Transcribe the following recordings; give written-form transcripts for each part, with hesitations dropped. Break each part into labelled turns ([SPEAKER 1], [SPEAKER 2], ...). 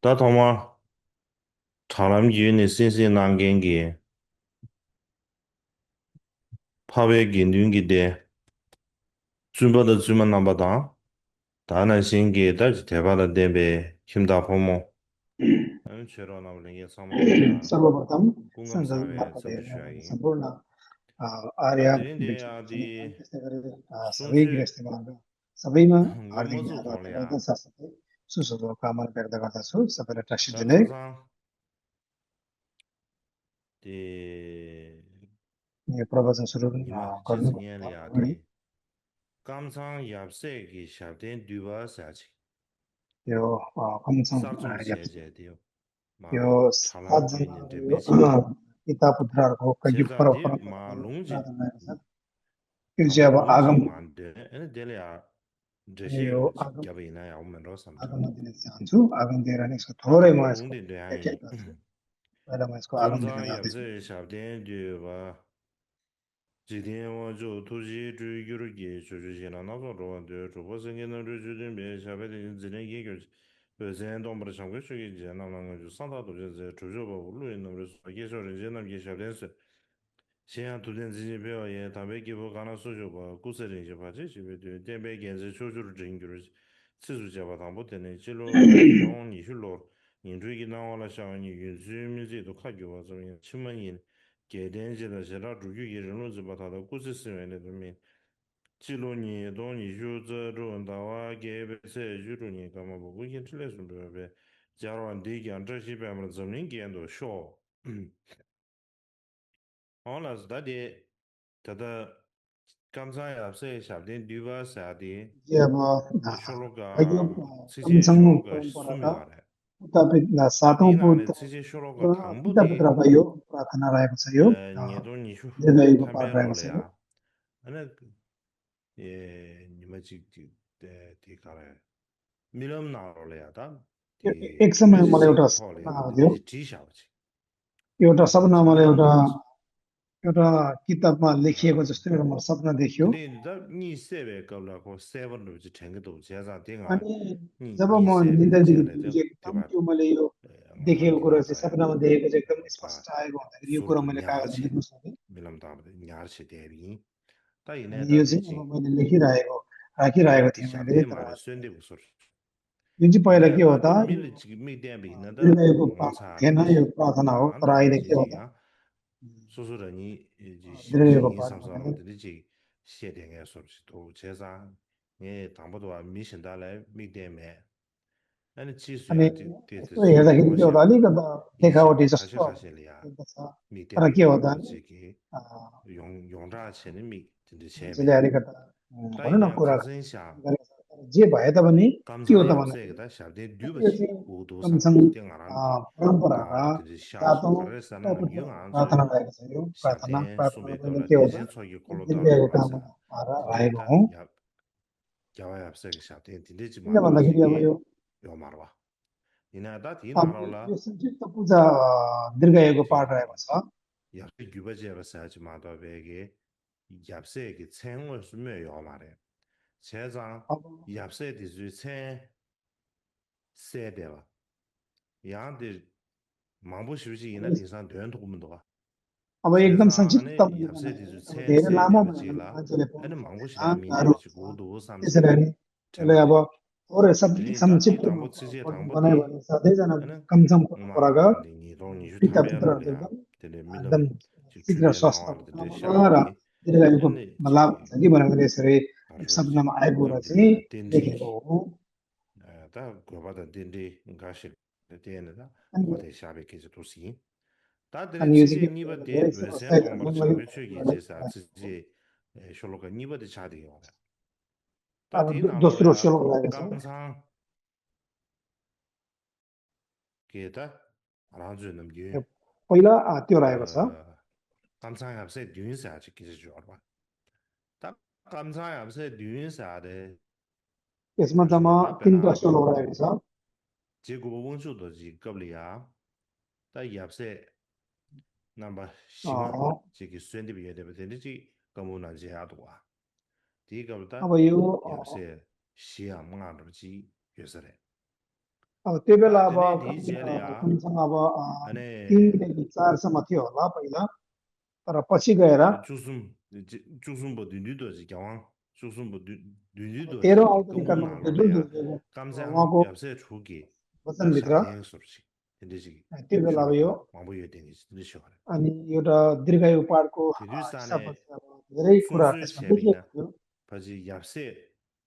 [SPEAKER 1] 다 도마 사람이 신신 난겐게 파베기 눈기데 준바다 주만 남바다 다나 신게 다시 대바다 데베 힘다 포모 안 체로 나올린 게 사무로야
[SPEAKER 2] सर्वप्रथम
[SPEAKER 1] 공감 사회
[SPEAKER 2] संघर्ष
[SPEAKER 1] 접수시야이
[SPEAKER 2] संपूर्ण आर्य
[SPEAKER 1] 다들인데
[SPEAKER 2] विश्वसनीय
[SPEAKER 1] 아디
[SPEAKER 2] त्यस्तै गरेर सबै
[SPEAKER 1] 손체
[SPEAKER 2] गृहस्थीमा सबैमा हार्दिक
[SPEAKER 1] 요모즈
[SPEAKER 2] तपाईँको
[SPEAKER 1] 돌이야
[SPEAKER 2] साथसाथै सुशुभकामना व्यक्त गर्दछु सबैलाई
[SPEAKER 1] 다
[SPEAKER 2] टासिदिने
[SPEAKER 1] 감상 데
[SPEAKER 2] यो प्रवचन सुरु
[SPEAKER 1] 이마
[SPEAKER 2] गर्नुभयो
[SPEAKER 1] 지진이야
[SPEAKER 2] अगाडि
[SPEAKER 1] 디 감상 얍세기 샤데 두바 사지
[SPEAKER 2] यो कमसँग
[SPEAKER 1] sarchung xie dio
[SPEAKER 2] यो
[SPEAKER 1] ma chalam ju
[SPEAKER 2] सातजना
[SPEAKER 1] nin de
[SPEAKER 2] यो
[SPEAKER 1] bechi
[SPEAKER 2] पिता पुत्रहरूको
[SPEAKER 1] che
[SPEAKER 2] कति
[SPEAKER 1] za di ma
[SPEAKER 2] परम्पराको
[SPEAKER 1] longjin
[SPEAKER 2] प्रार्थना छ यो चाहिँ
[SPEAKER 1] tangpo
[SPEAKER 2] अब आगम
[SPEAKER 1] longjin man de ene dele ya de
[SPEAKER 2] अनि
[SPEAKER 1] she
[SPEAKER 2] यो
[SPEAKER 1] lo
[SPEAKER 2] आगम
[SPEAKER 1] ya be na ya men ro sam de
[SPEAKER 2] आगममा दिन चाहन्छु आगम दिएर नै यसको
[SPEAKER 1] ta
[SPEAKER 2] थोरै म
[SPEAKER 1] tangpo
[SPEAKER 2] यसको
[SPEAKER 1] longjin de
[SPEAKER 2] व्याख्या
[SPEAKER 1] ai
[SPEAKER 2] गर्छु पहिला म यसको आगम दिन
[SPEAKER 1] kamza ya
[SPEAKER 2] जाँदैछु
[SPEAKER 1] ze sha de de ba ji dian wo zhou tu ji zhu yu ru ge zhu zhu xin na na zo zhuo de zhu bo sen ge na zhu zhu de be sha be de zi ne ye ge be zhen dong bu de shang gui shu ge jian na na ge san da du zhe zhe zhu zhu bo wu lu yin na bu de ye shou ren jian na ge sha de shi 好了，是的，他的 감사합세 샵된 뉴바 사디
[SPEAKER 2] चाहिँ अब यो
[SPEAKER 1] 쇼로가 치제
[SPEAKER 2] कमसँग
[SPEAKER 1] 쇼로가
[SPEAKER 2] परम्पराका
[SPEAKER 1] 수미와래
[SPEAKER 2] उता सातौँ
[SPEAKER 1] 다디나네 치제 쇼로가
[SPEAKER 2] पिता
[SPEAKER 1] 당부디
[SPEAKER 2] पुत्रको यो प्रार्थना रहेको छ यो
[SPEAKER 1] 녀도 니슈
[SPEAKER 2] दीर्घायुको पाठ रहेको छ यो
[SPEAKER 1] 탐배로래야 아니 예 니마지 디가래 밀음나로래야다 디
[SPEAKER 2] एक समय मलाई एउटा
[SPEAKER 1] 뇌지지
[SPEAKER 2] सपना
[SPEAKER 1] 폴이야
[SPEAKER 2] आएको थियो
[SPEAKER 1] 디네지 지샤오지
[SPEAKER 2] एउटा सपना मलाई
[SPEAKER 1] 지미담
[SPEAKER 2] एउटा
[SPEAKER 1] 담보지
[SPEAKER 2] एउटा किताबमा लेखिएको
[SPEAKER 1] 아
[SPEAKER 2] जस्तो एउटा मलाई सपना देखियो
[SPEAKER 1] 근데 니 세베 qab라고 세번도 이제 챙겨도 제가 띵아
[SPEAKER 2] अनि
[SPEAKER 1] 니
[SPEAKER 2] जब
[SPEAKER 1] 니
[SPEAKER 2] म
[SPEAKER 1] 세베
[SPEAKER 2] निन्द्रादेखि
[SPEAKER 1] 제래
[SPEAKER 2] बिउजेँ एकदम
[SPEAKER 1] दे바
[SPEAKER 2] त्यो मैले यो देखेको कुरो चाहिँ
[SPEAKER 1] 망한디냐다
[SPEAKER 2] सपनामा देखेको चाहिँ एकदम
[SPEAKER 1] 다
[SPEAKER 2] स्पष्ट आएको हुँदाखेरि यो कुरो
[SPEAKER 1] surdu
[SPEAKER 2] मैले कागजमा
[SPEAKER 1] nyarche
[SPEAKER 2] लेख्न सक्थेँ
[SPEAKER 1] milam tamde nyarche debi ta ine
[SPEAKER 2] अनि
[SPEAKER 1] da
[SPEAKER 2] यो
[SPEAKER 1] de
[SPEAKER 2] चाहिँ
[SPEAKER 1] ji
[SPEAKER 2] अब मैले लेखिरहेको
[SPEAKER 1] de
[SPEAKER 2] राखिरहेको
[SPEAKER 1] di
[SPEAKER 2] थिएँ
[SPEAKER 1] sha
[SPEAKER 2] मैले
[SPEAKER 1] de
[SPEAKER 2] तर
[SPEAKER 1] ma de suen de usur
[SPEAKER 2] जुन चाहिँ पहिला
[SPEAKER 1] ine
[SPEAKER 2] के हो
[SPEAKER 1] da
[SPEAKER 2] त
[SPEAKER 1] de
[SPEAKER 2] यो
[SPEAKER 1] mil ji mi de bi na da
[SPEAKER 2] दीर्घायुको
[SPEAKER 1] nga
[SPEAKER 2] प्रार्थना
[SPEAKER 1] cha
[SPEAKER 2] थिएन
[SPEAKER 1] de
[SPEAKER 2] यो
[SPEAKER 1] ji
[SPEAKER 2] प्रार्थना हो
[SPEAKER 1] ta
[SPEAKER 2] तर
[SPEAKER 1] na
[SPEAKER 2] अहिले
[SPEAKER 1] ji
[SPEAKER 2] के हो
[SPEAKER 1] ji
[SPEAKER 2] त
[SPEAKER 1] ga su su de ni ji
[SPEAKER 2] दीर्घायुको
[SPEAKER 1] xin yin
[SPEAKER 2] पाठ
[SPEAKER 1] sam sa lo
[SPEAKER 2] भनेको
[SPEAKER 1] de ji xie de ge su ji do che za ni dang bo do mi xin da lai mi de me ane chi su
[SPEAKER 2] अनि
[SPEAKER 1] ya de
[SPEAKER 2] यस्तो
[SPEAKER 1] ji
[SPEAKER 2] हेर्दाखेरि
[SPEAKER 1] mo
[SPEAKER 2] के हो त
[SPEAKER 1] xia
[SPEAKER 2] अलिकता
[SPEAKER 1] yin xia
[SPEAKER 2] देखावटी
[SPEAKER 1] kha xie
[SPEAKER 2] जस्तो
[SPEAKER 1] kha
[SPEAKER 2] अब
[SPEAKER 1] xie le ya
[SPEAKER 2] देख्दछ
[SPEAKER 1] mi de
[SPEAKER 2] तर
[SPEAKER 1] bi
[SPEAKER 2] के हो
[SPEAKER 1] ma
[SPEAKER 2] त
[SPEAKER 1] do
[SPEAKER 2] नि
[SPEAKER 1] ji ge 用用 钱的米真的钱
[SPEAKER 2] मान्छेले
[SPEAKER 1] 呗。
[SPEAKER 2] अलिकता भनौँ न
[SPEAKER 1] 但一呢，कुरा 看真下，गरेको
[SPEAKER 2] छ तर जे भए तापनि
[SPEAKER 1] 刚
[SPEAKER 2] के हो
[SPEAKER 1] 才
[SPEAKER 2] त
[SPEAKER 1] 也是给
[SPEAKER 2] भन्दाखेरि
[SPEAKER 1] 他想的对不
[SPEAKER 2] यो
[SPEAKER 1] 起，चाहिँ 糊涂上
[SPEAKER 2] कमसँग
[SPEAKER 1] 电俺让的，那
[SPEAKER 2] परम्पराका
[SPEAKER 1] 了就是下去，सातौँ 可是山那
[SPEAKER 2] पिता
[SPEAKER 1] 么有
[SPEAKER 2] पुत्रको
[SPEAKER 1] 俺子
[SPEAKER 2] प्रार्थना रहेको छ यो
[SPEAKER 1] 想的苏
[SPEAKER 2] प्रार्थना
[SPEAKER 1] 北到
[SPEAKER 2] पनि
[SPEAKER 1] 了，के
[SPEAKER 2] हो
[SPEAKER 1] 电
[SPEAKER 2] त
[SPEAKER 1] 线错一过了到了
[SPEAKER 2] दीर्घायुको
[SPEAKER 1] 俺
[SPEAKER 2] कामना
[SPEAKER 1] 子，今天
[SPEAKER 2] रहेको
[SPEAKER 1] 他
[SPEAKER 2] हुँ
[SPEAKER 1] 也是个想的，今天就
[SPEAKER 2] किन
[SPEAKER 1] 嘛多少
[SPEAKER 2] भन्दाखेरि अब
[SPEAKER 1] 个
[SPEAKER 2] यो
[SPEAKER 1] 要嘛了吧？你呢，他听拿了
[SPEAKER 2] यो
[SPEAKER 1] 了，संक्षिप्त
[SPEAKER 2] पूजा दीर्घायुको
[SPEAKER 1] 这
[SPEAKER 2] पाठ रहेको छ
[SPEAKER 1] 也是预备这个事就嘛多别个，也是个称我是没有嘛的，车上
[SPEAKER 2] अब
[SPEAKER 1] 也是的是称。세 대와 양들 망보 휴지이나 대상 되는 도움도
[SPEAKER 2] अब एकदम
[SPEAKER 1] 세상
[SPEAKER 2] संक्षिप्त
[SPEAKER 1] 안에
[SPEAKER 2] मैले
[SPEAKER 1] yap세디
[SPEAKER 2] बनाएँ अब
[SPEAKER 1] 세
[SPEAKER 2] धेरै लामो
[SPEAKER 1] 세대가
[SPEAKER 2] भयो भने
[SPEAKER 1] 지라
[SPEAKER 2] मान्छेले
[SPEAKER 1] अनि
[SPEAKER 2] पढ्नु
[SPEAKER 1] 망보
[SPEAKER 2] सक्दैन
[SPEAKER 1] 시대
[SPEAKER 2] गाह्रो
[SPEAKER 1] 민대가
[SPEAKER 2] हुन्छ
[SPEAKER 1] 지고도 삼세
[SPEAKER 2] त्यसैले नि त्यसलाई अब
[SPEAKER 1] 템베
[SPEAKER 2] थोरै
[SPEAKER 1] 드니 다디
[SPEAKER 2] संक्षिप्त
[SPEAKER 1] 당보
[SPEAKER 2] रूपमा
[SPEAKER 1] 치제
[SPEAKER 2] बनायो
[SPEAKER 1] 당보디
[SPEAKER 2] भने सधैँजना
[SPEAKER 1] अनि
[SPEAKER 2] कमसम परम्पराका
[SPEAKER 1] मालां디 निरो निजु
[SPEAKER 2] पिता पुत्रहरूले
[SPEAKER 1] 탐베로래야
[SPEAKER 2] एकदम
[SPEAKER 1] 되네
[SPEAKER 2] एकदम
[SPEAKER 1] 밀럼
[SPEAKER 2] शीघ्र
[SPEAKER 1] 지출에
[SPEAKER 2] स्वास्थ्य
[SPEAKER 1] 나와르데
[SPEAKER 2] कामना र
[SPEAKER 1] 샤오디
[SPEAKER 2] दीर्घायुको
[SPEAKER 1] अनि
[SPEAKER 2] लाभ हुन्छ कि भनेर यसरी एक
[SPEAKER 1] 가르지
[SPEAKER 2] सपनामा आएको कुरा चाहिँ
[SPEAKER 1] 답디네 덴디
[SPEAKER 2] लेखेको हो
[SPEAKER 1] 다 그거보다 덴디 가시 되는다
[SPEAKER 2] अनि
[SPEAKER 1] 고대 샤베 계속 다들
[SPEAKER 2] अनि यो चाहिँ
[SPEAKER 1] 지제
[SPEAKER 2] के भयो
[SPEAKER 1] 니버
[SPEAKER 2] भने
[SPEAKER 1] 데
[SPEAKER 2] धेरै
[SPEAKER 1] 베센
[SPEAKER 2] समस्या
[SPEAKER 1] 동버
[SPEAKER 2] मङ्गली
[SPEAKER 1] 상괴
[SPEAKER 2] भएको
[SPEAKER 1] 추기
[SPEAKER 2] कुराले
[SPEAKER 1] 제사 지제 쇼로가 니버 데 차디요
[SPEAKER 2] अब
[SPEAKER 1] 다디
[SPEAKER 2] दोस्रो
[SPEAKER 1] 나로야
[SPEAKER 2] श्लोक रहेको छ
[SPEAKER 1] 감상 게다 알아주
[SPEAKER 2] यो
[SPEAKER 1] 넘게
[SPEAKER 2] पहिला त्यो रहेको छ
[SPEAKER 1] 어 감상 앞세 뉴인사 아직 기지 줘봐 딱 감상 앞세 뉴인사데
[SPEAKER 2] यसमा जम्मा
[SPEAKER 1] 쇼로다
[SPEAKER 2] तिनवटा
[SPEAKER 1] 베나
[SPEAKER 2] श्लोक रहेको छ
[SPEAKER 1] 제고 원수도 지 겁리야 다 앞세 넘버 싱어 지기 수행비 비에 되는지 거무나지 하도와
[SPEAKER 2] अब
[SPEAKER 1] 디가보다
[SPEAKER 2] यो
[SPEAKER 1] 옆세 시야 몽아르지 요소래
[SPEAKER 2] त्यो बेला
[SPEAKER 1] 다
[SPEAKER 2] अब
[SPEAKER 1] 되네 디 제려야
[SPEAKER 2] कमसँग अब
[SPEAKER 1] 아니
[SPEAKER 2] तिनदेखि चारसम्म थियो होला पहिला तर पछि गएर
[SPEAKER 1] 주숨 주숨 뭐 뒤뒤도지 경황 주숨 뭐
[SPEAKER 2] अब 13औं
[SPEAKER 1] 뒤뒤도지
[SPEAKER 2] अवतरण
[SPEAKER 1] 근무
[SPEAKER 2] कर्मको त्यो जुन
[SPEAKER 1] 나로래야
[SPEAKER 2] उहाँको
[SPEAKER 1] 감상 옆에 주기 다
[SPEAKER 2] वचनभित्र
[SPEAKER 1] 샤대의 수없이 근데지
[SPEAKER 2] त्यो बेला अब यो
[SPEAKER 1] 쇼로가 왕보여 되니 드셔
[SPEAKER 2] अनि एउटा दीर्घायु पाठको हिसाबमा
[SPEAKER 1] 디르산에
[SPEAKER 2] चाहिँ अब धेरै कुरा
[SPEAKER 1] 순수의
[SPEAKER 2] त्यसमा
[SPEAKER 1] 체리나
[SPEAKER 2] लेखिएको थियो
[SPEAKER 1] 바지 옆에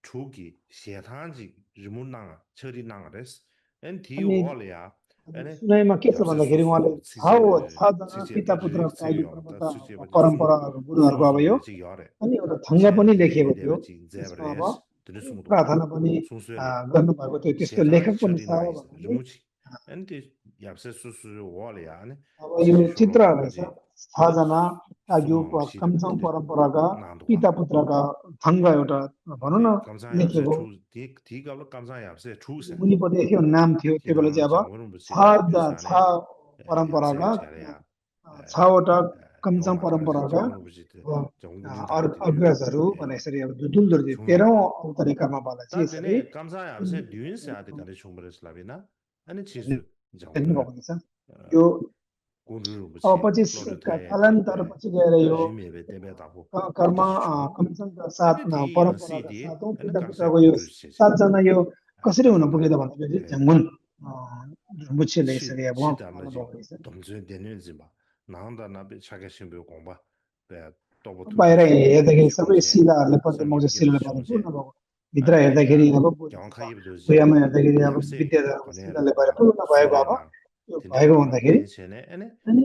[SPEAKER 1] 주기 세탄지 리문나 처리나레스
[SPEAKER 2] अनि
[SPEAKER 1] 엔디오올이야 에네
[SPEAKER 2] सुनाइमा के छ
[SPEAKER 1] 옆에
[SPEAKER 2] भन्दाखेरि उहाँले
[SPEAKER 1] 수수
[SPEAKER 2] छजना पिता
[SPEAKER 1] 지제데
[SPEAKER 2] पुत्रको
[SPEAKER 1] 리릭지요
[SPEAKER 2] आयुपर्वत
[SPEAKER 1] 다 수제버지
[SPEAKER 2] परम्पराहरू गुरुहरूको अब यो
[SPEAKER 1] 순수되지 열에
[SPEAKER 2] अनि एउटा थङ्गा पनि
[SPEAKER 1] 첸
[SPEAKER 2] लेखिएको थियो
[SPEAKER 1] 디데베지
[SPEAKER 2] त्यसमा अब
[SPEAKER 1] 제브레스 드르스무도
[SPEAKER 2] प्रार्थना पनि
[SPEAKER 1] 순수열이야
[SPEAKER 2] गर्नुभएको थियो त्यसको लेखक
[SPEAKER 1] 세탄지
[SPEAKER 2] पनि छ
[SPEAKER 1] 처리나이스
[SPEAKER 2] भन्नाले
[SPEAKER 1] 리무치 엔디 옆에 수수 월이야 아니
[SPEAKER 2] अब यो
[SPEAKER 1] 지지 쇼로가
[SPEAKER 2] चित्रहरू छ
[SPEAKER 1] 바지
[SPEAKER 2] 6जना यो
[SPEAKER 1] 송망시다
[SPEAKER 2] कमसङ
[SPEAKER 1] 근데
[SPEAKER 2] परम्पराका
[SPEAKER 1] 나도가
[SPEAKER 2] पिता पुत्रका थङ्ग एउटा भनौँ न
[SPEAKER 1] 네, 감사해요. 제
[SPEAKER 2] लेखेको
[SPEAKER 1] 주, 디가로 감사해요. 제 주세.
[SPEAKER 2] मुनिपट्टि लेख्यो नाम थियो त्यो बेला
[SPEAKER 1] 디나는
[SPEAKER 2] चाहिँ अब
[SPEAKER 1] 장원은
[SPEAKER 2] छ
[SPEAKER 1] 무시래. 유산에
[SPEAKER 2] परम्पराका
[SPEAKER 1] yapse 잘해야.
[SPEAKER 2] 6वटा कमसङ
[SPEAKER 1] 영화 따라서
[SPEAKER 2] परम्पराका
[SPEAKER 1] 장원은 무시대. 정군진 다들.
[SPEAKER 2] अग्रजहरू भने यसरी अब दुलदुल
[SPEAKER 1] 중요.
[SPEAKER 2] 13औं अवतरिकामा बाला चाहिँ यसरी
[SPEAKER 1] 다들 감사해요. 제 뉴인스한테 다들 충분히 슬라비나. 아니 지수
[SPEAKER 2] लेख्नु
[SPEAKER 1] 장원.
[SPEAKER 2] भएको छ यो
[SPEAKER 1] 고르를
[SPEAKER 2] अब
[SPEAKER 1] 무시.
[SPEAKER 2] पछि
[SPEAKER 1] 플로르타에
[SPEAKER 2] कालान्तर पछि गएर यो
[SPEAKER 1] 주임에 때배다고.
[SPEAKER 2] कर्म
[SPEAKER 1] 뜻이 주.
[SPEAKER 2] कमसङका
[SPEAKER 1] 근데 디
[SPEAKER 2] परम्पराका
[SPEAKER 1] 연시디
[SPEAKER 2] 7औं
[SPEAKER 1] 아니
[SPEAKER 2] पिता
[SPEAKER 1] 감사해
[SPEAKER 2] पुत्रको यो
[SPEAKER 1] 고르시.
[SPEAKER 2] 7जना यो कसरी हुन
[SPEAKER 1] 다다.
[SPEAKER 2] पुगेन भन्दाखेरि झ्याङ्गुन मुच्छीले यसरी अब उहाँको
[SPEAKER 1] 시담나지
[SPEAKER 2] अनुभव रहेछ
[SPEAKER 1] 동전 되는지 봐. 나온다 나비 차게신 배우 공부. 배 또부
[SPEAKER 2] बाहिर
[SPEAKER 1] 두두시
[SPEAKER 2] हेर्दाखेरि सबै
[SPEAKER 1] 쇼세
[SPEAKER 2] शिलाहरूले पञ्चमौज
[SPEAKER 1] 설계
[SPEAKER 2] शिलाले भएर पूर्ण
[SPEAKER 1] 쇼세
[SPEAKER 2] भएको भित्र हेर्दाखेरि
[SPEAKER 1] 아니
[SPEAKER 2] अब
[SPEAKER 1] 경카이브도지
[SPEAKER 2] भुयामा हेर्दाखेरि अब
[SPEAKER 1] yapse
[SPEAKER 2] विद्याधर
[SPEAKER 1] 거네로
[SPEAKER 2] शिलाले भएर पूर्ण भएको अब
[SPEAKER 1] 수레나
[SPEAKER 2] यो
[SPEAKER 1] 딘데
[SPEAKER 2] भएको
[SPEAKER 1] 말라
[SPEAKER 2] हुँदाखेरि
[SPEAKER 1] 딘세네 एने
[SPEAKER 2] अनि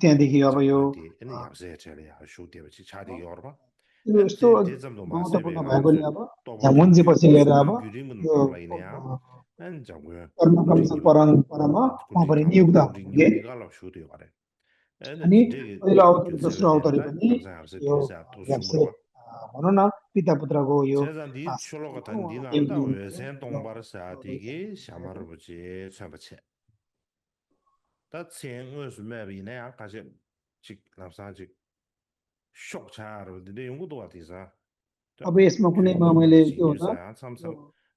[SPEAKER 2] त्यहाँदेखि अब यो
[SPEAKER 1] 장원디 एने yapse 처리야 쇼데버지 차디 열어
[SPEAKER 2] यो यस्तो
[SPEAKER 1] 엔데 대점도
[SPEAKER 2] महत्त्वपूर्ण
[SPEAKER 1] 마세베
[SPEAKER 2] भएकोले
[SPEAKER 1] 나오지
[SPEAKER 2] अब
[SPEAKER 1] 또부도
[SPEAKER 2] झ्यामुन्जी पछि गएर अब
[SPEAKER 1] 순남 규림은
[SPEAKER 2] यो
[SPEAKER 1] 방라이네야 엔 장원
[SPEAKER 2] कर्म कमसल
[SPEAKER 1] 군딩이마
[SPEAKER 2] परम्परामा उहाँ पनि
[SPEAKER 1] 군딩
[SPEAKER 2] नियुक्त हुनुभए
[SPEAKER 1] 군딩이마 니가라 쇼데 가래 एने
[SPEAKER 2] अनि
[SPEAKER 1] 딘데
[SPEAKER 2] पहिलो अवतरी दोस्रो
[SPEAKER 1] 규세베
[SPEAKER 2] अवतरी
[SPEAKER 1] 된다
[SPEAKER 2] पनि
[SPEAKER 1] 감사합니다
[SPEAKER 2] यो
[SPEAKER 1] 딘사 또
[SPEAKER 2] याप्से
[SPEAKER 1] 숨으로
[SPEAKER 2] भनौँ न पिता पुत्रको यो
[SPEAKER 1] 제가 니 쇼로가 단
[SPEAKER 2] उहाँ
[SPEAKER 1] 니나다
[SPEAKER 2] नियुक्ति
[SPEAKER 1] 외센
[SPEAKER 2] हुनुभयो
[SPEAKER 1] 동바르사 디기 샤마르 부지 참바체 다 생을 수매비네 아까지 직 남사지 쇼차로 근데 연구도 같아서
[SPEAKER 2] अब यसमा कुनैमा
[SPEAKER 1] 규림은
[SPEAKER 2] मैले
[SPEAKER 1] 부지
[SPEAKER 2] के हो त
[SPEAKER 1] 뉴사
[SPEAKER 2] यो
[SPEAKER 1] 참삼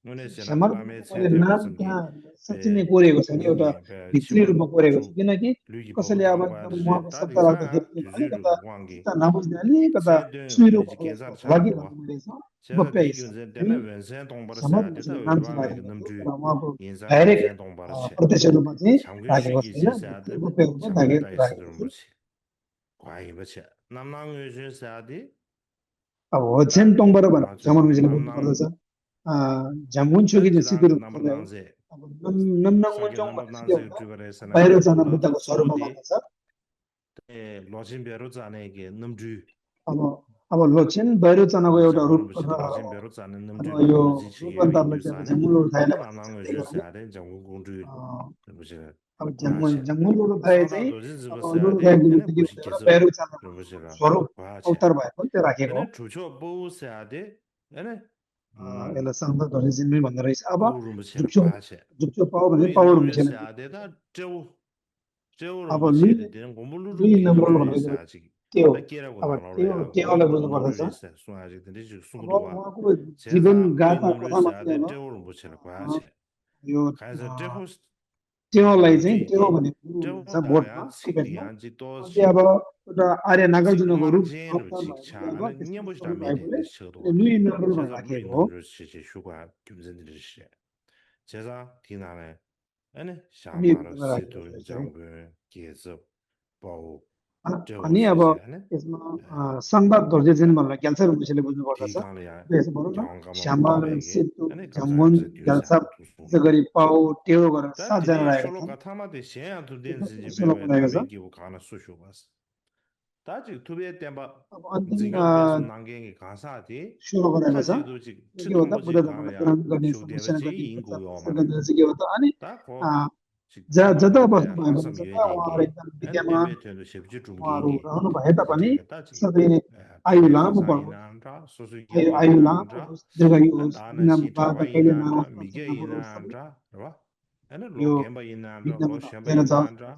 [SPEAKER 1] 눈에 세나 밤에
[SPEAKER 2] क्षमता मैले
[SPEAKER 1] 센데
[SPEAKER 2] नाम
[SPEAKER 1] 버선기
[SPEAKER 2] त्यहाँ साँच्चै नै
[SPEAKER 1] 배
[SPEAKER 2] कोरेको छैन एउटा
[SPEAKER 1] 닝에 배
[SPEAKER 2] भित्री
[SPEAKER 1] 치부
[SPEAKER 2] रूपमा कोरेको छु
[SPEAKER 1] 주
[SPEAKER 2] किनकि
[SPEAKER 1] 류기
[SPEAKER 2] कसैले
[SPEAKER 1] 버거
[SPEAKER 2] अब
[SPEAKER 1] 당고
[SPEAKER 2] एकदम
[SPEAKER 1] 하듯이
[SPEAKER 2] उहाँको
[SPEAKER 1] 다
[SPEAKER 2] शब्दलाई त
[SPEAKER 1] 되사
[SPEAKER 2] देख्यो
[SPEAKER 1] 규주르
[SPEAKER 2] अलिकता
[SPEAKER 1] 왕기
[SPEAKER 2] चित्त नबुझ्ने अलिकता
[SPEAKER 1] 세든
[SPEAKER 2] सुइरो
[SPEAKER 1] 우리
[SPEAKER 2] भएको जस्तो
[SPEAKER 1] 계산 잘
[SPEAKER 2] लागिरहेको
[SPEAKER 1] 도와
[SPEAKER 2] रहेछ
[SPEAKER 1] 제가
[SPEAKER 2] गोप्य
[SPEAKER 1] 디균제
[SPEAKER 2] हिसाबले
[SPEAKER 1] 때문에 왼센 동바르사
[SPEAKER 2] क्षमता
[SPEAKER 1] 되다
[SPEAKER 2] नाम
[SPEAKER 1] 의방에
[SPEAKER 2] चलाइरहेको थियो
[SPEAKER 1] 넘주
[SPEAKER 2] तर उहाँको
[SPEAKER 1] 인사
[SPEAKER 2] डाइरेक्ट
[SPEAKER 1] 왼센 동바르체
[SPEAKER 2] प्रत्यक्ष रूपमा चाहिँ राखेको
[SPEAKER 1] 장군식이
[SPEAKER 2] छैन
[SPEAKER 1] 질사하듯
[SPEAKER 2] गोप्य रूपमा
[SPEAKER 1] 장군다
[SPEAKER 2] राखेको
[SPEAKER 1] 있으던
[SPEAKER 2] थियो
[SPEAKER 1] 거지 과이 뭐지 남낭의 질사하디
[SPEAKER 2] अब होछेन
[SPEAKER 1] 다
[SPEAKER 2] टोङबाट भनेर
[SPEAKER 1] 아주
[SPEAKER 2] जमन मिसिले बोल्नु
[SPEAKER 1] 남낭
[SPEAKER 2] पर्दछ झ्यामुन छोकी चाहिँ सिधो
[SPEAKER 1] 다
[SPEAKER 2] रूपमा चाहिँ
[SPEAKER 1] 남낭제
[SPEAKER 2] अब नम्नाङमुन
[SPEAKER 1] 상계
[SPEAKER 2] चोङ भनेपछि के
[SPEAKER 1] 남낭제
[SPEAKER 2] हुन्छ
[SPEAKER 1] 주거래서나
[SPEAKER 2] बाहिर जान
[SPEAKER 1] 러다
[SPEAKER 2] बुद्धको स्वरूपमा
[SPEAKER 1] 소디
[SPEAKER 2] भन्दछ
[SPEAKER 1] 에 로진베로 자네게 넘주
[SPEAKER 2] अब अब लोचेन बाहिर जानको एउटा रूप
[SPEAKER 1] 장군은 무시도 로진베로 자는
[SPEAKER 2] अथवा
[SPEAKER 1] 넘주
[SPEAKER 2] यो
[SPEAKER 1] 로지치게
[SPEAKER 2] रूपान्तरलाई चाहिँ अब
[SPEAKER 1] 인도산에
[SPEAKER 2] झ्यामुन थाइला
[SPEAKER 1] 에
[SPEAKER 2] भनिन्छ
[SPEAKER 1] 남낭의
[SPEAKER 2] त्यही भएर
[SPEAKER 1] 질사하데 장군 공주 무시
[SPEAKER 2] अब
[SPEAKER 1] 과체
[SPEAKER 2] झ्यामुन रूप थाए चाहिँ
[SPEAKER 1] 상다 도진
[SPEAKER 2] अब
[SPEAKER 1] ዝበ사데
[SPEAKER 2] रूप थाएको
[SPEAKER 1] एने
[SPEAKER 2] बित्तिकै
[SPEAKER 1] 부시
[SPEAKER 2] हुन्छ एउटा
[SPEAKER 1] 계속
[SPEAKER 2] बाहिर जानको
[SPEAKER 1] 그러시라
[SPEAKER 2] स्वरूप
[SPEAKER 1] 과체
[SPEAKER 2] अवतार भएको त्यो राखेको
[SPEAKER 1] एने 주초 보사데 एने
[SPEAKER 2] यसलाई सङ्घ धरिजिमै भन्दो रहेछ अब
[SPEAKER 1] 부르무체는
[SPEAKER 2] जुप्चो
[SPEAKER 1] 과체
[SPEAKER 2] जुप्चो पाओ भने
[SPEAKER 1] 루이
[SPEAKER 2] पावर हुन्छ
[SPEAKER 1] 넘르사데다 제우
[SPEAKER 2] अब
[SPEAKER 1] 무치에 되는 공물루루
[SPEAKER 2] लुई नम्बर
[SPEAKER 1] 넘주
[SPEAKER 2] भनेको
[SPEAKER 1] 있어야지
[SPEAKER 2] के हो
[SPEAKER 1] 다 깨라고
[SPEAKER 2] अब त्यो
[SPEAKER 1] 나눠야
[SPEAKER 2] टेवालाई
[SPEAKER 1] 공물도
[SPEAKER 2] बुझ्नुपर्दछ
[SPEAKER 1] 넘주 있어 수아지 근데 지금
[SPEAKER 2] अब
[SPEAKER 1] 숨도와
[SPEAKER 2] उहाँको जीवन
[SPEAKER 1] 제사 루이
[SPEAKER 2] गाथा कथामा चाहिँ
[SPEAKER 1] 넘르사데
[SPEAKER 2] अब
[SPEAKER 1] 제우를 무치는
[SPEAKER 2] अ,
[SPEAKER 1] 과체
[SPEAKER 2] यो
[SPEAKER 1] 가서 제우
[SPEAKER 2] टेवालाई चाहिँ टेवा
[SPEAKER 1] 루지디
[SPEAKER 2] भन्ने गुरु हुनुहुन्छ बोटमा
[SPEAKER 1] 제우다야
[SPEAKER 2] टिबेटमा
[SPEAKER 1] 식디한지
[SPEAKER 2] उहाँ चाहिँ
[SPEAKER 1] 또지
[SPEAKER 2] अब एउटा आर्य नागार्जुनको रूप
[SPEAKER 1] 징마르제는
[SPEAKER 2] अवतार भएकोले अब
[SPEAKER 1] 직차는
[SPEAKER 2] त्यस्तो
[SPEAKER 1] 녀보시다
[SPEAKER 2] स्वरूप भएकोले
[SPEAKER 1] 메데데
[SPEAKER 2] उसले
[SPEAKER 1] 셔도와
[SPEAKER 2] लुई नम्बर भनेर
[SPEAKER 1] 제사 루이
[SPEAKER 2] राखेको हो
[SPEAKER 1] 넘르시지 슈가 김선들이시 제사 디나네 아니
[SPEAKER 2] अनि यो
[SPEAKER 1] 샤마르
[SPEAKER 2] विधिमा राखेको छ
[SPEAKER 1] 시도
[SPEAKER 2] यसरी
[SPEAKER 1] 장부 계속 बाउ
[SPEAKER 2] अनि अब
[SPEAKER 1] 제오스세 아니
[SPEAKER 2] यसमा संवाद धर्जेजेन भनेर क्याल्सर विषयले बुझ्नु पर्दछ
[SPEAKER 1] 디강이야
[SPEAKER 2] यसो भनौँ न
[SPEAKER 1] 경감은
[SPEAKER 2] श्यामल
[SPEAKER 1] 몽베기
[SPEAKER 2] सेतु
[SPEAKER 1] 아니
[SPEAKER 2] झमन
[SPEAKER 1] 감사합니다
[SPEAKER 2] ग्याल्साप
[SPEAKER 1] 뉴스야
[SPEAKER 2] त्यसै
[SPEAKER 1] 두송이
[SPEAKER 2] गरी पाउ टेउ गरेर
[SPEAKER 1] 다
[SPEAKER 2] 7जना
[SPEAKER 1] 디디
[SPEAKER 2] राखेका छन्
[SPEAKER 1] 쇼로가 타마데 시야
[SPEAKER 2] यो
[SPEAKER 1] 두덴지
[SPEAKER 2] सोह्र
[SPEAKER 1] 베베
[SPEAKER 2] बनाएको छ
[SPEAKER 1] 다베기고 가나 수쇼바스 다지 투베 템바
[SPEAKER 2] अब अन्तिम
[SPEAKER 1] 지금 베스 난갱이 가사디
[SPEAKER 2] सुरु गरेको छ
[SPEAKER 1] 타지도 지
[SPEAKER 2] यो के हो त बुद्ध
[SPEAKER 1] 츠통보지
[SPEAKER 2] धर्मलाई
[SPEAKER 1] 가야
[SPEAKER 2] ग्रहण गर्ने समस्या
[SPEAKER 1] 쇼데버지
[SPEAKER 2] गर्ने प्रचार
[SPEAKER 1] 인구요
[SPEAKER 2] प्रसार
[SPEAKER 1] 말아
[SPEAKER 2] गर्ने चाहिँ के हो त अनि
[SPEAKER 1] 다고
[SPEAKER 2] जता
[SPEAKER 1] 템바르데
[SPEAKER 2] बस्नु भयो भने
[SPEAKER 1] 항상
[SPEAKER 2] जता उहाँहरू
[SPEAKER 1] 유에되기
[SPEAKER 2] एकदम
[SPEAKER 1] 엔
[SPEAKER 2] विद्यमान
[SPEAKER 1] 템베테도 십지
[SPEAKER 2] उहाँहरू
[SPEAKER 1] 중기기
[SPEAKER 2] रहनु भए तापनि
[SPEAKER 1] 지게가 따지
[SPEAKER 2] सबै आयु
[SPEAKER 1] 템베
[SPEAKER 2] लामो पढोस्
[SPEAKER 1] 가사이나
[SPEAKER 2] आयु
[SPEAKER 1] 소수기도
[SPEAKER 2] आयु लामो
[SPEAKER 1] 이나라
[SPEAKER 2] होस् दीर्घायु होस्
[SPEAKER 1] 나는
[SPEAKER 2] बिना बाधा कहिले
[SPEAKER 1] 시타와
[SPEAKER 2] नआओस्
[SPEAKER 1] 미게
[SPEAKER 2] प्रचण्ड नबढोस् सबै
[SPEAKER 1] 이나라 봐 एने
[SPEAKER 2] यो
[SPEAKER 1] 로 겜바 이나라 로
[SPEAKER 2] विद्यमान
[SPEAKER 1] 셴바
[SPEAKER 2] अध्ययन जाओस्
[SPEAKER 1] 이나라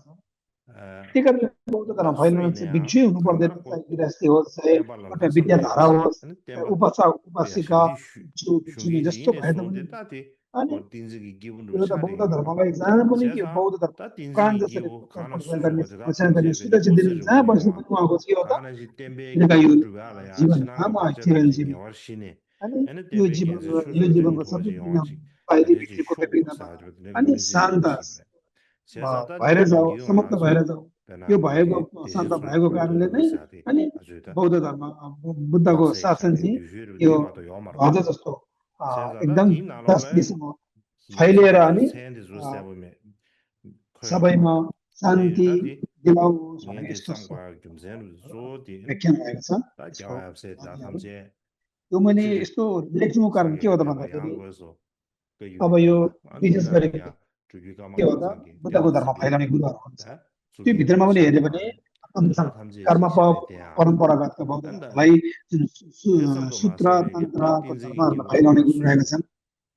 [SPEAKER 2] भन्दछ त्यही कारणले बौद्ध धर्म
[SPEAKER 1] 다
[SPEAKER 2] फैलिन चाहिँ
[SPEAKER 1] 수이네야
[SPEAKER 2] भिक्षु हुनु पर्दैन
[SPEAKER 1] 강가라고
[SPEAKER 2] चाहे गृहस्थी होस् चाहे
[SPEAKER 1] 템발란
[SPEAKER 2] कुनै
[SPEAKER 1] 다
[SPEAKER 2] विद्याधारा
[SPEAKER 1] 섬유여버지
[SPEAKER 2] होस्
[SPEAKER 1] 아니
[SPEAKER 2] चाहे
[SPEAKER 1] 템바
[SPEAKER 2] उपासक
[SPEAKER 1] 배야
[SPEAKER 2] उपासिका
[SPEAKER 1] 심지
[SPEAKER 2] भिक्षु भिक्षुनी
[SPEAKER 1] 슝기
[SPEAKER 2] जस्तो
[SPEAKER 1] 지인의
[SPEAKER 2] भए तापनि
[SPEAKER 1] 손데 따디
[SPEAKER 2] अनि
[SPEAKER 1] or tinzigi given
[SPEAKER 2] यो त
[SPEAKER 1] chari
[SPEAKER 2] बौद्ध
[SPEAKER 1] yore.
[SPEAKER 2] धर्मलाई जहाँ पनि के
[SPEAKER 1] Chesa
[SPEAKER 2] बौद्ध धर्म
[SPEAKER 1] ta
[SPEAKER 2] प्राण
[SPEAKER 1] tinzigi
[SPEAKER 2] जसरी
[SPEAKER 1] givu kana
[SPEAKER 2] प्रचार
[SPEAKER 1] susu
[SPEAKER 2] गर्ने
[SPEAKER 1] kote ta
[SPEAKER 2] प्रचार गर्ने
[SPEAKER 1] thamche
[SPEAKER 2] सुधा
[SPEAKER 1] bene
[SPEAKER 2] चाहिँ
[SPEAKER 1] kosi
[SPEAKER 2] दिनु जहाँ
[SPEAKER 1] rungu
[SPEAKER 2] बस्नु
[SPEAKER 1] yongwa.
[SPEAKER 2] पनि उहाँको चाहिँ एउटा
[SPEAKER 1] Kana si tembe
[SPEAKER 2] तिनका
[SPEAKER 1] ge
[SPEAKER 2] यो
[SPEAKER 1] udruwa la ya
[SPEAKER 2] जीवनमा
[SPEAKER 1] chinanga
[SPEAKER 2] म
[SPEAKER 1] bache
[SPEAKER 2] केवल
[SPEAKER 1] taki
[SPEAKER 2] जीवन
[SPEAKER 1] nyawar shine.
[SPEAKER 2] अनि
[SPEAKER 1] Ene
[SPEAKER 2] यो
[SPEAKER 1] tembe kenzi
[SPEAKER 2] जीवनको यो
[SPEAKER 1] shushu
[SPEAKER 2] जीवनको
[SPEAKER 1] tengu tuwa
[SPEAKER 2] सबै
[SPEAKER 1] chi
[SPEAKER 2] विघ्न
[SPEAKER 1] yongwa chi.
[SPEAKER 2] बाहिरी
[SPEAKER 1] Ade chi
[SPEAKER 2] भित्रीको
[SPEAKER 1] shoku
[SPEAKER 2] विघ्न
[SPEAKER 1] sa jibit ne
[SPEAKER 2] अनि
[SPEAKER 1] limisi
[SPEAKER 2] शान्त
[SPEAKER 1] yongwa shibre. Chesa ta
[SPEAKER 2] भएर
[SPEAKER 1] tinzigi
[SPEAKER 2] जाऊ
[SPEAKER 1] givu
[SPEAKER 2] समाप्त
[SPEAKER 1] nga
[SPEAKER 2] भएर
[SPEAKER 1] zo
[SPEAKER 2] जाऊ यो
[SPEAKER 1] pena
[SPEAKER 2] भएको
[SPEAKER 1] deje
[SPEAKER 2] शान्त
[SPEAKER 1] sung
[SPEAKER 2] भएको
[SPEAKER 1] kong
[SPEAKER 2] कारणले
[SPEAKER 1] dungu
[SPEAKER 2] नै
[SPEAKER 1] sa di
[SPEAKER 2] अनि
[SPEAKER 1] ajuda.
[SPEAKER 2] बौद्ध धर्म बुद्धको
[SPEAKER 1] Bakse
[SPEAKER 2] शासन
[SPEAKER 1] chade
[SPEAKER 2] चाहिँ
[SPEAKER 1] dushiru
[SPEAKER 2] यो
[SPEAKER 1] diba to yomar.
[SPEAKER 2] ध्वज जस्तो
[SPEAKER 1] Chesa ta
[SPEAKER 2] एकदम
[SPEAKER 1] di nalo
[SPEAKER 2] 10
[SPEAKER 1] le
[SPEAKER 2] दिसम्म फैलिएर
[SPEAKER 1] yinzige
[SPEAKER 2] अनि
[SPEAKER 1] sen zu sebo me khoya
[SPEAKER 2] सबैमा
[SPEAKER 1] yomar.
[SPEAKER 2] शान्ति
[SPEAKER 1] Ta di
[SPEAKER 2] दिलाओस्
[SPEAKER 1] ngen
[SPEAKER 2] भने
[SPEAKER 1] de
[SPEAKER 2] यस्तो
[SPEAKER 1] samgwa gyumzen zo di
[SPEAKER 2] व्याख्यान भएको छ
[SPEAKER 1] ta
[SPEAKER 2] यसको
[SPEAKER 1] gyawab se la
[SPEAKER 2] ध्वनिहरू
[SPEAKER 1] thamje
[SPEAKER 2] यो मैले
[SPEAKER 1] chiri
[SPEAKER 2] यस्तो लेख्नुको कारण के
[SPEAKER 1] sangye
[SPEAKER 2] हो त
[SPEAKER 1] peba
[SPEAKER 2] भन्दाखेरि
[SPEAKER 1] yang go so ke
[SPEAKER 2] अब
[SPEAKER 1] yu
[SPEAKER 2] यो
[SPEAKER 1] peba andi
[SPEAKER 2] विशेष
[SPEAKER 1] na
[SPEAKER 2] गरी
[SPEAKER 1] ya chugi ka ma
[SPEAKER 2] के हो
[SPEAKER 1] ka
[SPEAKER 2] त
[SPEAKER 1] sangye
[SPEAKER 2] बुद्धको
[SPEAKER 1] tela
[SPEAKER 2] धर्म
[SPEAKER 1] sibi
[SPEAKER 2] फैलाउने गुरुहरू हुन्छ
[SPEAKER 1] ta
[SPEAKER 2] त्यो
[SPEAKER 1] chugi
[SPEAKER 2] भित्रमा
[SPEAKER 1] ma
[SPEAKER 2] पनि हेऱ्यो
[SPEAKER 1] shangye
[SPEAKER 2] भने
[SPEAKER 1] ma
[SPEAKER 2] कमसेकम
[SPEAKER 1] ta thamje
[SPEAKER 2] कर्म
[SPEAKER 1] chi shebe te ya
[SPEAKER 2] परम्परागत बौद्ध
[SPEAKER 1] anda
[SPEAKER 2] धर्मलाई जुन
[SPEAKER 1] yesam do ma
[SPEAKER 2] सूत्र
[SPEAKER 1] sebe ge ta
[SPEAKER 2] तन्त्रको
[SPEAKER 1] tinji gi
[SPEAKER 2] धर्महरूलाई
[SPEAKER 1] gyu
[SPEAKER 2] फैलाउने
[SPEAKER 1] khawa
[SPEAKER 2] गुरु रहेका
[SPEAKER 1] susu
[SPEAKER 2] छन्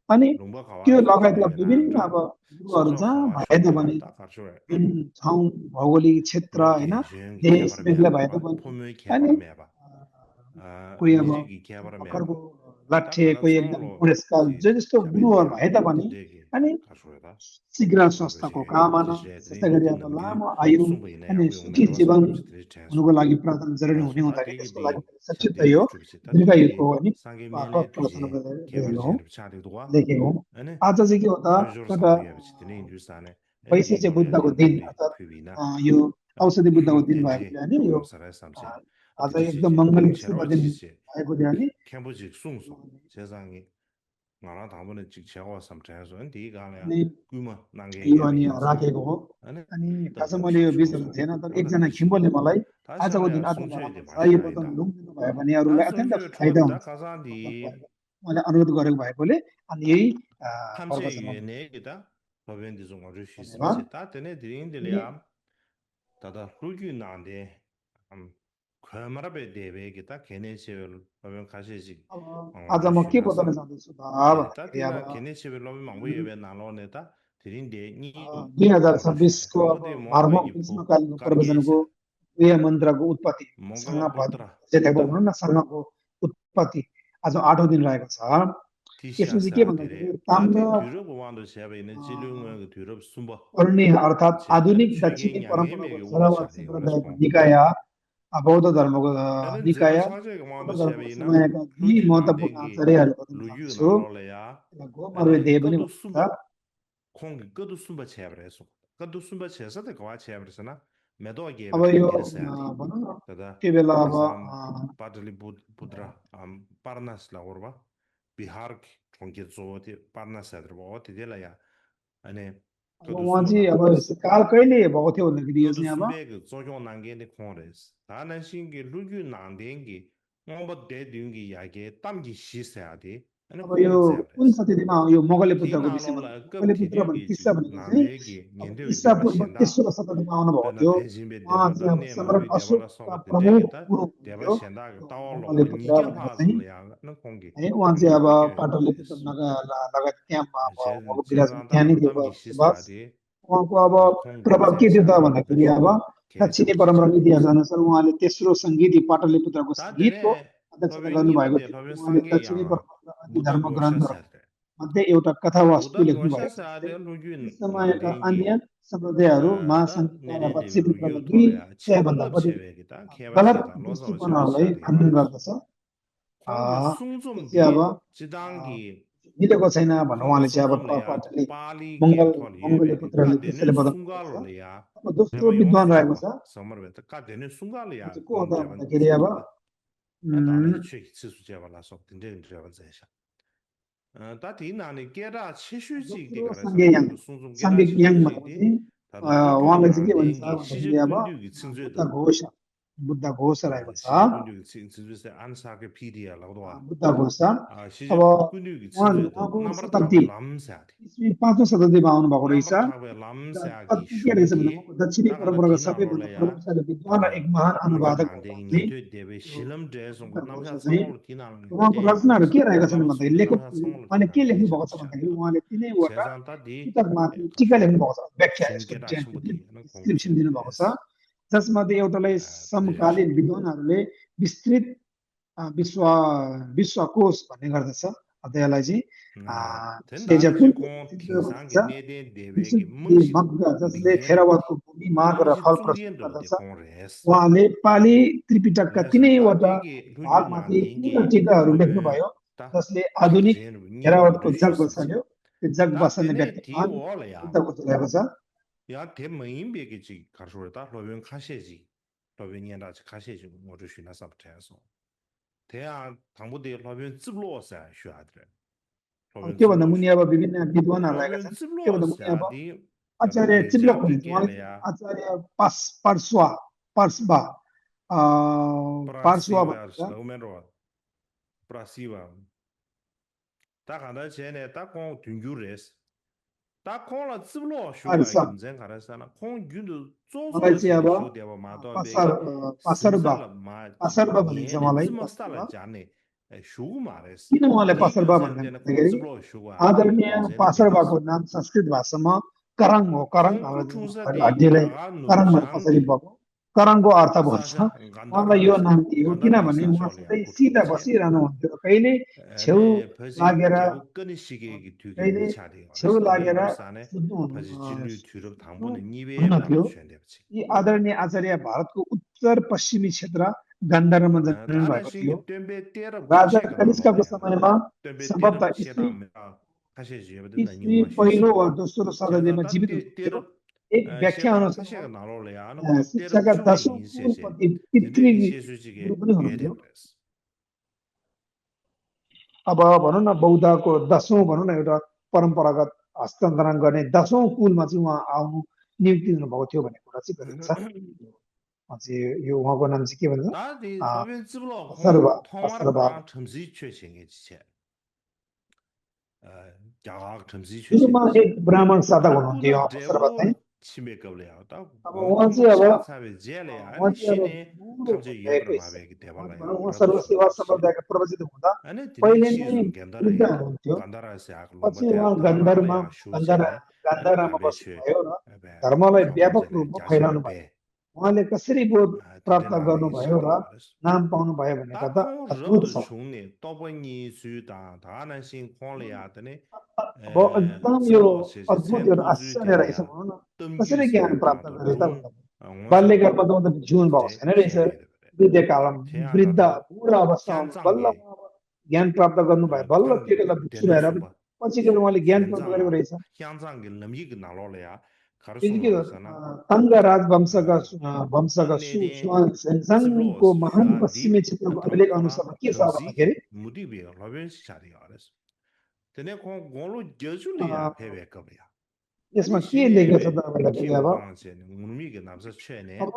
[SPEAKER 2] अनि
[SPEAKER 1] lungba
[SPEAKER 2] त्यो
[SPEAKER 1] khawa
[SPEAKER 2] लगायतका
[SPEAKER 1] shebe na
[SPEAKER 2] विभिन्न
[SPEAKER 1] ra
[SPEAKER 2] अब गुरुहरू
[SPEAKER 1] sozo
[SPEAKER 2] जहाँ
[SPEAKER 1] khawa
[SPEAKER 2] भए
[SPEAKER 1] shobe
[SPEAKER 2] तापनि
[SPEAKER 1] ta khar
[SPEAKER 2] जुन ठाउँ भौगोलिक क्षेत्र
[SPEAKER 1] me
[SPEAKER 2] होइन
[SPEAKER 1] de jen gi
[SPEAKER 2] देश
[SPEAKER 1] khebar me
[SPEAKER 2] बेग्ला
[SPEAKER 1] ba
[SPEAKER 2] भए
[SPEAKER 1] ba
[SPEAKER 2] तापनि
[SPEAKER 1] phomyo
[SPEAKER 2] अनि
[SPEAKER 1] khebar me ba
[SPEAKER 2] कोही अब
[SPEAKER 1] miri gi khebar me ba
[SPEAKER 2] भर्खरको
[SPEAKER 1] ta
[SPEAKER 2] लाट्ठे
[SPEAKER 1] khara
[SPEAKER 2] कोही
[SPEAKER 1] chong
[SPEAKER 2] एकदम
[SPEAKER 1] lo
[SPEAKER 2] गुणस्काल
[SPEAKER 1] ji
[SPEAKER 2] जो जस्तो
[SPEAKER 1] chabe
[SPEAKER 2] गुरुहरू
[SPEAKER 1] dia
[SPEAKER 2] भए तापनि
[SPEAKER 1] tinde gi
[SPEAKER 2] अनि
[SPEAKER 1] ka shwe da
[SPEAKER 2] शीघ्र
[SPEAKER 1] ma ba
[SPEAKER 2] स्वास्थ्यको
[SPEAKER 1] che
[SPEAKER 2] कामना
[SPEAKER 1] ji she de
[SPEAKER 2] त्यस्तै
[SPEAKER 1] lu
[SPEAKER 2] गरी
[SPEAKER 1] ju
[SPEAKER 2] अब
[SPEAKER 1] nam gi
[SPEAKER 2] लामो आयु
[SPEAKER 1] sum bai na ya
[SPEAKER 2] अनि
[SPEAKER 1] hu yong me
[SPEAKER 2] सुखी
[SPEAKER 1] ro
[SPEAKER 2] जीवन
[SPEAKER 1] sa lam ji de chen so
[SPEAKER 2] हुनुको लागि प्रार्थना जरुरी हुने
[SPEAKER 1] ta
[SPEAKER 2] हुँदाखेरि
[SPEAKER 1] de gi
[SPEAKER 2] त्यसको
[SPEAKER 1] di
[SPEAKER 2] लागि
[SPEAKER 1] cha
[SPEAKER 2] संक्षिप्त
[SPEAKER 1] de
[SPEAKER 2] यो
[SPEAKER 1] gi chu bi ta de gi
[SPEAKER 2] दीर्घायुको अनि
[SPEAKER 1] sang ge me le pi
[SPEAKER 2] प्रश्न
[SPEAKER 1] je khebar
[SPEAKER 2] हो
[SPEAKER 1] je cha de do wa
[SPEAKER 2] लेखेको हो
[SPEAKER 1] ane
[SPEAKER 2] आज चाहिँ के हो त
[SPEAKER 1] phyo jor
[SPEAKER 2] एउटा
[SPEAKER 1] sam ya bi de ne ju sa ne en di
[SPEAKER 2] वैशिष्ट्य
[SPEAKER 1] lo ya
[SPEAKER 2] बुद्धको
[SPEAKER 1] den
[SPEAKER 2] दिन
[SPEAKER 1] bu de
[SPEAKER 2] अर्थात्
[SPEAKER 1] phi bi na
[SPEAKER 2] यो औषधि बुद्धको दिन
[SPEAKER 1] den
[SPEAKER 2] भएको
[SPEAKER 1] de
[SPEAKER 2] दिन अनि यो
[SPEAKER 1] chogam sarai sam che
[SPEAKER 2] आज
[SPEAKER 1] di che
[SPEAKER 2] एकदम
[SPEAKER 1] che
[SPEAKER 2] मङ्गलिक शुभ
[SPEAKER 1] chero
[SPEAKER 2] दिन
[SPEAKER 1] chi che
[SPEAKER 2] भएको दिन अनि
[SPEAKER 1] khenpo chik sung so che sang ge ngara thangpo ne chik chewa sam chen so en di ga ya
[SPEAKER 2] अनि
[SPEAKER 1] kuma nang ge
[SPEAKER 2] यो
[SPEAKER 1] ge be
[SPEAKER 2] अनि
[SPEAKER 1] yin sa
[SPEAKER 2] राखेको हो
[SPEAKER 1] ane
[SPEAKER 2] अनि
[SPEAKER 1] da
[SPEAKER 2] खास
[SPEAKER 1] de
[SPEAKER 2] मैले
[SPEAKER 1] sha
[SPEAKER 2] यो
[SPEAKER 1] shu
[SPEAKER 2] बिचमा
[SPEAKER 1] so
[SPEAKER 2] थिएन तर
[SPEAKER 1] anda
[SPEAKER 2] एकजना
[SPEAKER 1] di chi
[SPEAKER 2] खिम्बोले मलाई
[SPEAKER 1] ta sha
[SPEAKER 2] आजको
[SPEAKER 1] le
[SPEAKER 2] दिन
[SPEAKER 1] ya
[SPEAKER 2] आत्म
[SPEAKER 1] sung chue
[SPEAKER 2] धर्ममा
[SPEAKER 1] de
[SPEAKER 2] छ
[SPEAKER 1] ma
[SPEAKER 2] यो
[SPEAKER 1] sha
[SPEAKER 2] पदम
[SPEAKER 1] da
[SPEAKER 2] लुङ दिनुभयो भने
[SPEAKER 1] ta
[SPEAKER 2] अरूलाई
[SPEAKER 1] sung
[SPEAKER 2] अत्यन्त
[SPEAKER 1] chue
[SPEAKER 2] फाइदा
[SPEAKER 1] chod da
[SPEAKER 2] हुन्छ
[SPEAKER 1] ka sa di
[SPEAKER 2] मैले अनुरोध गरेको भएकोले अनि यही
[SPEAKER 1] tham che
[SPEAKER 2] प्रवचनमा
[SPEAKER 1] yue ne ge da pa ben di zong ru shi sim
[SPEAKER 2] धन्यवाद
[SPEAKER 1] che ta de ne de yin de
[SPEAKER 2] अनि
[SPEAKER 1] ya ta da ru gyu na de am khwa ma ra be de be ge ta ke ne che pa ben ka she ji
[SPEAKER 2] अब
[SPEAKER 1] ru
[SPEAKER 2] आज म
[SPEAKER 1] shi
[SPEAKER 2] के
[SPEAKER 1] na sa
[SPEAKER 2] बताउन चाहँदैछु त
[SPEAKER 1] ta
[SPEAKER 2] भन्दाखेरि अब
[SPEAKER 1] tina kene chebe lobi mangbo yebe nalo ne ta tirin de ni mangbo shwe
[SPEAKER 2] 2026को
[SPEAKER 1] mangbo
[SPEAKER 2] अब
[SPEAKER 1] de mongpa
[SPEAKER 2] Bhargava
[SPEAKER 1] yi pu
[SPEAKER 2] ग्रीष्मकालीनको
[SPEAKER 1] karge
[SPEAKER 2] प्रवचनको
[SPEAKER 1] se
[SPEAKER 2] उयो मन्त्रको
[SPEAKER 1] mongpa
[SPEAKER 2] उत्पत्तिसँग
[SPEAKER 1] putra
[SPEAKER 2] जेठेको भनौँ न सँगको उत्पत्ति आज 8औं दिन रहेको छ
[SPEAKER 1] tisha
[SPEAKER 2] यसमा चाहिँ
[SPEAKER 1] se
[SPEAKER 2] के
[SPEAKER 1] a
[SPEAKER 2] भन्दाखेरि
[SPEAKER 1] dire ta
[SPEAKER 2] ताम्र
[SPEAKER 1] de dhyrab wando shebe ne jilu nga ga dhyrab sumba
[SPEAKER 2] Karni अर्थात्
[SPEAKER 1] che ane
[SPEAKER 2] आधुनिक
[SPEAKER 1] chwege
[SPEAKER 2] दक्षिणी
[SPEAKER 1] nyange me
[SPEAKER 2] परम्पराको
[SPEAKER 1] ge ula
[SPEAKER 2] Theravada
[SPEAKER 1] chade ula
[SPEAKER 2] सम्प्रदायको
[SPEAKER 1] spong
[SPEAKER 2] निकाय बौद्ध धर्मको
[SPEAKER 1] ane
[SPEAKER 2] निकाय
[SPEAKER 1] zeba chaje ga
[SPEAKER 2] बौद्ध
[SPEAKER 1] wando
[SPEAKER 2] धर्मको
[SPEAKER 1] shebe ina
[SPEAKER 2] समयका यी
[SPEAKER 1] lugyu
[SPEAKER 2] महत्त्वपूर्ण
[SPEAKER 1] nangdengi
[SPEAKER 2] आचार्यहरू बताउन
[SPEAKER 1] lugyu
[SPEAKER 2] चाहन्छु
[SPEAKER 1] nalo le ya
[SPEAKER 2] यसलाई गोमर्वे
[SPEAKER 1] ane
[SPEAKER 2] देह पनि
[SPEAKER 1] kadu
[SPEAKER 2] भनिन्छ
[SPEAKER 1] sumba kongi kadu sumba chebre so kadu sumba chesa de kwa chebre sana medo ge
[SPEAKER 2] अब
[SPEAKER 1] be
[SPEAKER 2] यो
[SPEAKER 1] thangir sa adi
[SPEAKER 2] भनौँ न
[SPEAKER 1] tada
[SPEAKER 2] त्यो बेला अब
[SPEAKER 1] Assam Patali Budra Parnas la orba Bihar chongki zo ti Parnas adrba o ti dela ya ane
[SPEAKER 2] अब
[SPEAKER 1] kadu
[SPEAKER 2] उहाँ
[SPEAKER 1] sumba
[SPEAKER 2] चाहिँ अब
[SPEAKER 1] nangres
[SPEAKER 2] काल कहिले भएको थियो भन्दाखेरि यो
[SPEAKER 1] kadu
[SPEAKER 2] चाहिँ अब
[SPEAKER 1] sumbe ge zogyo nange ni kongres ta na shingi lugyu nangdengi ngomba de dungi ya ge tamgi shi sa adi ane
[SPEAKER 2] अब यो
[SPEAKER 1] kongi
[SPEAKER 2] कुन
[SPEAKER 1] zemres
[SPEAKER 2] शताब्दीमा यो मोगले
[SPEAKER 1] ti
[SPEAKER 2] पुत्रको
[SPEAKER 1] na lo
[SPEAKER 2] विषयमा
[SPEAKER 1] la kab
[SPEAKER 2] मोगले
[SPEAKER 1] ti
[SPEAKER 2] पुत्र भने
[SPEAKER 1] dungi
[SPEAKER 2] किस्सा भनेको चाहिँ
[SPEAKER 1] nangdegi
[SPEAKER 2] अब
[SPEAKER 1] nyende
[SPEAKER 2] ईसा
[SPEAKER 1] deba
[SPEAKER 2] पूर्व
[SPEAKER 1] shenda
[SPEAKER 2] तेस्रो शताब्दीमा आउनुभएको
[SPEAKER 1] pena
[SPEAKER 2] थियो
[SPEAKER 1] tenshinbe
[SPEAKER 2] उहाँ
[SPEAKER 1] deba
[SPEAKER 2] चाहिँ
[SPEAKER 1] dan
[SPEAKER 2] अब
[SPEAKER 1] ne
[SPEAKER 2] सम्राट
[SPEAKER 1] nanglu deba la
[SPEAKER 2] अशोकका
[SPEAKER 1] soba de
[SPEAKER 2] प्रमुख
[SPEAKER 1] ge ta
[SPEAKER 2] गुरु
[SPEAKER 1] deba
[SPEAKER 2] हुनुहुन्थ्यो
[SPEAKER 1] shenda ga
[SPEAKER 2] यो
[SPEAKER 1] tawa lo
[SPEAKER 2] मोगले पुत्र
[SPEAKER 1] nige
[SPEAKER 2] भनेको
[SPEAKER 1] ha
[SPEAKER 2] चाहिँ
[SPEAKER 1] zul ya na kongi
[SPEAKER 2] है उहाँ चाहिँ अब
[SPEAKER 1] lugyu
[SPEAKER 2] पाटलिपुत्र
[SPEAKER 1] nangres
[SPEAKER 2] लगायत त्यहाँ अब उहाँको विराजमान
[SPEAKER 1] chesan
[SPEAKER 2] त्यहाँ
[SPEAKER 1] ta
[SPEAKER 2] नै थियो
[SPEAKER 1] tamgi shi
[SPEAKER 2] बसोबास
[SPEAKER 1] sa de
[SPEAKER 2] उहाँको अब
[SPEAKER 1] tada kongi
[SPEAKER 2] प्रभाव के थियो
[SPEAKER 1] zemsa
[SPEAKER 2] त
[SPEAKER 1] de
[SPEAKER 2] भन्दाखेरि अब
[SPEAKER 1] kesam
[SPEAKER 2] दक्षिणी
[SPEAKER 1] chi
[SPEAKER 2] परम्परा
[SPEAKER 1] chade
[SPEAKER 2] इतिहास अनुसार उहाँले तेस्रो सङ्गीत पाटलिपुत्रको
[SPEAKER 1] ta
[SPEAKER 2] सङ्गीतको
[SPEAKER 1] dene
[SPEAKER 2] अध्यक्षता
[SPEAKER 1] pabe
[SPEAKER 2] गर्नुभएको
[SPEAKER 1] ngimde
[SPEAKER 2] थियो
[SPEAKER 1] pabe
[SPEAKER 2] उहाँले
[SPEAKER 1] sange
[SPEAKER 2] दक्षिणी
[SPEAKER 1] ya
[SPEAKER 2] परम्परा अनि
[SPEAKER 1] buddha
[SPEAKER 2] धर्म
[SPEAKER 1] gosha
[SPEAKER 2] ग्रन्थहरू
[SPEAKER 1] sa de
[SPEAKER 2] मध्ये एउटा कथावस्तु
[SPEAKER 1] buddha
[SPEAKER 2] लेख्नु
[SPEAKER 1] gosha
[SPEAKER 2] भएको
[SPEAKER 1] sa
[SPEAKER 2] जस्तै
[SPEAKER 1] de lugyu
[SPEAKER 2] यस समयका
[SPEAKER 1] nangdengi
[SPEAKER 2] अन्य सम्प्रदायहरू
[SPEAKER 1] ta
[SPEAKER 2] महासङ्घका र
[SPEAKER 1] nene de
[SPEAKER 2] पक्षी पुत्रका
[SPEAKER 1] lugyu
[SPEAKER 2] दुई
[SPEAKER 1] thole ya
[SPEAKER 2] सयभन्दा
[SPEAKER 1] chekulab
[SPEAKER 2] बढी
[SPEAKER 1] chewe ki ta kheba
[SPEAKER 2] गलत
[SPEAKER 1] che ta lozo chewe
[SPEAKER 2] दृष्टिकोणहरूलाई
[SPEAKER 1] cha de
[SPEAKER 2] खण्डन
[SPEAKER 1] yore
[SPEAKER 2] गर्दछ
[SPEAKER 1] kongi
[SPEAKER 2] त्यो
[SPEAKER 1] sungzum
[SPEAKER 2] चाहिँ अब
[SPEAKER 1] di chidangi
[SPEAKER 2] मिलेको छैन भनेर
[SPEAKER 1] kongi
[SPEAKER 2] उहाँले चाहिँ अब
[SPEAKER 1] sungzum le ya
[SPEAKER 2] पाटली
[SPEAKER 1] pali ge thol
[SPEAKER 2] Mangale
[SPEAKER 1] yebe ki ka
[SPEAKER 2] पुत्रले
[SPEAKER 1] dene
[SPEAKER 2] त्यसैले बताउनु भएको
[SPEAKER 1] sungal
[SPEAKER 2] छ
[SPEAKER 1] le ya
[SPEAKER 2] अब दोस्रो
[SPEAKER 1] deba
[SPEAKER 2] विद्वान
[SPEAKER 1] yongsu
[SPEAKER 2] रहेको
[SPEAKER 1] chukwa
[SPEAKER 2] छ
[SPEAKER 1] samar be ta ka dene sungal le
[SPEAKER 2] ऊ
[SPEAKER 1] ya
[SPEAKER 2] चाहिँ को हो
[SPEAKER 1] kon
[SPEAKER 2] त
[SPEAKER 1] deban
[SPEAKER 2] भन्दाखेरि
[SPEAKER 1] se
[SPEAKER 2] अब
[SPEAKER 1] to anda ne chhe chisu che wala so tinde ndre wal zaisha ta ti na ne gera chishu ji de
[SPEAKER 2] दोस्रो
[SPEAKER 1] gara
[SPEAKER 2] साङ्गे
[SPEAKER 1] sa
[SPEAKER 2] याङ
[SPEAKER 1] sungzum gera
[SPEAKER 2] साङ्गे
[SPEAKER 1] chishu
[SPEAKER 2] याङ
[SPEAKER 1] ji
[SPEAKER 2] भनेको
[SPEAKER 1] de
[SPEAKER 2] चाहिँ
[SPEAKER 1] ta da lugyu
[SPEAKER 2] उहाँलाई चाहिँ
[SPEAKER 1] nang
[SPEAKER 2] के भन्छ
[SPEAKER 1] dengi shije
[SPEAKER 2] भन्दाखेरि अब
[SPEAKER 1] gundu gi chingje
[SPEAKER 2] Buddha
[SPEAKER 1] de
[SPEAKER 2] Ghosh Buddha Ghosh रहेको छ
[SPEAKER 1] shije gundu gi chingje se ansa ke pd la do
[SPEAKER 2] Buddha Ghosh छ अब
[SPEAKER 1] shije gundu gi chingje de
[SPEAKER 2] उहाँको
[SPEAKER 1] number
[SPEAKER 2] शताब्दी
[SPEAKER 1] thangwe lam sa de
[SPEAKER 2] इस्वी 5औं शताब्दीमा आउनुभएको रहेछ
[SPEAKER 1] number thangwe lam sa gi
[SPEAKER 2] कति के रहेछ भने
[SPEAKER 1] shungi
[SPEAKER 2] उहाँको दक्षिणी
[SPEAKER 1] ta kana
[SPEAKER 2] परम्पराको
[SPEAKER 1] tina lo
[SPEAKER 2] सबैभन्दा
[SPEAKER 1] le ya
[SPEAKER 2] प्रभावशाली
[SPEAKER 1] ta
[SPEAKER 2] विद्वान र
[SPEAKER 1] da
[SPEAKER 2] एक महान
[SPEAKER 1] lugyu
[SPEAKER 2] अनुवादक
[SPEAKER 1] nang
[SPEAKER 2] हो
[SPEAKER 1] de
[SPEAKER 2] उहाँ चाहिँ
[SPEAKER 1] nyen de de be
[SPEAKER 2] यो
[SPEAKER 1] shilam de song
[SPEAKER 2] Buddha Ghosh
[SPEAKER 1] namsha
[SPEAKER 2] चाहिँ
[SPEAKER 1] sangol tina
[SPEAKER 2] उहाँको
[SPEAKER 1] de
[SPEAKER 2] रचनाहरू के रहेका छन्
[SPEAKER 1] lama
[SPEAKER 2] भन्दाखेरि
[SPEAKER 1] sungde
[SPEAKER 2] लेखक
[SPEAKER 1] namsha sangol
[SPEAKER 2] उहाँले
[SPEAKER 1] tina
[SPEAKER 2] के
[SPEAKER 1] de
[SPEAKER 2] लेख्नु
[SPEAKER 1] chen
[SPEAKER 2] भएको छ
[SPEAKER 1] sha
[SPEAKER 2] भन्दाखेरि
[SPEAKER 1] de
[SPEAKER 2] उहाँले तिनैवटा
[SPEAKER 1] chesan ta di
[SPEAKER 2] पुस्तकमाथि टिका
[SPEAKER 1] kasho
[SPEAKER 2] लेख्नु भएको छ व्याख्या यसको
[SPEAKER 1] shinkera shimbuti na
[SPEAKER 2] description
[SPEAKER 1] kongche
[SPEAKER 2] दिनुभएको छ
[SPEAKER 1] es
[SPEAKER 2] जसमध्ये एउटालाई
[SPEAKER 1] tire
[SPEAKER 2] समकालीन विद्वानहरूले विस्तृत विश्व विश्वकोश भन्ने गर्दछ अध्ययलाई चाहिँ
[SPEAKER 1] 된다는
[SPEAKER 2] सेजपुर
[SPEAKER 1] 공
[SPEAKER 2] सिद्ध
[SPEAKER 1] 팅상게
[SPEAKER 2] भन्छ
[SPEAKER 1] 내대 대외기
[SPEAKER 2] विशुद्ध
[SPEAKER 1] 멍시고
[SPEAKER 2] मग्ग जसले
[SPEAKER 1] 링겐
[SPEAKER 2] थेरावादको भूमि मार्ग र
[SPEAKER 1] 링시
[SPEAKER 2] फल प्रस्तुत
[SPEAKER 1] 중견도
[SPEAKER 2] गर्दछ
[SPEAKER 1] 대공레스
[SPEAKER 2] उहाँले पाली त्रिपिटकका
[SPEAKER 1] 그래서
[SPEAKER 2] तिनैवटा
[SPEAKER 1] 다되게 루주나
[SPEAKER 2] भागमाथि पूर्ण
[SPEAKER 1] 링게
[SPEAKER 2] टिकाहरू
[SPEAKER 1] 로베
[SPEAKER 2] लेख्नुभयो
[SPEAKER 1] 다
[SPEAKER 2] जसले आधुनिक
[SPEAKER 1] 칼제는 링게
[SPEAKER 2] थेरावादको जग
[SPEAKER 1] 루주스지
[SPEAKER 2] बसाल्यो त्यो जग
[SPEAKER 1] 다
[SPEAKER 2] बसाल्ने
[SPEAKER 1] 되네
[SPEAKER 2] व्यक्ति महान
[SPEAKER 1] 디오라야
[SPEAKER 2] बुद्धको तुल्याएको छ
[SPEAKER 1] 야 대머인베게지 가르소다 로변 카셰지 로변이야다 카셰지 모두 쉬나 sabt해서 대야 당부대 로변 찌블로사 쉬아들 로변
[SPEAKER 2] के भन्दा मुनि
[SPEAKER 1] 찌블로스
[SPEAKER 2] अब विभिन्न विद्वानहरू आएका
[SPEAKER 1] 로변
[SPEAKER 2] छन् के भन्दा मुनि अब
[SPEAKER 1] 찌블로사디
[SPEAKER 2] आचार्य चिप्लक हुनुहुन्छ उहाँले
[SPEAKER 1] 게게래야
[SPEAKER 2] आचार्य पार्सवा पार्सबा पार्सवा भन्नुहुन्छ
[SPEAKER 1] 브라시바 로메로 브라시바 다 간다 전에 딱공 둥규레스 다 콩라 찌블로
[SPEAKER 2] पार्स
[SPEAKER 1] 쇼가 김전 가라사나 콩 균도
[SPEAKER 2] मलाई
[SPEAKER 1] 쪼쪼
[SPEAKER 2] चाहिँ अब
[SPEAKER 1] 쇼대바 마도
[SPEAKER 2] पासर
[SPEAKER 1] 베기
[SPEAKER 2] पासरबा
[SPEAKER 1] 심살라 마
[SPEAKER 2] पासरबा भनिन्छ
[SPEAKER 1] 니에네
[SPEAKER 2] मलाई
[SPEAKER 1] 찌머스탈라
[SPEAKER 2] पासरबा
[SPEAKER 1] 자네 쇼구 마레스
[SPEAKER 2] किन उहाँले पासरबा
[SPEAKER 1] 디규
[SPEAKER 2] भन्ने
[SPEAKER 1] 전에는 콩
[SPEAKER 2] भन्दाखेरि
[SPEAKER 1] 찌블로 쇼가
[SPEAKER 2] आदरणीय
[SPEAKER 1] 베레스
[SPEAKER 2] पासरबाको नाम संस्कृत भाषामा कराङ हो कराङ
[SPEAKER 1] 콩쿠
[SPEAKER 2] हाम्रो
[SPEAKER 1] 충사디
[SPEAKER 2] हड्डीलाई
[SPEAKER 1] 야가
[SPEAKER 2] कराङबाट कसरी
[SPEAKER 1] 누샹게
[SPEAKER 2] भएको कराङको अर्थ भन्छ
[SPEAKER 1] 사샤
[SPEAKER 2] उहाँलाई यो
[SPEAKER 1] 간다라레스
[SPEAKER 2] नाम दियो
[SPEAKER 1] 간다라
[SPEAKER 2] किनभने उहाँ
[SPEAKER 1] 사쇼리아
[SPEAKER 2] सधैँ सिधा
[SPEAKER 1] 구투체
[SPEAKER 2] बसिरहनुहुन्थ्यो कहिले छेउ
[SPEAKER 1] 네, 버지
[SPEAKER 2] लागेर
[SPEAKER 1] 개국권이 시계기 뒤게
[SPEAKER 2] कहिले
[SPEAKER 1] 미차리
[SPEAKER 2] छेउ
[SPEAKER 1] 어렸을 때는
[SPEAKER 2] लागेर
[SPEAKER 1] 인도산에 버지
[SPEAKER 2] सुत्नु
[SPEAKER 1] 진류 뒤로 당분은 니베
[SPEAKER 2] हुन्नथ्यो
[SPEAKER 1] 남도选되지
[SPEAKER 2] यी आदरणीय आचार्य भारतको उत्तर पश्चिमी क्षेत्र गान्धारमा जन्मिनु
[SPEAKER 1] 다른
[SPEAKER 2] भएको थियो
[SPEAKER 1] 신기 뗀베 때려
[SPEAKER 2] राजा
[SPEAKER 1] 카셰가
[SPEAKER 2] कनिष्कको
[SPEAKER 1] 나로래야
[SPEAKER 2] समयमा
[SPEAKER 1] 뗀베 때려
[SPEAKER 2] सम्भवतः
[SPEAKER 1] 시에다 카셰지 여러분
[SPEAKER 2] ईस्वी
[SPEAKER 1] 니우마
[SPEAKER 2] पहिलो वा
[SPEAKER 1] 쉬시고
[SPEAKER 2] दोस्रो
[SPEAKER 1] 제가
[SPEAKER 2] शताब्दीमा
[SPEAKER 1] 다
[SPEAKER 2] जीवित हुनुहुन्थ्यो
[SPEAKER 1] 때려
[SPEAKER 2] एक व्याख्या
[SPEAKER 1] 시에다
[SPEAKER 2] अनुसार
[SPEAKER 1] 카셰가 나로래야 하는 거 때려
[SPEAKER 2] शिक्षाका
[SPEAKER 1] 주의
[SPEAKER 2] 10औं
[SPEAKER 1] 인세세
[SPEAKER 2] कुलपति
[SPEAKER 1] 근데
[SPEAKER 2] पितृ गुरु
[SPEAKER 1] 인세수직에
[SPEAKER 2] पनि हुनुहुन्थ्यो
[SPEAKER 1] 유해되버렸어
[SPEAKER 2] अब भनौँ न बौद्धको 10औं भनौँ न एउटा परम्परागत हस्तान्तरण गर्ने 10औं कुलमा चाहिँ उहाँ आउनु नियुक्ति हुनुभएको थियो भन्ने कुरा चाहिँ गरिन्छ चाहिँ यो उहाँको नाम चाहिँ के भन्छ
[SPEAKER 1] 나디 로빈 찌블로
[SPEAKER 2] असरबा
[SPEAKER 1] 콩 통화를
[SPEAKER 2] असरबा
[SPEAKER 1] 그랑 틈지 최생의 지체 야각 틈지
[SPEAKER 2] सुरुमा
[SPEAKER 1] 최생의
[SPEAKER 2] एक ब्राह्मण साधक हुनुहुन्थ्यो
[SPEAKER 1] 다꾸나
[SPEAKER 2] असरबा चाहिँ
[SPEAKER 1] 데보 치메급래야 다
[SPEAKER 2] अब उहाँ चाहिँ
[SPEAKER 1] 공통도
[SPEAKER 2] अब
[SPEAKER 1] 차차베 제래야
[SPEAKER 2] उहाँ
[SPEAKER 1] 아니
[SPEAKER 2] चाहिँ अब
[SPEAKER 1] 신의
[SPEAKER 2] बुढो
[SPEAKER 1] 탐지
[SPEAKER 2] भइरहेको
[SPEAKER 1] 예브라
[SPEAKER 2] हिसाब
[SPEAKER 1] 마베기
[SPEAKER 2] भनौँ
[SPEAKER 1] 대발라야
[SPEAKER 2] उहाँ
[SPEAKER 1] 라도
[SPEAKER 2] सर्वसेवा
[SPEAKER 1] 슈나시
[SPEAKER 2] सम्प्रदायका प्रवचित हुँदा
[SPEAKER 1] 아니 디네
[SPEAKER 2] पहिले नै
[SPEAKER 1] 시즈
[SPEAKER 2] वृद्ध
[SPEAKER 1] 겐다라야
[SPEAKER 2] हुनुहुन्थ्यो
[SPEAKER 1] 간다라세
[SPEAKER 2] पछि
[SPEAKER 1] 아글롬바테
[SPEAKER 2] उहाँ गन्धर्म
[SPEAKER 1] 다나라야 쇼세네 아니
[SPEAKER 2] गान्धारामा
[SPEAKER 1] 바베쉐
[SPEAKER 2] बस्नुभयो र
[SPEAKER 1] 베
[SPEAKER 2] धर्मलाई व्यापक
[SPEAKER 1] 콩콘제네
[SPEAKER 2] रूपमा फैलाउनु
[SPEAKER 1] 자시베
[SPEAKER 2] भयो
[SPEAKER 1] 베
[SPEAKER 2] उहाँले कसरी बोध प्राप्त
[SPEAKER 1] 디데나레
[SPEAKER 2] गर्नुभयो र
[SPEAKER 1] 샤데바레스
[SPEAKER 2] नाम पाउनुभयो भन्ने कथा
[SPEAKER 1] 다콩
[SPEAKER 2] अद्भुत
[SPEAKER 1] 럽도
[SPEAKER 2] छ
[SPEAKER 1] 중네 또번이 수다 다나신 콩리아드네
[SPEAKER 2] अब एकदम यो
[SPEAKER 1] 찌블로 세세
[SPEAKER 2] अद्भुत एउटा
[SPEAKER 1] 샘부즈
[SPEAKER 2] आश्चर्य रहेछ
[SPEAKER 1] 되래야
[SPEAKER 2] भनौँ न कसरी ज्ञान
[SPEAKER 1] 덤규세
[SPEAKER 2] प्राप्त
[SPEAKER 1] 다도
[SPEAKER 2] गरे त
[SPEAKER 1] 둥
[SPEAKER 2] भन्दा
[SPEAKER 1] 원사
[SPEAKER 2] बाल्यकालमा त उनले जीवन भएको
[SPEAKER 1] 그때
[SPEAKER 2] छैन रहेछ
[SPEAKER 1] 희한해
[SPEAKER 2] वृद्धकालमा वृद्ध
[SPEAKER 1] 태아다다
[SPEAKER 2] बुढा अवस्थामा बल्ल
[SPEAKER 1] 현장계
[SPEAKER 2] ज्ञान प्राप्त गर्नुभयो बल्ल
[SPEAKER 1] 탕
[SPEAKER 2] त्यो बेला भिक्षु भएर पनि
[SPEAKER 1] 되는
[SPEAKER 2] पछि गएर उहाँले ज्ञान प्राप्त गरेको
[SPEAKER 1] 현장아
[SPEAKER 2] रहेछ
[SPEAKER 1] 현장계 넘기고 나로래야
[SPEAKER 2] फेरि के गर्छ
[SPEAKER 1] 가르송로서나
[SPEAKER 2] तङ्ग राजवंशका वंशका
[SPEAKER 1] 언내리
[SPEAKER 2] सेन्साङको महान
[SPEAKER 1] 찌블로스가
[SPEAKER 2] पश्चिमी
[SPEAKER 1] 디
[SPEAKER 2] क्षेत्रको
[SPEAKER 1] 탕
[SPEAKER 2] अभिलेख
[SPEAKER 1] 코랑
[SPEAKER 2] अनुसारमा के छ भन्दाखेरि
[SPEAKER 1] 탐지 무디비야 러벤시 자리가 알았어 되네 공로 저줄이야 배배급이야
[SPEAKER 2] यसमा
[SPEAKER 1] 아니
[SPEAKER 2] के लेखेको छ
[SPEAKER 1] 신입에
[SPEAKER 2] त भन्दाखेरि अब
[SPEAKER 1] 키우방세 우미게 남서 최네
[SPEAKER 2] अब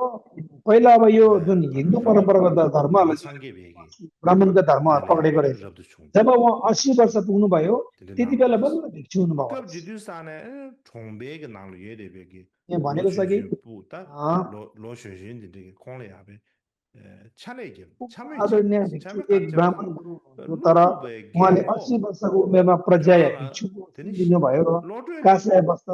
[SPEAKER 2] पहिला अब यो जुन हिन्दू परम्परागत धर्महरूलाई जुन
[SPEAKER 1] 남상계 बेगी
[SPEAKER 2] ब्राह्मणका धर्महरू
[SPEAKER 1] देले
[SPEAKER 2] पक्रेको रहेछ
[SPEAKER 1] रब्द छु
[SPEAKER 2] जब उहाँ 80 वर्ष पुग्नुभयो
[SPEAKER 1] दिले
[SPEAKER 2] त्यति बेला
[SPEAKER 1] नालोरेस
[SPEAKER 2] बल्ल भिक्षु हुनुभएको
[SPEAKER 1] कब
[SPEAKER 2] रहेछ
[SPEAKER 1] जिदुसाने 총배게 नालो 예데 बेगी
[SPEAKER 2] यहाँ भनेको छ कि
[SPEAKER 1] 로춘주 부다 로쇼신 दिले कोले आबे 차내게 참외지
[SPEAKER 2] आदरणीय भिक्षु
[SPEAKER 1] 참외
[SPEAKER 2] एक ब्राह्मण
[SPEAKER 1] 깜짝고
[SPEAKER 2] गुरु हुनुहुन्थ्यो तर
[SPEAKER 1] 루루베
[SPEAKER 2] उहाँले
[SPEAKER 1] गेको
[SPEAKER 2] 80 वर्षको उमेरमा प्रज्ञा या
[SPEAKER 1] 결혼한
[SPEAKER 2] भिक्षुको
[SPEAKER 1] 되니
[SPEAKER 2] लिनुभयो र
[SPEAKER 1] 로드에는
[SPEAKER 2] काषाय वस्त्र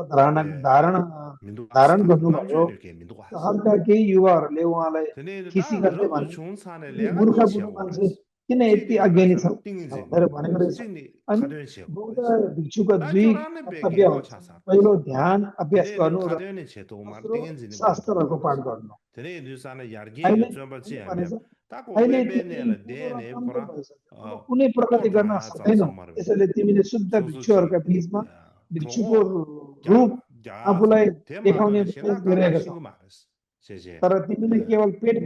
[SPEAKER 1] 민도
[SPEAKER 2] धारण
[SPEAKER 1] 아스타
[SPEAKER 2] गर्नुभयो
[SPEAKER 1] 남주에 이렇게 민도가 하스
[SPEAKER 2] सहरका केही युवाहरूले उहाँलाई
[SPEAKER 1] 되니
[SPEAKER 2] खिसी
[SPEAKER 1] 다
[SPEAKER 2] गर्दै
[SPEAKER 1] 럽도
[SPEAKER 2] भने
[SPEAKER 1] 좋은 산에
[SPEAKER 2] यो
[SPEAKER 1] 내가
[SPEAKER 2] मूर्ख
[SPEAKER 1] 니
[SPEAKER 2] बुढो
[SPEAKER 1] 지하고
[SPEAKER 2] मान्छे
[SPEAKER 1] 그랬어
[SPEAKER 2] किन यति
[SPEAKER 1] 찌리가
[SPEAKER 2] अज्ञानी छ
[SPEAKER 1] 나서는 띵인지
[SPEAKER 2] भनेर भनेको रहेछ
[SPEAKER 1] 찌니
[SPEAKER 2] अनि
[SPEAKER 1] 가드엔 지하고
[SPEAKER 2] बौद्ध
[SPEAKER 1] 그랬어
[SPEAKER 2] भिक्षुका
[SPEAKER 1] 나
[SPEAKER 2] दुई
[SPEAKER 1] 결혼에
[SPEAKER 2] कर्तव्य
[SPEAKER 1] 베게
[SPEAKER 2] हुन्छ
[SPEAKER 1] 고차사
[SPEAKER 2] पहिलो ध्यान अभ्यास
[SPEAKER 1] 되니
[SPEAKER 2] गर्नु र
[SPEAKER 1] 가드엔의 제도만
[SPEAKER 2] दोस्रो
[SPEAKER 1] 띵인지는 공부도
[SPEAKER 2] शास्त्रहरूको पाठ
[SPEAKER 1] 말했어
[SPEAKER 2] गर्नु
[SPEAKER 1] 되니 유산에
[SPEAKER 2] अहिले
[SPEAKER 1] 야르게 요즘버지
[SPEAKER 2] अहिले
[SPEAKER 1] 하면
[SPEAKER 2] भनेछ
[SPEAKER 1] ताको
[SPEAKER 2] अहिले तिमी
[SPEAKER 1] वेबेनेला
[SPEAKER 2] बुढो र
[SPEAKER 1] देने
[SPEAKER 2] कमजोर
[SPEAKER 1] पुरा
[SPEAKER 2] भइसक्यौ अब कुनै प्रगति गर्न
[SPEAKER 1] टोटला
[SPEAKER 2] सक्दैनौ
[SPEAKER 1] जान्छ मर्बे
[SPEAKER 2] त्यसैले तिमीले शुद्ध
[SPEAKER 1] सोसुची
[SPEAKER 2] भिक्षुहरूका बीचमा भिक्षुको
[SPEAKER 1] 저거
[SPEAKER 2] रूप
[SPEAKER 1] 야자
[SPEAKER 2] आफूलाई देखाउने
[SPEAKER 1] 대마도는
[SPEAKER 2] प्रयास
[SPEAKER 1] 신나
[SPEAKER 2] गरिरहेका
[SPEAKER 1] 까나신
[SPEAKER 2] छौ
[SPEAKER 1] 거 말했어 제제
[SPEAKER 2] तर तिमीले केवल पेट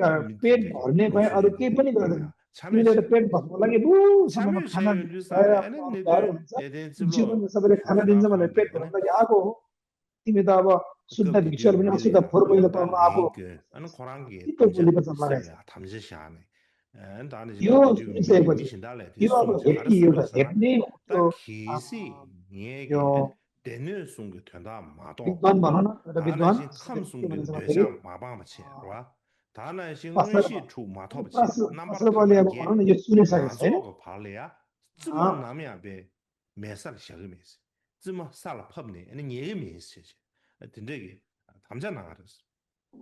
[SPEAKER 1] 되게
[SPEAKER 2] भर्ने भए अरू केही
[SPEAKER 1] 로슈진들이
[SPEAKER 2] पनि गर्दैनौ तिमीले एउटा
[SPEAKER 1] 참여시
[SPEAKER 2] पेट भर्नको लागि बुढोसम्ममा खाना
[SPEAKER 1] 참여시
[SPEAKER 2] भएर
[SPEAKER 1] 뉴스안에
[SPEAKER 2] आफ्नो
[SPEAKER 1] 아는
[SPEAKER 2] गाह्रो
[SPEAKER 1] 내들
[SPEAKER 2] हुन्छ
[SPEAKER 1] 에덴 ጽብሎ
[SPEAKER 2] भिक्षुको सबैले खाना दिन्छ भनेर पेट भर्नको लागि आएको हो तिमी त अब शुद्ध
[SPEAKER 1] 급
[SPEAKER 2] भिक्षुहरू
[SPEAKER 1] 디디오
[SPEAKER 2] पनि अशुद्ध
[SPEAKER 1] 미리야
[SPEAKER 2] फोहोर मैला
[SPEAKER 1] 다
[SPEAKER 2] पाउनु आएको
[SPEAKER 1] 레이그 아는 코랑기
[SPEAKER 2] के
[SPEAKER 1] 탐제
[SPEAKER 2] बोलेको जस्तो लागेको छ
[SPEAKER 1] 세베야 탐제샤네 다는
[SPEAKER 2] यो
[SPEAKER 1] 급 디디오 미리
[SPEAKER 2] सुनिसकेपछि
[SPEAKER 1] 미신달래
[SPEAKER 2] यो अब
[SPEAKER 1] 디송제
[SPEAKER 2] हेप्ने
[SPEAKER 1] 알았어
[SPEAKER 2] एउटा
[SPEAKER 1] 그랬잖아
[SPEAKER 2] हेप्ने त्यो
[SPEAKER 1] 다 기시
[SPEAKER 2] यो
[SPEAKER 1] 얘기 대뇌 송게 된다 마도
[SPEAKER 2] विद्वान भनौँ न एउटा विद्वान
[SPEAKER 1] 다나신
[SPEAKER 2] जसले के
[SPEAKER 1] 탐송게
[SPEAKER 2] भन्छ भन्दाखेरि
[SPEAKER 1] 뇌상 마방마치 봐 다나신
[SPEAKER 2] पास्टर
[SPEAKER 1] 은시 주 마토버치 남바르
[SPEAKER 2] पास्टरले अब भनौँ
[SPEAKER 1] 타만게
[SPEAKER 2] न यो सुनिसकेको छैन
[SPEAKER 1] 마조가 발레야 쯤어 남이야 베 매살 시험이지 쯤어 살 펍네 아니 예미 있으지 된대기 담자 나가렸어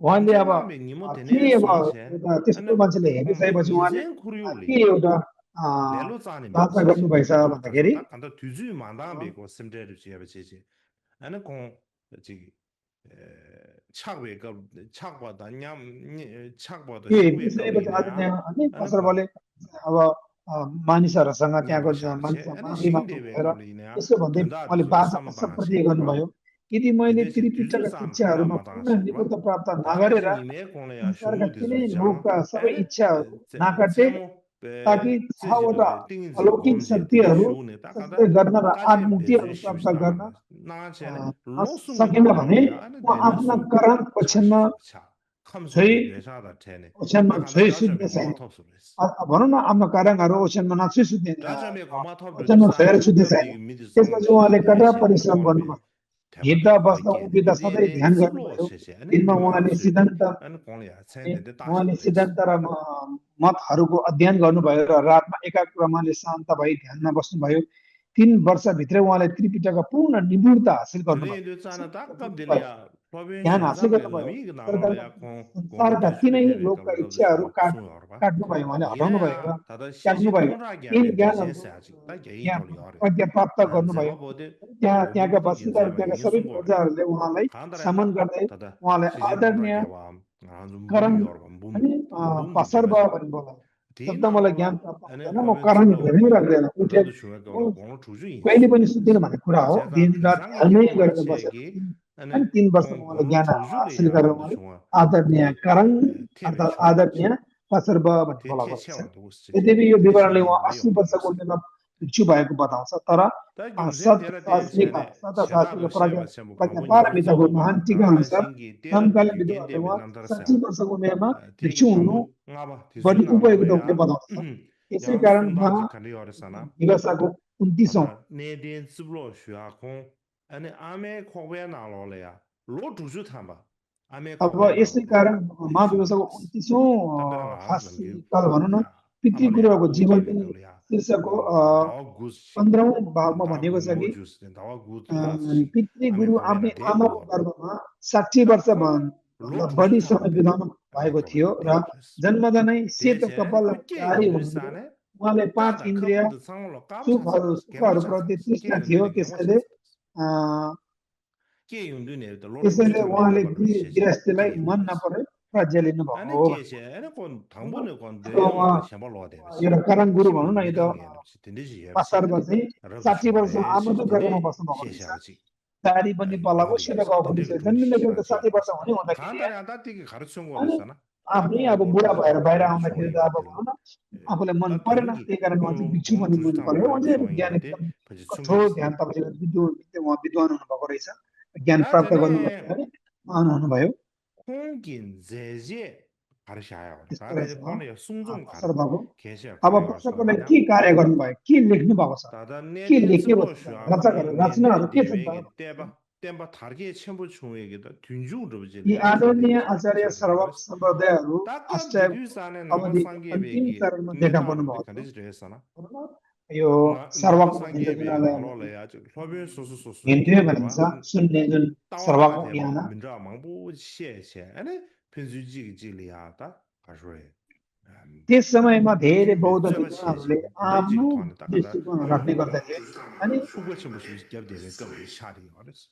[SPEAKER 2] उहाँले अब
[SPEAKER 1] 담자가 니모
[SPEAKER 2] के
[SPEAKER 1] 되네
[SPEAKER 2] अब
[SPEAKER 1] 송세
[SPEAKER 2] एउटा त्यस्तो मान्छेले हेरिसकेपछि उहाँले
[SPEAKER 1] 인생
[SPEAKER 2] के
[SPEAKER 1] कुरि올리
[SPEAKER 2] एउटा
[SPEAKER 1] 레로 자네
[SPEAKER 2] राजा
[SPEAKER 1] 메시지
[SPEAKER 2] गर्नुभएछ
[SPEAKER 1] 레로 가서
[SPEAKER 2] भन्दाखेरि
[SPEAKER 1] 딱 간다 뒤주 만다 베고 심대를 지야베지 아니 공 저기 착외가 착보다 냠 착보다
[SPEAKER 2] यो
[SPEAKER 1] 식외가
[SPEAKER 2] हेरिसकेपछि आज
[SPEAKER 1] 위냐
[SPEAKER 2] त्यहाँ अनि
[SPEAKER 1] 아니 공
[SPEAKER 2] पसलले अब मानिसहरूसँग त्यहाँको
[SPEAKER 1] 냠바샤바체 아니
[SPEAKER 2] माफी माग्नु भएर
[SPEAKER 1] 싱대외가 위냐
[SPEAKER 2] यसो भन्दै उहाँले
[SPEAKER 1] 된다도
[SPEAKER 2] बाचा
[SPEAKER 1] 삼방하지
[SPEAKER 2] प्रतिज्ञा गर्नुभयो यदि मैले
[SPEAKER 1] 디데시 뒤주
[SPEAKER 2] त्रिपिटकका
[SPEAKER 1] 삼 하나
[SPEAKER 2] शिक्षाहरूमा पूर्ण
[SPEAKER 1] 마당하지 봐
[SPEAKER 2] निपुणता प्राप्त नगरेर
[SPEAKER 1] 다가지 님의 공래야
[SPEAKER 2] संसारका तिनै
[SPEAKER 1] 쇼디즈장
[SPEAKER 2] लोकका सबै
[SPEAKER 1] 아니
[SPEAKER 2] इच्छाहरू नाकाटे
[SPEAKER 1] 제모
[SPEAKER 2] ताकि छवटा
[SPEAKER 1] 这些的 定义
[SPEAKER 2] अलौकिक
[SPEAKER 1] 범죄 되게
[SPEAKER 2] शक्तिहरू
[SPEAKER 1] 쉬우네 딱
[SPEAKER 2] सबै
[SPEAKER 1] 간다
[SPEAKER 2] गर्न र
[SPEAKER 1] 까지
[SPEAKER 2] आत्मुक्तिहरू
[SPEAKER 1] 배제
[SPEAKER 2] प्राप्त गर्न
[SPEAKER 1] 쉬우시다 나한테는 로스는
[SPEAKER 2] सकेन भने
[SPEAKER 1] 나로야 아니
[SPEAKER 2] उहाँ
[SPEAKER 1] 되는
[SPEAKER 2] आफ्ना
[SPEAKER 1] 숨
[SPEAKER 2] करण ओछ्यानमा
[SPEAKER 1] 차시차
[SPEAKER 2] छोइ
[SPEAKER 1] 감소를 뇌사다 되네
[SPEAKER 2] ओछ्यानमा
[SPEAKER 1] 딱 간다
[SPEAKER 2] छोइ
[SPEAKER 1] 다점에
[SPEAKER 2] सुत्दैछ
[SPEAKER 1] 고마 톱스 그랬어
[SPEAKER 2] भनौँ न आफ्नो कार्यहरू ओछ्यानमा नछोइ सुत्ने
[SPEAKER 1] 다점에 고마 톱을
[SPEAKER 2] ओछ्यानमा छोएर
[SPEAKER 1] 사네
[SPEAKER 2] सुत्दैछ
[SPEAKER 1] 톱이 मिदि
[SPEAKER 2] त्यसपछि
[SPEAKER 1] 상시
[SPEAKER 2] उहाँले कडा
[SPEAKER 1] 내시네
[SPEAKER 2] परिश्रम गर्नुभयो
[SPEAKER 1] 꼴베
[SPEAKER 2] हिँड्दा
[SPEAKER 1] 대바다
[SPEAKER 2] बस्दा
[SPEAKER 1] 거기에
[SPEAKER 2] उभिँदा सधैँ
[SPEAKER 1] 내내
[SPEAKER 2] ध्यान
[SPEAKER 1] 슬로우
[SPEAKER 2] गर्नुभयो
[SPEAKER 1] 셋이 아니
[SPEAKER 2] दिनमा
[SPEAKER 1] 듀마
[SPEAKER 2] उहाँले
[SPEAKER 1] 셋
[SPEAKER 2] सिद्धान्त
[SPEAKER 1] 아니 공이야 셋인데 다시
[SPEAKER 2] उहाँले
[SPEAKER 1] 그랬어
[SPEAKER 2] सिद्धान्त र मतहरूको अध्ययन गर्नुभयो र रातमा एकाग्रमाले शान्त भई ध्यानमा बस्नुभयो 3 वर्षभित्रै उहाँले त्रिपिटकका पूर्ण निपुणता हासिल गर्नुभयो
[SPEAKER 1] 드레이드 짜나
[SPEAKER 2] भयो
[SPEAKER 1] 닦아들이야 법인
[SPEAKER 2] ध्यान हासिल
[SPEAKER 1] 현상배
[SPEAKER 2] गर्नुभयो
[SPEAKER 1] 의미
[SPEAKER 2] तर
[SPEAKER 1] 나로야 공부
[SPEAKER 2] संसारका
[SPEAKER 1] 뒤집에
[SPEAKER 2] तिनै
[SPEAKER 1] 대비가
[SPEAKER 2] लोकका
[SPEAKER 1] 우리도
[SPEAKER 2] इच्छाहरू
[SPEAKER 1] 숨어 봐
[SPEAKER 2] काट्नुभयो उहाँले हटाउनुभयो र
[SPEAKER 1] 이래야 다들 시시
[SPEAKER 2] त्याग्नुभयो
[SPEAKER 1] 통하게
[SPEAKER 2] तीन
[SPEAKER 1] 하면
[SPEAKER 2] ज्ञानहरू
[SPEAKER 1] 비즈니스 아직 딱 यही
[SPEAKER 2] ज्ञान
[SPEAKER 1] 돌이 어려
[SPEAKER 2] प्रज्ञा प्राप्त
[SPEAKER 1] 난
[SPEAKER 2] गर्नुभयो
[SPEAKER 1] 제가 보데
[SPEAKER 2] त्यहाँ त्यहाँका
[SPEAKER 1] 오버로드
[SPEAKER 2] बसिन्दा
[SPEAKER 1] 견제바
[SPEAKER 2] त्यहाँका सबै
[SPEAKER 1] 인수 거래
[SPEAKER 2] प्रजाहरूले उहाँलाई सम्मान
[SPEAKER 1] 간다라다
[SPEAKER 2] गर्दै
[SPEAKER 1] 다다
[SPEAKER 2] उहाँलाई
[SPEAKER 1] 시시
[SPEAKER 2] आदरणीय
[SPEAKER 1] 통하게 와 아주
[SPEAKER 2] करण
[SPEAKER 1] 몸이 어려
[SPEAKER 2] अनि
[SPEAKER 1] 몸도
[SPEAKER 2] पासर
[SPEAKER 1] 되면서
[SPEAKER 2] भयो भने बोलायो जब त मलाई ज्ञान
[SPEAKER 1] 디나로라
[SPEAKER 2] प्राप्त
[SPEAKER 1] 아니
[SPEAKER 2] हुँदैन म
[SPEAKER 1] 법인
[SPEAKER 2] करण
[SPEAKER 1] 습로
[SPEAKER 2] हेर्नै राख्दैन उठेर
[SPEAKER 1] 그래도 중요한
[SPEAKER 2] म
[SPEAKER 1] 거는 공을 주주
[SPEAKER 2] कहिले
[SPEAKER 1] 인수
[SPEAKER 2] पनि सुत्दिनँ भन्ने कुरा हो
[SPEAKER 1] 제가
[SPEAKER 2] दिन रात
[SPEAKER 1] 비상의
[SPEAKER 2] ध्यानै
[SPEAKER 1] 경우
[SPEAKER 2] गरेर बसेर
[SPEAKER 1] 마치기
[SPEAKER 2] अनि
[SPEAKER 1] 아니
[SPEAKER 2] 3 वर्षमा उहाँले
[SPEAKER 1] 공을
[SPEAKER 2] ज्ञान
[SPEAKER 1] 주주를
[SPEAKER 2] हासिल गरेर
[SPEAKER 1] 야간도
[SPEAKER 2] उहाँले
[SPEAKER 1] 중앙
[SPEAKER 2] आदरणीय
[SPEAKER 1] 대
[SPEAKER 2] करण
[SPEAKER 1] 탭에
[SPEAKER 2] अर्थात्
[SPEAKER 1] 중앙
[SPEAKER 2] आदरणीय पासर्ब भन्ने बोलाएको छ
[SPEAKER 1] 대체체와 누구 쓰지
[SPEAKER 2] यद्यपि यो विवरणले
[SPEAKER 1] 대체체
[SPEAKER 2] उहाँ
[SPEAKER 1] 용도
[SPEAKER 2] 80 वर्षको
[SPEAKER 1] 용도
[SPEAKER 2] उमेरमा भिक्षु भएको बताउँछ तर
[SPEAKER 1] 다 용센
[SPEAKER 2] सत
[SPEAKER 1] 데라
[SPEAKER 2] शास्त्रीका
[SPEAKER 1] 대체네
[SPEAKER 2] सत शास्त्रीको
[SPEAKER 1] 제다도
[SPEAKER 2] प्रज्ञा
[SPEAKER 1] 셰바 셰뭐
[SPEAKER 2] प्रज्ञा
[SPEAKER 1] 광고 니부
[SPEAKER 2] पारमिताको
[SPEAKER 1] 저거
[SPEAKER 2] महान
[SPEAKER 1] 봐
[SPEAKER 2] टीका
[SPEAKER 1] 나만
[SPEAKER 2] अनुसार
[SPEAKER 1] 신기 때라
[SPEAKER 2] समकालीन
[SPEAKER 1] 유겐
[SPEAKER 2] विद्वानहरूले
[SPEAKER 1] 대비
[SPEAKER 2] उहाँ
[SPEAKER 1] 남다르사
[SPEAKER 2] 80 वर्षको उमेरमा भिक्षु
[SPEAKER 1] 되게
[SPEAKER 2] हुनु
[SPEAKER 1] 방문 ngaba
[SPEAKER 2] बढी
[SPEAKER 1] 디즈나
[SPEAKER 2] उपयुक्त हुने
[SPEAKER 1] 로야
[SPEAKER 2] बताउँछ यसै
[SPEAKER 1] 양
[SPEAKER 2] कारण
[SPEAKER 1] 송다지
[SPEAKER 2] उहाँ
[SPEAKER 1] 칸리 어르사나
[SPEAKER 2] दिवसाको 29औं
[SPEAKER 1] 다다 내된 습로 쉬아콩 아니 아메 코베 나로래야 로 주주 탐바 아메
[SPEAKER 2] अब
[SPEAKER 1] 코베
[SPEAKER 2] यसै
[SPEAKER 1] 나로래
[SPEAKER 2] कारण महादिवसको 29औं
[SPEAKER 1] 답변은 안 하지
[SPEAKER 2] खासी
[SPEAKER 1] 넘겨
[SPEAKER 2] काल भनौँ न
[SPEAKER 1] 아마리아
[SPEAKER 2] पितृगृहको जीवन
[SPEAKER 1] 구티베
[SPEAKER 2] पनि
[SPEAKER 1] 걸이야
[SPEAKER 2] शीर्षकको
[SPEAKER 1] 다와 구스
[SPEAKER 2] 15औं भागमा
[SPEAKER 1] 다
[SPEAKER 2] भनिएको छ कि
[SPEAKER 1] 구모주스 다와 구트라스 आमे
[SPEAKER 2] पितृगुरु
[SPEAKER 1] कोबेना
[SPEAKER 2] आफ्नै
[SPEAKER 1] दे
[SPEAKER 2] आमाको
[SPEAKER 1] गुयो
[SPEAKER 2] गर्भमा 60
[SPEAKER 1] ता
[SPEAKER 2] वर्ष
[SPEAKER 1] 콩 로
[SPEAKER 2] भन्दा
[SPEAKER 1] 주주
[SPEAKER 2] बढी
[SPEAKER 1] 탐바
[SPEAKER 2] समय
[SPEAKER 1] 베
[SPEAKER 2] बिताउनु
[SPEAKER 1] आमे
[SPEAKER 2] भएको थियो
[SPEAKER 1] कोबे나
[SPEAKER 2] र
[SPEAKER 1] दे 그랬어
[SPEAKER 2] जन्मदा नै सेतो
[SPEAKER 1] 대체
[SPEAKER 2] कपाल
[SPEAKER 1] 그게
[SPEAKER 2] धारी हुनुहुन्थ्यो
[SPEAKER 1] 용두사네
[SPEAKER 2] उहाँले 5
[SPEAKER 1] 까다
[SPEAKER 2] इन्द्रिय
[SPEAKER 1] 커브드 상으로 까부차서 개모차서
[SPEAKER 2] सुखहरूप्रति तृष्णा
[SPEAKER 1] 게
[SPEAKER 2] थियो
[SPEAKER 1] 용두네
[SPEAKER 2] त्यसैले
[SPEAKER 1] 개모차서
[SPEAKER 2] अ,
[SPEAKER 1] 게 용두네 로 주주
[SPEAKER 2] त्यसैले
[SPEAKER 1] 탐바
[SPEAKER 2] उहाँले
[SPEAKER 1] 레버를 시제
[SPEAKER 2] गृहस्थीलाई
[SPEAKER 1] 게
[SPEAKER 2] मन
[SPEAKER 1] 용두스
[SPEAKER 2] नपरे राज्य लिनुभएको
[SPEAKER 1] 아니
[SPEAKER 2] हो
[SPEAKER 1] 게세 아니 건 당분에 건
[SPEAKER 2] अब उहाँ
[SPEAKER 1] 내용을 샤발로 되면서
[SPEAKER 2] एउटा करण गुरु
[SPEAKER 1] 키위
[SPEAKER 2] भनौँ न यो त
[SPEAKER 1] 미강에 없이 된듯이 해야지
[SPEAKER 2] पासारमा
[SPEAKER 1] 아니
[SPEAKER 2] चाहिँ
[SPEAKER 1] रब
[SPEAKER 2] 60 वर्ष
[SPEAKER 1] 쇼레
[SPEAKER 2] आमाको गर्भमा
[SPEAKER 1] 시스템에
[SPEAKER 2] बस्नुभएको रहेछ
[SPEAKER 1] 시샤지
[SPEAKER 2] दारी पनि पलाएको सेतो
[SPEAKER 1] 마그리아스
[SPEAKER 2] गाउँ पनि
[SPEAKER 1] 된데
[SPEAKER 2] छ
[SPEAKER 1] 동시
[SPEAKER 2] जन्मिँदाखेरि त
[SPEAKER 1] 시바지
[SPEAKER 2] 60 वर्ष
[SPEAKER 1] 그랬어
[SPEAKER 2] हुने हुँदाखेरि
[SPEAKER 1] 간단히 안다티게 가르쳐
[SPEAKER 2] अनि
[SPEAKER 1] 거랬잖아
[SPEAKER 2] आफ्नै
[SPEAKER 1] 딱공
[SPEAKER 2] अब
[SPEAKER 1] 로
[SPEAKER 2] बुढा भएर
[SPEAKER 1] 주주도
[SPEAKER 2] बाहिर
[SPEAKER 1] 탐바도
[SPEAKER 2] आउँदाखेरि त
[SPEAKER 1] 중앙이가
[SPEAKER 2] अब
[SPEAKER 1] 될
[SPEAKER 2] भनौँ न आफूलाई मन
[SPEAKER 1] 다
[SPEAKER 2] परेन
[SPEAKER 1] 동기
[SPEAKER 2] त्यही कारण उहाँ चाहिँ
[SPEAKER 1] 공로
[SPEAKER 2] भिक्षु
[SPEAKER 1] 공로
[SPEAKER 2] बन्नु
[SPEAKER 1] 주주
[SPEAKER 2] मन पर्यो
[SPEAKER 1] 탐바도
[SPEAKER 2] उहाँ चाहिँ ज्ञान
[SPEAKER 1] 중앙이가 돼
[SPEAKER 2] एकदम
[SPEAKER 1] 벌써
[SPEAKER 2] कठोर
[SPEAKER 1] 충분했어
[SPEAKER 2] ध्यान तपाईँले उहाँ विद्वान हुनुभएको रहेछ ज्ञान
[SPEAKER 1] 다
[SPEAKER 2] प्राप्त गर्नुभएको
[SPEAKER 1] 전에
[SPEAKER 2] है महान हुनुभयो
[SPEAKER 1] 홍긴 제제 가르샤야
[SPEAKER 2] त्यस्तो रहेछ
[SPEAKER 1] 가르 권에 숭종 가르
[SPEAKER 2] पासर बाबु
[SPEAKER 1] 계셔
[SPEAKER 2] अब
[SPEAKER 1] 가르
[SPEAKER 2] पासरकोले
[SPEAKER 1] 어서냐
[SPEAKER 2] के कार्य गर्नुभयो के लेख्नु भएको छ
[SPEAKER 1] 다다
[SPEAKER 2] के
[SPEAKER 1] 내된
[SPEAKER 2] लेख्ने
[SPEAKER 1] 습로
[SPEAKER 2] भएको छ
[SPEAKER 1] 쉬어
[SPEAKER 2] रचनाहरू
[SPEAKER 1] 공
[SPEAKER 2] रचनाहरू
[SPEAKER 1] 내내
[SPEAKER 2] के छन् त
[SPEAKER 1] 대외게 때바 땜바 다르게 첨부 중에게도 균중으로
[SPEAKER 2] यी
[SPEAKER 1] 버지네
[SPEAKER 2] आदरणीय
[SPEAKER 1] 균대면서
[SPEAKER 2] आचार्य
[SPEAKER 1] 차리가
[SPEAKER 2] सर्वक
[SPEAKER 1] 그랬어
[SPEAKER 2] सम्प्रदायहरू
[SPEAKER 1] 딱간
[SPEAKER 2] अष्टायको
[SPEAKER 1] 디류산에 남바
[SPEAKER 2] अवधिको अन्तिम
[SPEAKER 1] 상계베기
[SPEAKER 2] चरणमा देखा
[SPEAKER 1] 니나로데
[SPEAKER 2] पर्नुभएको थियो
[SPEAKER 1] 간디지 했잖아
[SPEAKER 2] यो
[SPEAKER 1] 남바
[SPEAKER 2] सर्वक भनिन्छ जुन
[SPEAKER 1] 상계베
[SPEAKER 2] आदरणीय
[SPEAKER 1] 나로래 아주 협의 소소소소
[SPEAKER 2] हिन्दू
[SPEAKER 1] 이게
[SPEAKER 2] भनिन्छ
[SPEAKER 1] 봐
[SPEAKER 2] सुन्ने जुन सर्वक
[SPEAKER 1] 다운다 대바
[SPEAKER 2] यहाँ
[SPEAKER 1] 민자 망보 시에시에 아니 편수지 지리야다 가서래
[SPEAKER 2] त्यस समयमा धेरै बौद्ध
[SPEAKER 1] 저거
[SPEAKER 2] विद्वानहरूले
[SPEAKER 1] 시에시에 부대지
[SPEAKER 2] आफ्नो
[SPEAKER 1] 토하는 딱 간다
[SPEAKER 2] दृष्टिकोण राख्ने गर्दथे अनि
[SPEAKER 1] 후보치 무슨 잡되는 거 샤리 말했어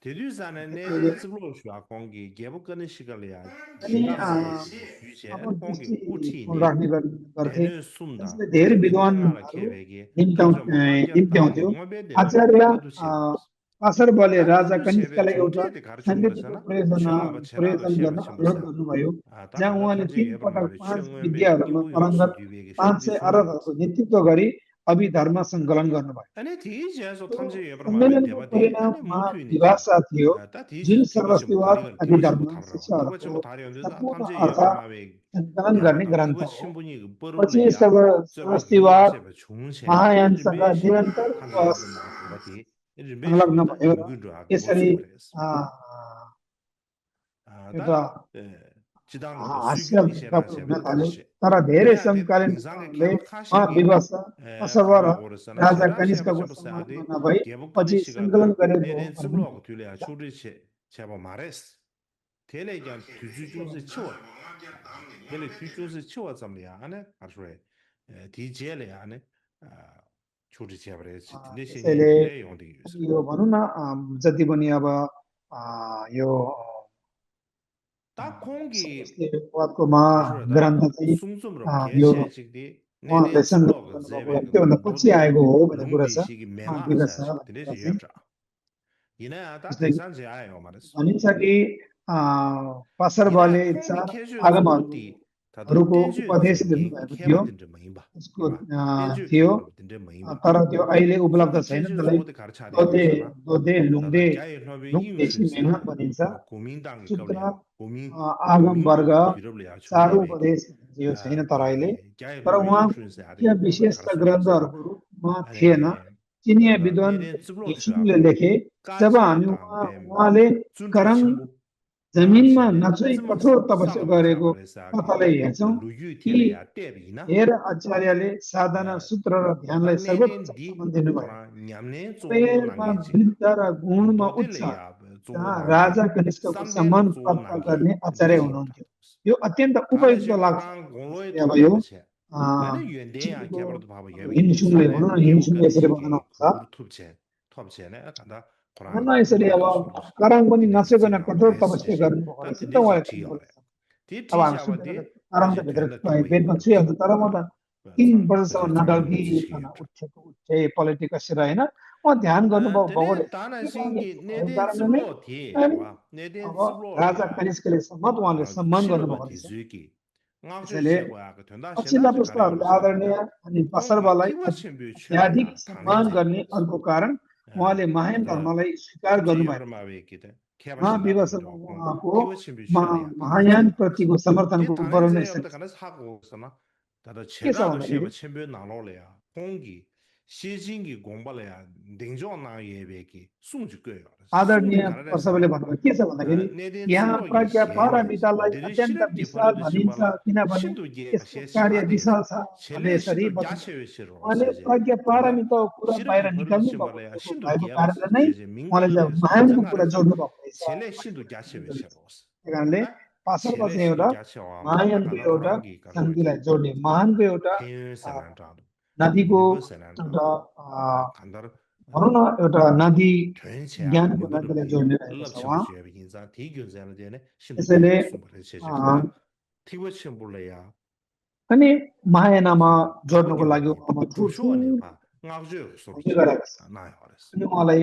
[SPEAKER 1] 대류산에
[SPEAKER 2] त्यसैले
[SPEAKER 1] 내된 습로 쉬어 공기 개복 끄는 시간이야
[SPEAKER 2] अनि
[SPEAKER 1] 진감하고 쉬제
[SPEAKER 2] आफ्नो
[SPEAKER 1] 공기
[SPEAKER 2] दृष्टिकोण
[SPEAKER 1] 우티네
[SPEAKER 2] राख्ने गर्थे
[SPEAKER 1] 되는 순다
[SPEAKER 2] त्यसले धेरै
[SPEAKER 1] 민등하라
[SPEAKER 2] विद्वानहरू
[SPEAKER 1] 계획이 그저 망하겠다
[SPEAKER 2] निम्त्याउँथ्यो
[SPEAKER 1] 용어배 되는
[SPEAKER 2] आचार्य
[SPEAKER 1] 그도 시험했어
[SPEAKER 2] पासरबले राजा
[SPEAKER 1] 딱그 셰베
[SPEAKER 2] कनिष्कलाई एउटा
[SPEAKER 1] 종자에 가르친
[SPEAKER 2] साङ्गीतिक
[SPEAKER 1] 거잖아
[SPEAKER 2] प्रयोजन
[SPEAKER 1] 시험하고 제라도
[SPEAKER 2] प्रयोजन गर्न
[SPEAKER 1] 시험을
[SPEAKER 2] अनुरोध
[SPEAKER 1] 첨부사
[SPEAKER 2] गर्नुभयो
[SPEAKER 1] 딱
[SPEAKER 2] जहाँ
[SPEAKER 1] 간다
[SPEAKER 2] उहाँले
[SPEAKER 1] 탐지
[SPEAKER 2] 3
[SPEAKER 1] 예브라
[SPEAKER 2] पटक
[SPEAKER 1] 말이
[SPEAKER 2] 5
[SPEAKER 1] 시험에
[SPEAKER 2] विद्याहरूमा
[SPEAKER 1] 인부
[SPEAKER 2] पारङ्गत
[SPEAKER 1] 요소 뒤에게 쇼디
[SPEAKER 2] 500
[SPEAKER 1] 순다면서
[SPEAKER 2] अरबहरूको नेतृत्व गरी अभिधर्म सङ्कलन गर्नुभयो
[SPEAKER 1] 아니 디지에서
[SPEAKER 2] त्यो
[SPEAKER 1] 탐지 예브라 말이
[SPEAKER 2] सम्मेलनको
[SPEAKER 1] 대바디 아니
[SPEAKER 2] परिणाममा
[SPEAKER 1] 무투이니지
[SPEAKER 2] विभाषा थियो
[SPEAKER 1] 딱
[SPEAKER 2] जुन
[SPEAKER 1] 디지 티버 첨부
[SPEAKER 2] सर्वस्तिवाद
[SPEAKER 1] 거리가 티버
[SPEAKER 2] अभिधर्म
[SPEAKER 1] 첨부 타라고 티버
[SPEAKER 2] शिक्षाहरूको
[SPEAKER 1] 첨부 타려는데
[SPEAKER 2] सम्पूर्ण
[SPEAKER 1] 탐지
[SPEAKER 2] अर्थ
[SPEAKER 1] 예브라 말이
[SPEAKER 2] सङ्कलन गर्ने
[SPEAKER 1] 야다
[SPEAKER 2] ग्रन्थ
[SPEAKER 1] 티버
[SPEAKER 2] हो
[SPEAKER 1] 신분이
[SPEAKER 2] पछि
[SPEAKER 1] 뻘올래야 저거
[SPEAKER 2] सर्वस्तिवाद
[SPEAKER 1] 융화세바 중세 이제
[SPEAKER 2] महायानसँग
[SPEAKER 1] 매시
[SPEAKER 2] निरन्तर
[SPEAKER 1] 탐지 예브라 말이 이제
[SPEAKER 2] संलग्न
[SPEAKER 1] 매시부터
[SPEAKER 2] भयो र
[SPEAKER 1] 임근도 하고
[SPEAKER 2] यसरी
[SPEAKER 1] 고수 그랬어
[SPEAKER 2] एउटा
[SPEAKER 1] 아다 지당도 수교
[SPEAKER 2] हास्यका
[SPEAKER 1] 이세란
[SPEAKER 2] पनि हुन
[SPEAKER 1] 세바
[SPEAKER 2] थाल्यो
[SPEAKER 1] 다시
[SPEAKER 2] तर धेरै
[SPEAKER 1] 그래야 돼
[SPEAKER 2] समकालीन
[SPEAKER 1] 빙상의
[SPEAKER 2] विद्वानहरूले
[SPEAKER 1] 개발 카시기
[SPEAKER 2] विवश असर्ब र
[SPEAKER 1] 가가 오르서나
[SPEAKER 2] राजा
[SPEAKER 1] 제라 셰바
[SPEAKER 2] कनिष्कको
[SPEAKER 1] 첨부
[SPEAKER 2] सम्मानमा
[SPEAKER 1] 사디
[SPEAKER 2] नभई
[SPEAKER 1] 개복근의
[SPEAKER 2] पछि सङ्कलन
[SPEAKER 1] 시가다
[SPEAKER 2] गरेको हो
[SPEAKER 1] 내된
[SPEAKER 2] भने पनि
[SPEAKER 1] 습로하고 둘이야 추리체 제바 말했어 텔레기한 뒤주주스 치워 텔레 뒤주주스 치워 잠이야 안에 가르래 디젤에 안에 छोरी छ्याबरे छिटिने
[SPEAKER 2] त्यसैले
[SPEAKER 1] सिनियनले योंदि युस
[SPEAKER 2] यो भनौँ न जति पनि अब यो
[SPEAKER 1] ता खोंगी
[SPEAKER 2] उसले पदकोमा
[SPEAKER 1] गाजुरदा
[SPEAKER 2] ग्रन्थ चाहिँ
[SPEAKER 1] सुङसुमरो
[SPEAKER 2] यो
[SPEAKER 1] केसे चिकदि नेने
[SPEAKER 2] उहाँले सङ्कलन
[SPEAKER 1] जुब्लोग
[SPEAKER 2] गर्नुभएको
[SPEAKER 1] जेबे
[SPEAKER 2] त्योभन्दा पछि
[SPEAKER 1] लोदे
[SPEAKER 2] आएको हो भन्ने कुरा
[SPEAKER 1] लुङदि
[SPEAKER 2] छ
[SPEAKER 1] सिगी मेमा
[SPEAKER 2] विगत
[SPEAKER 1] सा
[SPEAKER 2] छ भन्ने
[SPEAKER 1] दिने
[SPEAKER 2] कुरा चाहिँ
[SPEAKER 1] यब्रा इना आता
[SPEAKER 2] उसले
[SPEAKER 1] थिसान जे आयो मारस
[SPEAKER 2] भनिन्छ कि
[SPEAKER 1] इना
[SPEAKER 2] पासरबाले
[SPEAKER 1] खोंगी
[SPEAKER 2] चार
[SPEAKER 1] केजु जुब्लोति tada
[SPEAKER 2] आगमहरूको
[SPEAKER 1] tenju
[SPEAKER 2] उपदेश
[SPEAKER 1] zegi
[SPEAKER 2] दिनुभएको थियो
[SPEAKER 1] kheba dinje mayimba
[SPEAKER 2] उसको
[SPEAKER 1] iba tenju
[SPEAKER 2] थियो
[SPEAKER 1] kheba dinje mayimba
[SPEAKER 2] तर त्यो अहिले उपलब्ध
[SPEAKER 1] khongi
[SPEAKER 2] छैन
[SPEAKER 1] keju
[SPEAKER 2] त्यसलाई
[SPEAKER 1] zubode kar chade
[SPEAKER 2] दोदे
[SPEAKER 1] yusana
[SPEAKER 2] दोदे
[SPEAKER 1] tada
[SPEAKER 2] लुङदे
[SPEAKER 1] kya lobe yin
[SPEAKER 2] लुङदेशी
[SPEAKER 1] shun se
[SPEAKER 2] मेहनत भनिन्छ
[SPEAKER 1] aba koming dang
[SPEAKER 2] शुद्ध
[SPEAKER 1] kable ya koming
[SPEAKER 2] आगम
[SPEAKER 1] koming
[SPEAKER 2] वर्ग
[SPEAKER 1] go thirable ya
[SPEAKER 2] Charu
[SPEAKER 1] chode be ki
[SPEAKER 2] उपदेश यो छैन तर अहिले
[SPEAKER 1] kya
[SPEAKER 2] तर
[SPEAKER 1] lobe yin
[SPEAKER 2] उहाँको
[SPEAKER 1] shun se ade
[SPEAKER 2] मुख्य
[SPEAKER 1] lobe
[SPEAKER 2] विशेष
[SPEAKER 1] kar
[SPEAKER 2] त
[SPEAKER 1] so yusana
[SPEAKER 2] ग्रन्थहरूको रूपमा थिएन
[SPEAKER 1] ane
[SPEAKER 2] चिनिया
[SPEAKER 1] tada
[SPEAKER 2] विद्वान
[SPEAKER 1] ne den zublo
[SPEAKER 2] घिसिङले
[SPEAKER 1] chwa ba
[SPEAKER 2] लेखे
[SPEAKER 1] ka
[SPEAKER 2] जब
[SPEAKER 1] je
[SPEAKER 2] हामी
[SPEAKER 1] dang pe
[SPEAKER 2] उहाँले
[SPEAKER 1] zunzhe
[SPEAKER 2] करङ
[SPEAKER 1] chimbu tar
[SPEAKER 2] जमिनमा
[SPEAKER 1] che ne
[SPEAKER 2] नचोई
[SPEAKER 1] zima
[SPEAKER 2] कठोर तपस्या
[SPEAKER 1] salam cha
[SPEAKER 2] गरेको
[SPEAKER 1] ba re sa ki
[SPEAKER 2] कथालाई हेर्छौँ
[SPEAKER 1] lu yu
[SPEAKER 2] कि
[SPEAKER 1] tele ya te bi na
[SPEAKER 2] हेर आचार्यले साधना सूत्र र ध्यानलाई सर्वोच्च
[SPEAKER 1] Taneden
[SPEAKER 2] सम्मान
[SPEAKER 1] di
[SPEAKER 2] दिनुभयो
[SPEAKER 1] tora nyamne zo
[SPEAKER 2] प्रेममा
[SPEAKER 1] nange chik
[SPEAKER 2] वृद्ध र गुणमा
[SPEAKER 1] do de
[SPEAKER 2] उच्च
[SPEAKER 1] le ya zo
[SPEAKER 2] जहाँ
[SPEAKER 1] nange
[SPEAKER 2] राजा कनिष्कको
[SPEAKER 1] samde
[SPEAKER 2] सम्मान
[SPEAKER 1] no zo
[SPEAKER 2] प्राप्त
[SPEAKER 1] nange
[SPEAKER 2] गर्ने
[SPEAKER 1] de
[SPEAKER 2] आचार्य
[SPEAKER 1] ji yor
[SPEAKER 2] हुनुहुन्थ्यो यो अत्यन्त
[SPEAKER 1] ta le
[SPEAKER 2] उपयुक्त
[SPEAKER 1] je
[SPEAKER 2] लाग्छ
[SPEAKER 1] Kurang gonglo
[SPEAKER 2] जस्तै अब
[SPEAKER 1] top
[SPEAKER 2] यो
[SPEAKER 1] de che
[SPEAKER 2] अँ,
[SPEAKER 1] ane yuen de ya
[SPEAKER 2] चिनको
[SPEAKER 1] kyabar do baba
[SPEAKER 2] अब
[SPEAKER 1] yebi
[SPEAKER 2] हिमसुङले भनौँ
[SPEAKER 1] sane
[SPEAKER 2] न
[SPEAKER 1] kebo
[SPEAKER 2] हिमसुङले
[SPEAKER 1] kan
[SPEAKER 2] यसरी
[SPEAKER 1] shi
[SPEAKER 2] बनाउनु
[SPEAKER 1] ki
[SPEAKER 2] हुन्छ
[SPEAKER 1] top che ne kanda
[SPEAKER 2] भनौँ
[SPEAKER 1] Kurang
[SPEAKER 2] न यसरी
[SPEAKER 1] lungde
[SPEAKER 2] अब
[SPEAKER 1] do sun do
[SPEAKER 2] करङ पनि
[SPEAKER 1] dine ji
[SPEAKER 2] नचोकन
[SPEAKER 1] jing
[SPEAKER 2] कठोर
[SPEAKER 1] res che
[SPEAKER 2] तपस्या
[SPEAKER 1] che
[SPEAKER 2] गर्नुभएको
[SPEAKER 1] ta
[SPEAKER 2] रहेछ नि त
[SPEAKER 1] dine ji
[SPEAKER 2] उहाँले
[SPEAKER 1] ti
[SPEAKER 2] त्यति
[SPEAKER 1] yor
[SPEAKER 2] बेला
[SPEAKER 1] ti
[SPEAKER 2] अब
[SPEAKER 1] ti
[SPEAKER 2] हामी
[SPEAKER 1] sha ba
[SPEAKER 2] सुत्दै
[SPEAKER 1] di
[SPEAKER 2] करङ
[SPEAKER 1] ta
[SPEAKER 2] त
[SPEAKER 1] je
[SPEAKER 2] भित्र
[SPEAKER 1] tuen da tu yin
[SPEAKER 2] बेडमा
[SPEAKER 1] ba
[SPEAKER 2] छुइहाल्छ तर म त
[SPEAKER 1] sa
[SPEAKER 2] 3 वर्षसम्म
[SPEAKER 1] je tuen da me ji
[SPEAKER 2] नढल्की
[SPEAKER 1] shi
[SPEAKER 2] उठेको उठे पलेटी कसेर होइन उहाँ ध्यान गर्नुभयो भएको
[SPEAKER 1] Tene
[SPEAKER 2] रहेछ
[SPEAKER 1] tana
[SPEAKER 2] त्यो
[SPEAKER 1] singi
[SPEAKER 2] भएको
[SPEAKER 1] neden
[SPEAKER 2] कारणले नै
[SPEAKER 1] ziblo ti
[SPEAKER 2] अनि
[SPEAKER 1] wa neden
[SPEAKER 2] अब
[SPEAKER 1] ziblo le
[SPEAKER 2] राजा
[SPEAKER 1] ya
[SPEAKER 2] कनिष्कले सम्मत उहाँले सम्मान
[SPEAKER 1] chilaba
[SPEAKER 2] गर्नुभएको
[SPEAKER 1] ti
[SPEAKER 2] रहेछ
[SPEAKER 1] zuki ngak ju
[SPEAKER 2] त्यसैले
[SPEAKER 1] che kwa ka tenda shenda
[SPEAKER 2] पछिल्ला
[SPEAKER 1] ji kare
[SPEAKER 2] पुस्ताहरूले
[SPEAKER 1] yor sala
[SPEAKER 2] आदरणीय
[SPEAKER 1] bina
[SPEAKER 2] अनि
[SPEAKER 1] kongi
[SPEAKER 2] पासरबालाई
[SPEAKER 1] tiwa chimbu chela
[SPEAKER 2] अत्याधिक
[SPEAKER 1] ya tanglen
[SPEAKER 2] सम्मान
[SPEAKER 1] zen
[SPEAKER 2] गर्ने अर्को कारण उहाँले महान
[SPEAKER 1] tada
[SPEAKER 2] धर्मलाई स्वीकार
[SPEAKER 1] khupchi
[SPEAKER 2] गर्नुभएको
[SPEAKER 1] yor ma
[SPEAKER 2] थियो
[SPEAKER 1] we ki de keba shela
[SPEAKER 2] महाविवाहसँग
[SPEAKER 1] rin jo kong
[SPEAKER 2] उहाँको
[SPEAKER 1] tiwa chimbu chela ya tanglen zen
[SPEAKER 2] महायानप्रतिको
[SPEAKER 1] ti
[SPEAKER 2] समर्थनको
[SPEAKER 1] tanglen
[SPEAKER 2] वर्णन
[SPEAKER 1] zen
[SPEAKER 2] यसरी
[SPEAKER 1] yabda
[SPEAKER 2] छ
[SPEAKER 1] kana sago sana tada
[SPEAKER 2] के छ
[SPEAKER 1] chebra do
[SPEAKER 2] भन्दाखेरि
[SPEAKER 1] sheba chimbu nalo le ya kongi Xi Jinping gongba le ya dingzhou na ye be ki sung ju ge yor sung ju
[SPEAKER 2] आदरणीय
[SPEAKER 1] kare re
[SPEAKER 2] परशुरामले
[SPEAKER 1] sana
[SPEAKER 2] भन्नुभयो के छ भन्दाखेरि
[SPEAKER 1] Neden
[SPEAKER 2] यहाँ
[SPEAKER 1] ziblo gi
[SPEAKER 2] प्रज्ञा
[SPEAKER 1] xiene,
[SPEAKER 2] पारमितालाई
[SPEAKER 1] dede
[SPEAKER 2] अत्यन्त
[SPEAKER 1] shirab di
[SPEAKER 2] विशाल
[SPEAKER 1] phare du
[SPEAKER 2] भनिन्छ
[SPEAKER 1] shimbala,
[SPEAKER 2] किनभने
[SPEAKER 1] shindu ge
[SPEAKER 2] यसको
[SPEAKER 1] xie
[SPEAKER 2] कार्य
[SPEAKER 1] xia de
[SPEAKER 2] विशाल
[SPEAKER 1] se,
[SPEAKER 2] छ भने
[SPEAKER 1] chele
[SPEAKER 2] यसरी
[SPEAKER 1] shindu gya
[SPEAKER 2] बताउनु
[SPEAKER 1] chewe shiro
[SPEAKER 2] उहाँले
[SPEAKER 1] se je,
[SPEAKER 2] प्रज्ञा
[SPEAKER 1] tanda
[SPEAKER 2] पारमिताको कुरा
[SPEAKER 1] shirab
[SPEAKER 2] बाहिर
[SPEAKER 1] di phare du
[SPEAKER 2] निकाल्नु
[SPEAKER 1] shimbala ya,
[SPEAKER 2] भएको
[SPEAKER 1] shindu
[SPEAKER 2] भएको
[SPEAKER 1] ge ba
[SPEAKER 2] कारणले
[SPEAKER 1] se
[SPEAKER 2] नै
[SPEAKER 1] je
[SPEAKER 2] उहाँले
[SPEAKER 1] mingbal
[SPEAKER 2] चाहिँ
[SPEAKER 1] le se,
[SPEAKER 2] महानको
[SPEAKER 1] zanga
[SPEAKER 2] कुरा
[SPEAKER 1] re se,
[SPEAKER 2] जोड्नु भएको रहेछ
[SPEAKER 1] chele
[SPEAKER 2] भन्ने
[SPEAKER 1] shindu gya
[SPEAKER 2] कुरा
[SPEAKER 1] chewe
[SPEAKER 2] जोडिन्छ
[SPEAKER 1] shiro se.
[SPEAKER 2] त्यही कारणले
[SPEAKER 1] Ta
[SPEAKER 2] पासरबा
[SPEAKER 1] chele
[SPEAKER 2] चाहिँ
[SPEAKER 1] shindu
[SPEAKER 2] एउटा
[SPEAKER 1] gya chewa ma, ta
[SPEAKER 2] महायानको
[SPEAKER 1] kanda
[SPEAKER 2] एउटा
[SPEAKER 1] Kurangi karwa
[SPEAKER 2] सन्धिलाई
[SPEAKER 1] ki,
[SPEAKER 2] जोड्ने महानको एउटा
[SPEAKER 1] penyo
[SPEAKER 2] अ,
[SPEAKER 1] senan chado,
[SPEAKER 2] नदीको
[SPEAKER 1] miwa senan
[SPEAKER 2] एउटा
[SPEAKER 1] chado, kandar
[SPEAKER 2] भनौँ न एउटा नदी
[SPEAKER 1] Tuan xia ka
[SPEAKER 2] ज्ञानको
[SPEAKER 1] mibar
[SPEAKER 2] नदीलाई
[SPEAKER 1] di
[SPEAKER 2] जोड्ने रहेको
[SPEAKER 1] lab
[SPEAKER 2] छ
[SPEAKER 1] chenpo
[SPEAKER 2] उहाँ
[SPEAKER 1] xue bi yin zang, ti gyun zang la diya ne, shindu
[SPEAKER 2] त्यसैले
[SPEAKER 1] gyaba sumpa le che che
[SPEAKER 2] a,
[SPEAKER 1] kanda, tiwa chenpo le ya,
[SPEAKER 2] अनि महायानामा
[SPEAKER 1] kaba
[SPEAKER 2] जोड्नको
[SPEAKER 1] gyaba
[SPEAKER 2] लागि
[SPEAKER 1] di,
[SPEAKER 2] उहाँमा
[SPEAKER 1] dusho
[SPEAKER 2] ठुल्ठुलो
[SPEAKER 1] ne pa, ngak zhuyo suru
[SPEAKER 2] भूमि
[SPEAKER 1] che,
[SPEAKER 2] गरेका छन्
[SPEAKER 1] na ya hores.
[SPEAKER 2] अनि उहाँलाई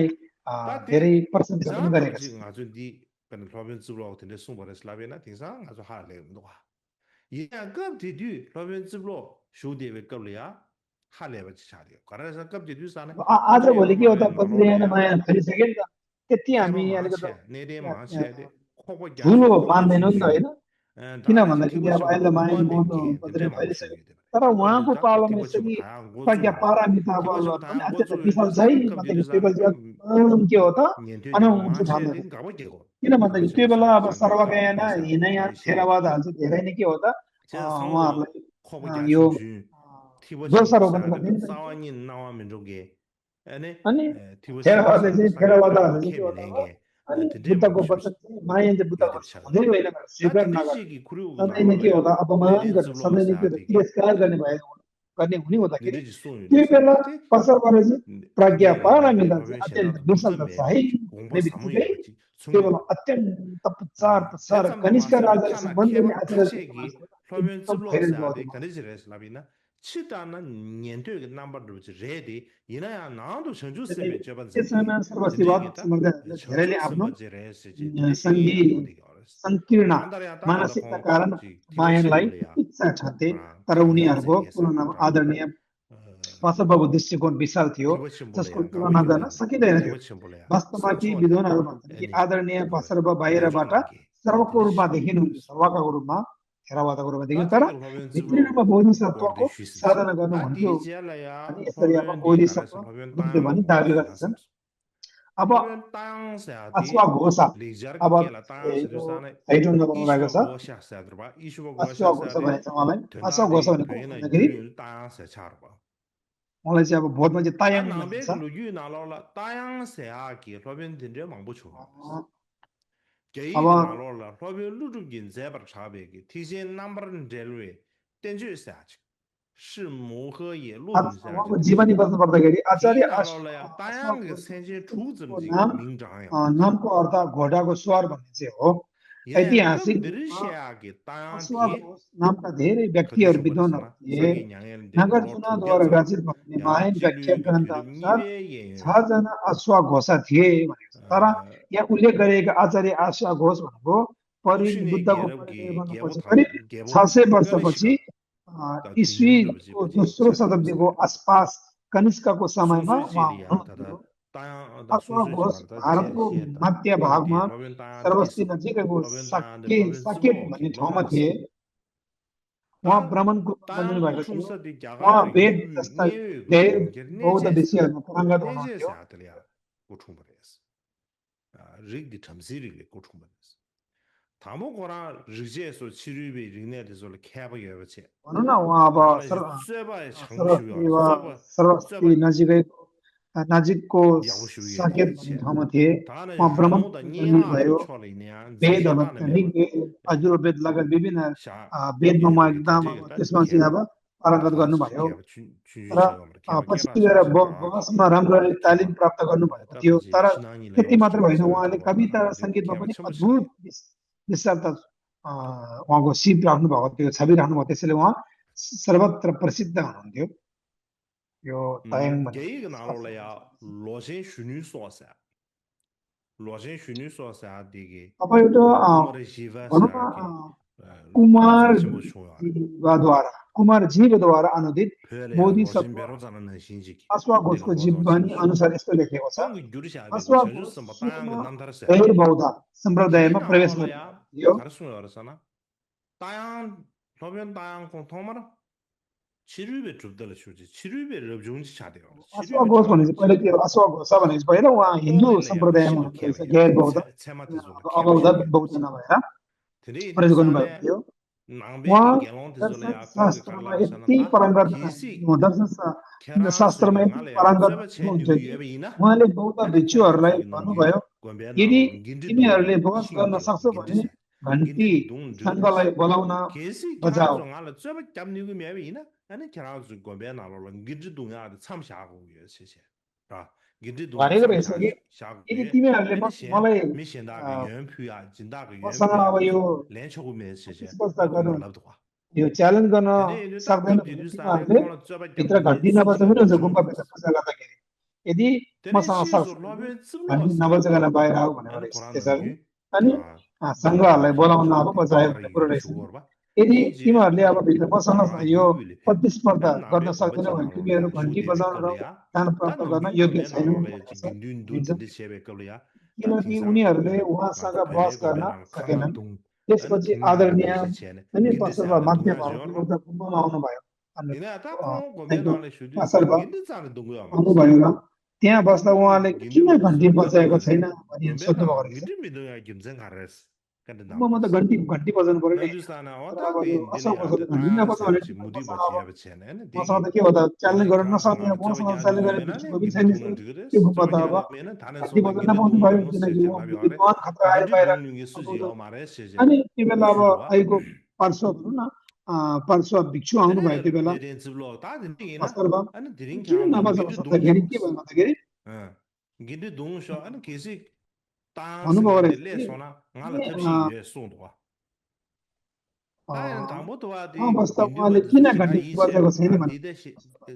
[SPEAKER 1] Ta di,
[SPEAKER 2] धेरै प्रशंसा पनि
[SPEAKER 1] zang taba
[SPEAKER 2] गरेका
[SPEAKER 1] chi
[SPEAKER 2] छन्
[SPEAKER 1] ngak zhuyo di, kana lobyan ziblo wak tinte sumpa le slabi na, ting zang ngak zhuyo haa le ndo wa. Yi ya gab di du, lobyan ziblo, shu dewe gab le ya, haa le ba chi cha diyo. Kara sa gab di du sa ne, khonsu yor
[SPEAKER 2] आजभोलि के
[SPEAKER 1] ma
[SPEAKER 2] हो
[SPEAKER 1] we
[SPEAKER 2] त
[SPEAKER 1] na lo le
[SPEAKER 2] बद्रिएन
[SPEAKER 1] ya,
[SPEAKER 2] माया फैलिसक्यो नि त त्यति
[SPEAKER 1] kheba
[SPEAKER 2] हामी
[SPEAKER 1] maa
[SPEAKER 2] अलिकति
[SPEAKER 1] che, nede maa
[SPEAKER 2] a,
[SPEAKER 1] che de, khobo
[SPEAKER 2] ठुलो
[SPEAKER 1] gyatso, khobo
[SPEAKER 2] मान्दैनौँ नि त
[SPEAKER 1] chingju,
[SPEAKER 2] होइन किन
[SPEAKER 1] dāna chi
[SPEAKER 2] भन्दाखेरि
[SPEAKER 1] tīkwa
[SPEAKER 2] अब
[SPEAKER 1] chīmbu
[SPEAKER 2] अहिले माया
[SPEAKER 1] guwa de
[SPEAKER 2] मोह
[SPEAKER 1] ki
[SPEAKER 2] बद्रिन
[SPEAKER 1] dindre māngu
[SPEAKER 2] फैलिसक्यो
[SPEAKER 1] shūngi de bari.
[SPEAKER 2] तर
[SPEAKER 1] Kab di
[SPEAKER 2] उहाँको
[SPEAKER 1] da
[SPEAKER 2] पालोमा
[SPEAKER 1] tīkwa chīmbu
[SPEAKER 2] यसरी
[SPEAKER 1] khaya gozu
[SPEAKER 2] प्रज्ञा
[SPEAKER 1] yor.
[SPEAKER 2] पारमिता
[SPEAKER 1] Tīkwa chīmbu
[SPEAKER 2] पनि
[SPEAKER 1] thaya
[SPEAKER 2] अत्यन्त
[SPEAKER 1] gozu yor
[SPEAKER 2] विशाल
[SPEAKER 1] ni
[SPEAKER 2] छै
[SPEAKER 1] sa kab di
[SPEAKER 2] भन्दाखेरि
[SPEAKER 1] du
[SPEAKER 2] त्यो
[SPEAKER 1] sa
[SPEAKER 2] बेला
[SPEAKER 1] ne
[SPEAKER 2] के हो त
[SPEAKER 1] nyentu
[SPEAKER 2] अनि
[SPEAKER 1] gyaba
[SPEAKER 2] हुन्छ
[SPEAKER 1] maa che de
[SPEAKER 2] भन्दाखेरि
[SPEAKER 1] gaba gego.
[SPEAKER 2] किन
[SPEAKER 1] Tīkwa
[SPEAKER 2] भन्दाखेरि त्यो
[SPEAKER 1] chīmbu
[SPEAKER 2] बेला
[SPEAKER 1] sa
[SPEAKER 2] अब
[SPEAKER 1] sangye ka
[SPEAKER 2] सर्वज्ञान
[SPEAKER 1] pe sa
[SPEAKER 2] Hinayana
[SPEAKER 1] de she.
[SPEAKER 2] थेरवादहरू चाहिँ धेरै नै के हो त
[SPEAKER 1] Che sanglo
[SPEAKER 2] उहाँहरूलाई
[SPEAKER 1] khobo gya
[SPEAKER 2] यो
[SPEAKER 1] chingju, tīkwa chīmbu
[SPEAKER 2] दोषारोपण
[SPEAKER 1] sa de
[SPEAKER 2] गर्ने नि त
[SPEAKER 1] sawa nyin nawa minru ge. Ane
[SPEAKER 2] अनि
[SPEAKER 1] tīkwa chīmbu
[SPEAKER 2] थेरवादले
[SPEAKER 1] sa
[SPEAKER 2] चाहिँ
[SPEAKER 1] sangye ka
[SPEAKER 2] थेरवादहरूले
[SPEAKER 1] ke
[SPEAKER 2] चाहिँ के हो
[SPEAKER 1] me
[SPEAKER 2] त अब
[SPEAKER 1] lenge
[SPEAKER 2] अनि
[SPEAKER 1] dindre
[SPEAKER 2] बुद्धको
[SPEAKER 1] māngu
[SPEAKER 2] वचन
[SPEAKER 1] shūs.
[SPEAKER 2] चाहिँ माया चाहिँ बुद्धको
[SPEAKER 1] Yudib
[SPEAKER 2] वचन
[SPEAKER 1] chagde.
[SPEAKER 2] हुँदै होइन भनेर
[SPEAKER 1] Ta
[SPEAKER 2] स्वीकार नगर्ने
[SPEAKER 1] tindriji ki kuru
[SPEAKER 2] सधैँ नै
[SPEAKER 1] nalo
[SPEAKER 2] के हो
[SPEAKER 1] ya,
[SPEAKER 2] त अपमान
[SPEAKER 1] neden
[SPEAKER 2] गर्ने
[SPEAKER 1] ziblo
[SPEAKER 2] सधैँ नै
[SPEAKER 1] sa
[SPEAKER 2] के हो त
[SPEAKER 1] de ki,
[SPEAKER 2] तिरस्कार गर्ने हुने हुँदाखेरि
[SPEAKER 1] niriji sunyu
[SPEAKER 2] त्यो
[SPEAKER 1] dosa.
[SPEAKER 2] बेला
[SPEAKER 1] Ta ti
[SPEAKER 2] पसलबाट चाहिँ प्रज्ञा
[SPEAKER 1] India le nyamne
[SPEAKER 2] पारमिता चाहिँ
[SPEAKER 1] lobyan shena
[SPEAKER 2] अत्यन्त
[SPEAKER 1] da
[SPEAKER 2] विशाल
[SPEAKER 1] dukza
[SPEAKER 2] त
[SPEAKER 1] me
[SPEAKER 2] छै
[SPEAKER 1] be chi gongpa
[SPEAKER 2] भन्ने
[SPEAKER 1] samu
[SPEAKER 2] बित्तिकै
[SPEAKER 1] ye ba chi
[SPEAKER 2] त्यो
[SPEAKER 1] chungyo.
[SPEAKER 2] बेला अत्यन्त प्रचार प्रसार
[SPEAKER 1] Tensam ma
[SPEAKER 2] Kanishka
[SPEAKER 1] se be
[SPEAKER 2] राजाले
[SPEAKER 1] tana
[SPEAKER 2] सम्बन्ध गर्ने
[SPEAKER 1] keba
[SPEAKER 2] आचार्य
[SPEAKER 1] kache gi lobyan
[SPEAKER 2] एकदम
[SPEAKER 1] ziblo
[SPEAKER 2] फैलिनु
[SPEAKER 1] sa de
[SPEAKER 2] भएको
[SPEAKER 1] kaniji res labi na chita na nyento ge number do chi re de ina ya na do chengju se be jeban
[SPEAKER 2] त्यस
[SPEAKER 1] zegi
[SPEAKER 2] समयमा
[SPEAKER 1] tindri
[SPEAKER 2] सर्वसेवाद
[SPEAKER 1] ge ta
[SPEAKER 2] समर्थकहरूले धेरैले
[SPEAKER 1] chengju se
[SPEAKER 2] आफ्नो
[SPEAKER 1] ba je re se ji tindri she
[SPEAKER 2] Sanghi
[SPEAKER 1] ya yong de yores.
[SPEAKER 2] सङ्कीर्ण
[SPEAKER 1] Tanda ya ta kanda
[SPEAKER 2] मानसिकता
[SPEAKER 1] khong
[SPEAKER 2] कारण
[SPEAKER 1] ji tiwa
[SPEAKER 2] मायनलाई
[SPEAKER 1] chimbo le ya
[SPEAKER 2] इच्छा ठान्थे
[SPEAKER 1] Kurang
[SPEAKER 2] तर
[SPEAKER 1] tanglen
[SPEAKER 2] उनीहरूको
[SPEAKER 1] zegi sa
[SPEAKER 2] तुलनामा
[SPEAKER 1] rang
[SPEAKER 2] आदरणीय पासरबाबु दृष्टिकोण विशाल थियो
[SPEAKER 1] tiwa chimbo le
[SPEAKER 2] जसको
[SPEAKER 1] ya gaba
[SPEAKER 2] तुलना
[SPEAKER 1] gyo
[SPEAKER 2] गर्न
[SPEAKER 1] yin de
[SPEAKER 2] सकिँदैन थियो
[SPEAKER 1] tiwa chimbo le ya
[SPEAKER 2] वास्तवमा
[SPEAKER 1] sam
[SPEAKER 2] ती
[SPEAKER 1] cho ne
[SPEAKER 2] विद्वानहरू भन्छन् कि
[SPEAKER 1] ani
[SPEAKER 2] आदरणीय
[SPEAKER 1] tiwa
[SPEAKER 2] पासरबा
[SPEAKER 1] dingzho
[SPEAKER 2] बाहिरबाट
[SPEAKER 1] nange
[SPEAKER 2] सर्वको
[SPEAKER 1] tindri
[SPEAKER 2] रूपमा
[SPEAKER 1] shungi
[SPEAKER 2] देखिनुहुन्थ्यो सर्वकाको रूपमा थेरवादको रूपमा देखिनु तर
[SPEAKER 1] Tati loben
[SPEAKER 2] भित्री
[SPEAKER 1] ziblo
[SPEAKER 2] रूपमा
[SPEAKER 1] gorde
[SPEAKER 2] बोधिसत्वको
[SPEAKER 1] shusin.
[SPEAKER 2] साधना
[SPEAKER 1] Ta
[SPEAKER 2] गर्नुहुन्थ्यो
[SPEAKER 1] di jela ya
[SPEAKER 2] अनि यसरी अब
[SPEAKER 1] loben di
[SPEAKER 2] Bodhisattva
[SPEAKER 1] karas loben
[SPEAKER 2] बुद्धि
[SPEAKER 1] tang
[SPEAKER 2] भनी
[SPEAKER 1] gongpa
[SPEAKER 2] दाबी
[SPEAKER 1] khanda
[SPEAKER 2] गर्दछन्
[SPEAKER 1] sams.
[SPEAKER 2] अब
[SPEAKER 1] Loben tang sa di
[SPEAKER 2] अश्वघोषा
[SPEAKER 1] lijar
[SPEAKER 2] अब
[SPEAKER 1] ka kela tang sa
[SPEAKER 2] यो
[SPEAKER 1] sana
[SPEAKER 2] हैटुनमा बनाएको
[SPEAKER 1] ishwa
[SPEAKER 2] छ
[SPEAKER 1] go sha sa drba ishwa go sha sa
[SPEAKER 2] अश्वघोषा
[SPEAKER 1] de
[SPEAKER 2] भनेको उहाँलाई
[SPEAKER 1] tena
[SPEAKER 2] अश्वघोषा
[SPEAKER 1] de
[SPEAKER 2] भनेको
[SPEAKER 1] pena
[SPEAKER 2] भन्दाखेरि
[SPEAKER 1] yun tang sa charba.
[SPEAKER 2] उहाँलाई चाहिँ अब भोटमा चाहिँ
[SPEAKER 1] Ta
[SPEAKER 2] तायाङ
[SPEAKER 1] nang be
[SPEAKER 2] भनिन्छ
[SPEAKER 1] lu yu na lo la tang sa ya ki loben dindre mangbo chu.
[SPEAKER 2] अब
[SPEAKER 1] Gei ga na lo la loben lu du gin zebar cha be ki tijin number delwe tenju sa chi. 是母和也论
[SPEAKER 2] आज
[SPEAKER 1] 下
[SPEAKER 2] उहाँको
[SPEAKER 1] 这个
[SPEAKER 2] जीवनी बस्नु पर्दाखेरि आचार्य
[SPEAKER 1] के नालो या तायाङ के सेन्जे छुजम जी मिङ जाङ या
[SPEAKER 2] नामको अर्थ घोडाको स्वर भन्ने चाहिँ हो
[SPEAKER 1] या क
[SPEAKER 2] ऐतिहासिक रूपमा
[SPEAKER 1] बिरसिया के तायाङ के
[SPEAKER 2] अश्वघोष नामका धेरै
[SPEAKER 1] खति
[SPEAKER 2] व्यक्तिहरू
[SPEAKER 1] सुबरसना
[SPEAKER 2] विद्वानहरू थिए
[SPEAKER 1] सगे न्याङ दे लो
[SPEAKER 2] नागार्जुनद्वारा
[SPEAKER 1] ठुग्या
[SPEAKER 2] रचित भन्ने
[SPEAKER 1] या
[SPEAKER 2] महान
[SPEAKER 1] जिलु
[SPEAKER 2] व्याख्या
[SPEAKER 1] के
[SPEAKER 2] ग्रन्थ
[SPEAKER 1] थुले
[SPEAKER 2] अनुसार
[SPEAKER 1] निवे ये
[SPEAKER 2] 6 जना अश्वघोषा थिए भनेको छ तर यहाँ उल्लेख गरिएका आचार्य अश्वघोष भनेको
[SPEAKER 1] उसिने
[SPEAKER 2] बुद्धको
[SPEAKER 1] गेर गे
[SPEAKER 2] परिनिर्वाण
[SPEAKER 1] गेबो
[SPEAKER 2] पछि
[SPEAKER 1] थाउ
[SPEAKER 2] करिब
[SPEAKER 1] गेबो
[SPEAKER 2] 600
[SPEAKER 1] गले
[SPEAKER 2] वर्षपछि
[SPEAKER 1] शिका ता किन्जुन रबसी
[SPEAKER 2] इस्वीको
[SPEAKER 1] पछि
[SPEAKER 2] दोस्रो
[SPEAKER 1] छति
[SPEAKER 2] शताब्दीको आसपास कनिष्कको समयमा
[SPEAKER 1] सुसु
[SPEAKER 2] उहाँ
[SPEAKER 1] चिलिया tada
[SPEAKER 2] हुनुहुन्थ्यो
[SPEAKER 1] तायाङ दा सुसु
[SPEAKER 2] अश्वघोष
[SPEAKER 1] चिमार ता जे
[SPEAKER 2] भारतको
[SPEAKER 1] से ता
[SPEAKER 2] मध्य
[SPEAKER 1] गे
[SPEAKER 2] भागमा
[SPEAKER 1] लबेन तायाङ दे
[SPEAKER 2] सर्वस्ती
[SPEAKER 1] केसु
[SPEAKER 2] नजिकैको
[SPEAKER 1] लबेन तायाङ दे लबेन
[SPEAKER 2] साकेत
[SPEAKER 1] जुबो के
[SPEAKER 2] भन्ने ठाउँमा
[SPEAKER 1] लबेन
[SPEAKER 2] थिए
[SPEAKER 1] ता
[SPEAKER 2] उहाँ ब्राह्मण कुलमा
[SPEAKER 1] तायाङ
[SPEAKER 2] जन्मनुभएको
[SPEAKER 1] कुछुङ
[SPEAKER 2] थियो
[SPEAKER 1] स दि
[SPEAKER 2] उहाँ
[SPEAKER 1] ग्यागार
[SPEAKER 2] वेद
[SPEAKER 1] यु
[SPEAKER 2] जस्ता
[SPEAKER 1] ने
[SPEAKER 2] गैर
[SPEAKER 1] कुछुङ के
[SPEAKER 2] बौद्ध विषयहरूमा पारङ्गत
[SPEAKER 1] नेजे
[SPEAKER 2] हुनुहुन्थ्यो
[SPEAKER 1] से आतलिया कुछुङ बरेस रिग दि ठम्सी रिग कुछुङ बरेस थामो कोरा रिजे सो छिरुबे रिने दे सो ख्याब गयो छे
[SPEAKER 2] भनौँ न उहाँ अब
[SPEAKER 1] नाला जुबा छंगशु
[SPEAKER 2] सरस्वती वा
[SPEAKER 1] जुबा
[SPEAKER 2] सरस्वती
[SPEAKER 1] जुबा
[SPEAKER 2] नजिकको
[SPEAKER 1] यावशु ये
[SPEAKER 2] साकेत भन्ने ठाउँमा थिए
[SPEAKER 1] ताने
[SPEAKER 2] उहाँ ब्राह्मण
[SPEAKER 1] हामो द
[SPEAKER 2] कुलमा
[SPEAKER 1] निया
[SPEAKER 2] जन्मिनुभयो
[SPEAKER 1] छोले निया जिजे
[SPEAKER 2] वेदहरू
[SPEAKER 1] ताने मेबा
[SPEAKER 2] ऋग्वेद यजुर्वेद लगायत विभिन्न
[SPEAKER 1] शा
[SPEAKER 2] वेदमा उहाँ
[SPEAKER 1] युगे
[SPEAKER 2] एकदम
[SPEAKER 1] तजे
[SPEAKER 2] अब
[SPEAKER 1] ता
[SPEAKER 2] त्यसमा चाहिँ
[SPEAKER 1] केबा
[SPEAKER 2] अब पारङ्गत
[SPEAKER 1] खास
[SPEAKER 2] गर्नुभयो
[SPEAKER 1] केबा छु
[SPEAKER 2] र
[SPEAKER 1] छगम केबा
[SPEAKER 2] पछि
[SPEAKER 1] केबा
[SPEAKER 2] गएर
[SPEAKER 1] छ
[SPEAKER 2] बसमा राम्ररी तालिम प्राप्त गर्नुभएको
[SPEAKER 1] ता
[SPEAKER 2] थियो
[SPEAKER 1] पछि
[SPEAKER 2] तर
[SPEAKER 1] छिनानी ले
[SPEAKER 2] त्यति मात्र
[SPEAKER 1] अवस्था
[SPEAKER 2] होइन
[SPEAKER 1] सबै
[SPEAKER 2] उहाँले
[SPEAKER 1] थवा
[SPEAKER 2] कविता र
[SPEAKER 1] पाना दियो
[SPEAKER 2] सङ्गीतमा
[SPEAKER 1] केबा
[SPEAKER 2] पनि
[SPEAKER 1] छम
[SPEAKER 2] अद्भुत विशालता उहाँको सिप राख्नुभएको थियो छवि राख्नुभएको त्यसैले उहाँ सर्वत्र प्रसिद्ध हुनुहुन्थ्यो यो तायाङ भन्ने
[SPEAKER 1] गेइ नालो या लोजे शुनु सोसा लोजे शुनु सोसा दिगे
[SPEAKER 2] अब एउटा
[SPEAKER 1] कुमार शिवा
[SPEAKER 2] भनौँ
[SPEAKER 1] सा के
[SPEAKER 2] न कुमार
[SPEAKER 1] लोजे छमो छोया
[SPEAKER 2] जीवद्वारा कुमार जीवद्वारा अनुदित
[SPEAKER 1] फेले या लोजिन
[SPEAKER 2] बोधिसत्व
[SPEAKER 1] बेरो जाना न सिंजिकी
[SPEAKER 2] अश्वघोषको
[SPEAKER 1] दिला बोझो
[SPEAKER 2] जीवनी
[SPEAKER 1] छिमसु
[SPEAKER 2] अनुसार यस्तो लेखिएको छ
[SPEAKER 1] सँग जुरि से आबे को छजु
[SPEAKER 2] अश्वघोष
[SPEAKER 1] सम तायाङ
[SPEAKER 2] सुरुमा
[SPEAKER 1] नाम धरसे
[SPEAKER 2] गैर बौद्ध
[SPEAKER 1] के
[SPEAKER 2] सम्प्रदायमा प्रवेश
[SPEAKER 1] नालो या
[SPEAKER 2] गर्नुभएको थियो
[SPEAKER 1] खरसु रसना तायाङ लबेन तायाङ को थमर छिरुबे ट्रुपदल सुजि छिरुबे रबजुङ छादे हो छिरुबे
[SPEAKER 2] अश्वघोष
[SPEAKER 1] थाला
[SPEAKER 2] भने चाहिँ पहिला के हो अश्वघोष भनेपछि पहिला उहाँ हिन्दू
[SPEAKER 1] ओले ले या
[SPEAKER 2] सम्प्रदायमा
[SPEAKER 1] सिलो
[SPEAKER 2] हुनुहुँदो
[SPEAKER 1] केबा
[SPEAKER 2] रहेछ
[SPEAKER 1] या
[SPEAKER 2] गैर बौद्ध
[SPEAKER 1] छेमा ते जुल केबा
[SPEAKER 2] अबौद्ध
[SPEAKER 1] शुगे
[SPEAKER 2] बौद्ध नभएर
[SPEAKER 1] धेरै
[SPEAKER 2] प्रवेश
[SPEAKER 1] निसाले
[SPEAKER 2] गर्नुभएको थियो
[SPEAKER 1] नांबे
[SPEAKER 2] उहाँ
[SPEAKER 1] के गेलों ते जुल
[SPEAKER 2] दर्शन
[SPEAKER 1] या कोंग
[SPEAKER 2] शास्त्रमा
[SPEAKER 1] करला
[SPEAKER 2] यति
[SPEAKER 1] सनता
[SPEAKER 2] पारङ्गत
[SPEAKER 1] केसी
[SPEAKER 2] दर्शन
[SPEAKER 1] खेराङ
[SPEAKER 2] शास्त्रमा
[SPEAKER 1] सुगे
[SPEAKER 2] यति
[SPEAKER 1] ngale ya
[SPEAKER 2] पारङ्गत
[SPEAKER 1] जब छे
[SPEAKER 2] हुनुहुन्थ्यो कि
[SPEAKER 1] युबे इना
[SPEAKER 2] उहाँले बौद्ध
[SPEAKER 1] ana खेराङ
[SPEAKER 2] भिक्षुहरूलाई
[SPEAKER 1] सुगे नंगि
[SPEAKER 2] भन्नुभयो
[SPEAKER 1] गोम्बे
[SPEAKER 2] यदि
[SPEAKER 1] नालो गिन्डी दुंगा
[SPEAKER 2] तिमीहरूले बहस
[SPEAKER 1] इसिङ
[SPEAKER 2] गर्न
[SPEAKER 1] दियो
[SPEAKER 2] सक्छौ
[SPEAKER 1] गिन्डी
[SPEAKER 2] भने
[SPEAKER 1] से
[SPEAKER 2] घन्टी
[SPEAKER 1] गिन्डी दुङ जुरस
[SPEAKER 2] सङ्घलाई बोलाउन
[SPEAKER 1] केसी खेराङ
[SPEAKER 2] बजाऊ
[SPEAKER 1] जो ngale जब चम्नि गु मेबे इना ana खेराङ सु गोम्बे नालो गिन्डी दुंगा de छम शागु यो छे र गिन्डी दुंगा
[SPEAKER 2] भनेको
[SPEAKER 1] छम
[SPEAKER 2] रहेछ कि
[SPEAKER 1] शागु
[SPEAKER 2] यदि
[SPEAKER 1] यो
[SPEAKER 2] तिमीहरूले
[SPEAKER 1] अनि से
[SPEAKER 2] मलाई
[SPEAKER 1] मि सेन्दा ग युन फुया जिन्दा ग युन
[SPEAKER 2] मसँग
[SPEAKER 1] फुया
[SPEAKER 2] अब यो
[SPEAKER 1] लेन छगु मे छे छे
[SPEAKER 2] प्रतिस्पर्धा
[SPEAKER 1] कोमा
[SPEAKER 2] गर्नु
[SPEAKER 1] लब दवा
[SPEAKER 2] यो च्यालेन्ज गर्न
[SPEAKER 1] तेरे यो ता
[SPEAKER 2] सक्दैन
[SPEAKER 1] कब
[SPEAKER 2] भने
[SPEAKER 1] दिदु साले
[SPEAKER 2] तिमीहरूले
[SPEAKER 1] कोला जब
[SPEAKER 2] भित्र
[SPEAKER 1] टम्नि
[SPEAKER 2] घन्टी नबजाएको
[SPEAKER 1] सुजु
[SPEAKER 2] पनि हुन्छ
[SPEAKER 1] जुन
[SPEAKER 2] गुम्बाभित्र पूजा गर्दाखेरि यदि
[SPEAKER 1] तेरे
[SPEAKER 2] मसँग
[SPEAKER 1] सी
[SPEAKER 2] सक्छ
[SPEAKER 1] जो
[SPEAKER 2] भने
[SPEAKER 1] लबे जुलो
[SPEAKER 2] घन्टी
[SPEAKER 1] सा
[SPEAKER 2] नबजाएर बाहिर आऊ भनेको
[SPEAKER 1] अनि
[SPEAKER 2] रहेछ
[SPEAKER 1] कुरान
[SPEAKER 2] त्यसैले
[SPEAKER 1] नंगि
[SPEAKER 2] अनि सङ्घहरूलाई बोलाउन अब बजायो
[SPEAKER 1] बागर
[SPEAKER 2] भन्ने कुरो
[SPEAKER 1] युबे
[SPEAKER 2] रहेछ
[SPEAKER 1] सुगोरबा
[SPEAKER 2] यदि
[SPEAKER 1] निजे
[SPEAKER 2] तिमीहरूले अब भित्र बस्न
[SPEAKER 1] ता
[SPEAKER 2] यो
[SPEAKER 1] युले फे
[SPEAKER 2] प्रतिस्पर्धा
[SPEAKER 1] अनि नाबे
[SPEAKER 2] गर्न
[SPEAKER 1] गोम्बे
[SPEAKER 2] सक्दैनौ भने
[SPEAKER 1] नालो
[SPEAKER 2] तिमीहरू
[SPEAKER 1] या
[SPEAKER 2] घन्टी
[SPEAKER 1] सुदे बे
[SPEAKER 2] बजाउन र
[SPEAKER 1] कबलिया
[SPEAKER 2] ज्ञान
[SPEAKER 1] ता
[SPEAKER 2] प्राप्त गर्न
[SPEAKER 1] नंगि
[SPEAKER 2] योग्य
[SPEAKER 1] गोम्बे
[SPEAKER 2] छैनौ
[SPEAKER 1] नालो ले
[SPEAKER 2] भनेको छ
[SPEAKER 1] गिन्डुन दु
[SPEAKER 2] भनिन्छ
[SPEAKER 1] तिदि सेबे कबलिया ता
[SPEAKER 2] किनकि
[SPEAKER 1] थिसा
[SPEAKER 2] उनीहरूले
[SPEAKER 1] फेले
[SPEAKER 2] उहाँसँग
[SPEAKER 1] फेले
[SPEAKER 2] बहस
[SPEAKER 1] गोम्बे
[SPEAKER 2] गर्न
[SPEAKER 1] नालो खंगा
[SPEAKER 2] सकेनन्
[SPEAKER 1] दुङ अनि
[SPEAKER 2] त्यसपछि
[SPEAKER 1] थिङना
[SPEAKER 2] आदरणीय
[SPEAKER 1] गबे से छेने
[SPEAKER 2] अनि
[SPEAKER 1] गिन्डे से
[SPEAKER 2] पार्श्वमा
[SPEAKER 1] आले
[SPEAKER 2] माथि
[SPEAKER 1] दुंगा
[SPEAKER 2] भएको
[SPEAKER 1] जोर
[SPEAKER 2] एउटा गुम्बामा आउनुभयो अनि
[SPEAKER 1] इना ता को गोम्बे
[SPEAKER 2] त्यहाँको
[SPEAKER 1] नाले सुदु
[SPEAKER 2] पार्श्वमा
[SPEAKER 1] गिन्डे चाले दुंगा मस
[SPEAKER 2] आउनुभयो र त्यहाँ बस्दा
[SPEAKER 1] अनि
[SPEAKER 2] उहाँले
[SPEAKER 1] गिन्डे
[SPEAKER 2] किन
[SPEAKER 1] मते
[SPEAKER 2] घन्टी
[SPEAKER 1] सो कत
[SPEAKER 2] बजाएको
[SPEAKER 1] दले
[SPEAKER 2] छैन भनी
[SPEAKER 1] गोम्बे ना
[SPEAKER 2] सोध्नुभएको रहेछ
[SPEAKER 1] गिन्डे मिदो या गिम्जन खारेस कत
[SPEAKER 2] गुम्बामा त
[SPEAKER 1] नामस
[SPEAKER 2] घन्टी बजाउनु पर्यो नि
[SPEAKER 1] नन्दुस्ताना
[SPEAKER 2] तर
[SPEAKER 1] होता
[SPEAKER 2] अब
[SPEAKER 1] कि
[SPEAKER 2] यो
[SPEAKER 1] दिले
[SPEAKER 2] असर
[SPEAKER 1] आते
[SPEAKER 2] बसेर घन्टी
[SPEAKER 1] तांग
[SPEAKER 2] नबजाऊ
[SPEAKER 1] से
[SPEAKER 2] भने
[SPEAKER 1] बची
[SPEAKER 2] ठिक
[SPEAKER 1] मुदी
[SPEAKER 2] मसँग
[SPEAKER 1] बची
[SPEAKER 2] अब
[SPEAKER 1] अब छेन है ना
[SPEAKER 2] मसँग
[SPEAKER 1] देगी
[SPEAKER 2] त के हो त च्यालेन्ज
[SPEAKER 1] दिले
[SPEAKER 2] गर्न
[SPEAKER 1] क्रास
[SPEAKER 2] नसक्ने
[SPEAKER 1] गाले जब
[SPEAKER 2] मसँग
[SPEAKER 1] ज्ञान
[SPEAKER 2] च्यालेन्ज
[SPEAKER 1] दुंग
[SPEAKER 2] गर्ने
[SPEAKER 1] में ना
[SPEAKER 2] बित्थामा
[SPEAKER 1] ने
[SPEAKER 2] पनि
[SPEAKER 1] गिन्डी
[SPEAKER 2] छैन
[SPEAKER 1] दुंग
[SPEAKER 2] थियो
[SPEAKER 1] टिगरेस
[SPEAKER 2] त्यो गुम्बा
[SPEAKER 1] जब
[SPEAKER 2] त अब
[SPEAKER 1] ज्ञान में ना थाने
[SPEAKER 2] घन्टी
[SPEAKER 1] सो
[SPEAKER 2] बजाउन
[SPEAKER 1] गिन्डी
[SPEAKER 2] पाउनु
[SPEAKER 1] दुंग
[SPEAKER 2] भयो
[SPEAKER 1] में नो से
[SPEAKER 2] किनकि
[SPEAKER 1] चे
[SPEAKER 2] उहाँ
[SPEAKER 1] भाभी आरे
[SPEAKER 2] विद्वान खतरा आएर
[SPEAKER 1] गिन्डी
[SPEAKER 2] बाहिर
[SPEAKER 1] दुंग नुगे सुजी
[SPEAKER 2] अब
[SPEAKER 1] आओ मारे से जे
[SPEAKER 2] अनि त्यो बेला अब
[SPEAKER 1] सुरुवा
[SPEAKER 2] आएको पार्श्व भनौँ न पार्श्व भिक्षु
[SPEAKER 1] तेरे
[SPEAKER 2] आउनुभयो त्यो बेला
[SPEAKER 1] ले रेन सिब्लो ता दिन ना
[SPEAKER 2] पास्टरबा
[SPEAKER 1] अनि दिरिङ
[SPEAKER 2] किन
[SPEAKER 1] ख्याङ दुंग
[SPEAKER 2] नबजाउन
[SPEAKER 1] गिन्डी दुंग
[SPEAKER 2] सक्दाखेरि के
[SPEAKER 1] शमस
[SPEAKER 2] भयो भन्दाखेरि
[SPEAKER 1] गिन्डी दुंग शो अनि केसी तांग
[SPEAKER 2] भन्नुभयो
[SPEAKER 1] सिंगे
[SPEAKER 2] रहेछ
[SPEAKER 1] दिले
[SPEAKER 2] कि
[SPEAKER 1] सोना
[SPEAKER 2] किन
[SPEAKER 1] ngala thapsi yue song do तायन तामो तो
[SPEAKER 2] उहाँ
[SPEAKER 1] आदि
[SPEAKER 2] बस्दा
[SPEAKER 1] गिन्डी
[SPEAKER 2] उहाँले
[SPEAKER 1] बजे
[SPEAKER 2] किन
[SPEAKER 1] सुचिना
[SPEAKER 2] घन्टी
[SPEAKER 1] इसे
[SPEAKER 2] बजाएको छैन
[SPEAKER 1] आदि
[SPEAKER 2] भने
[SPEAKER 1] दे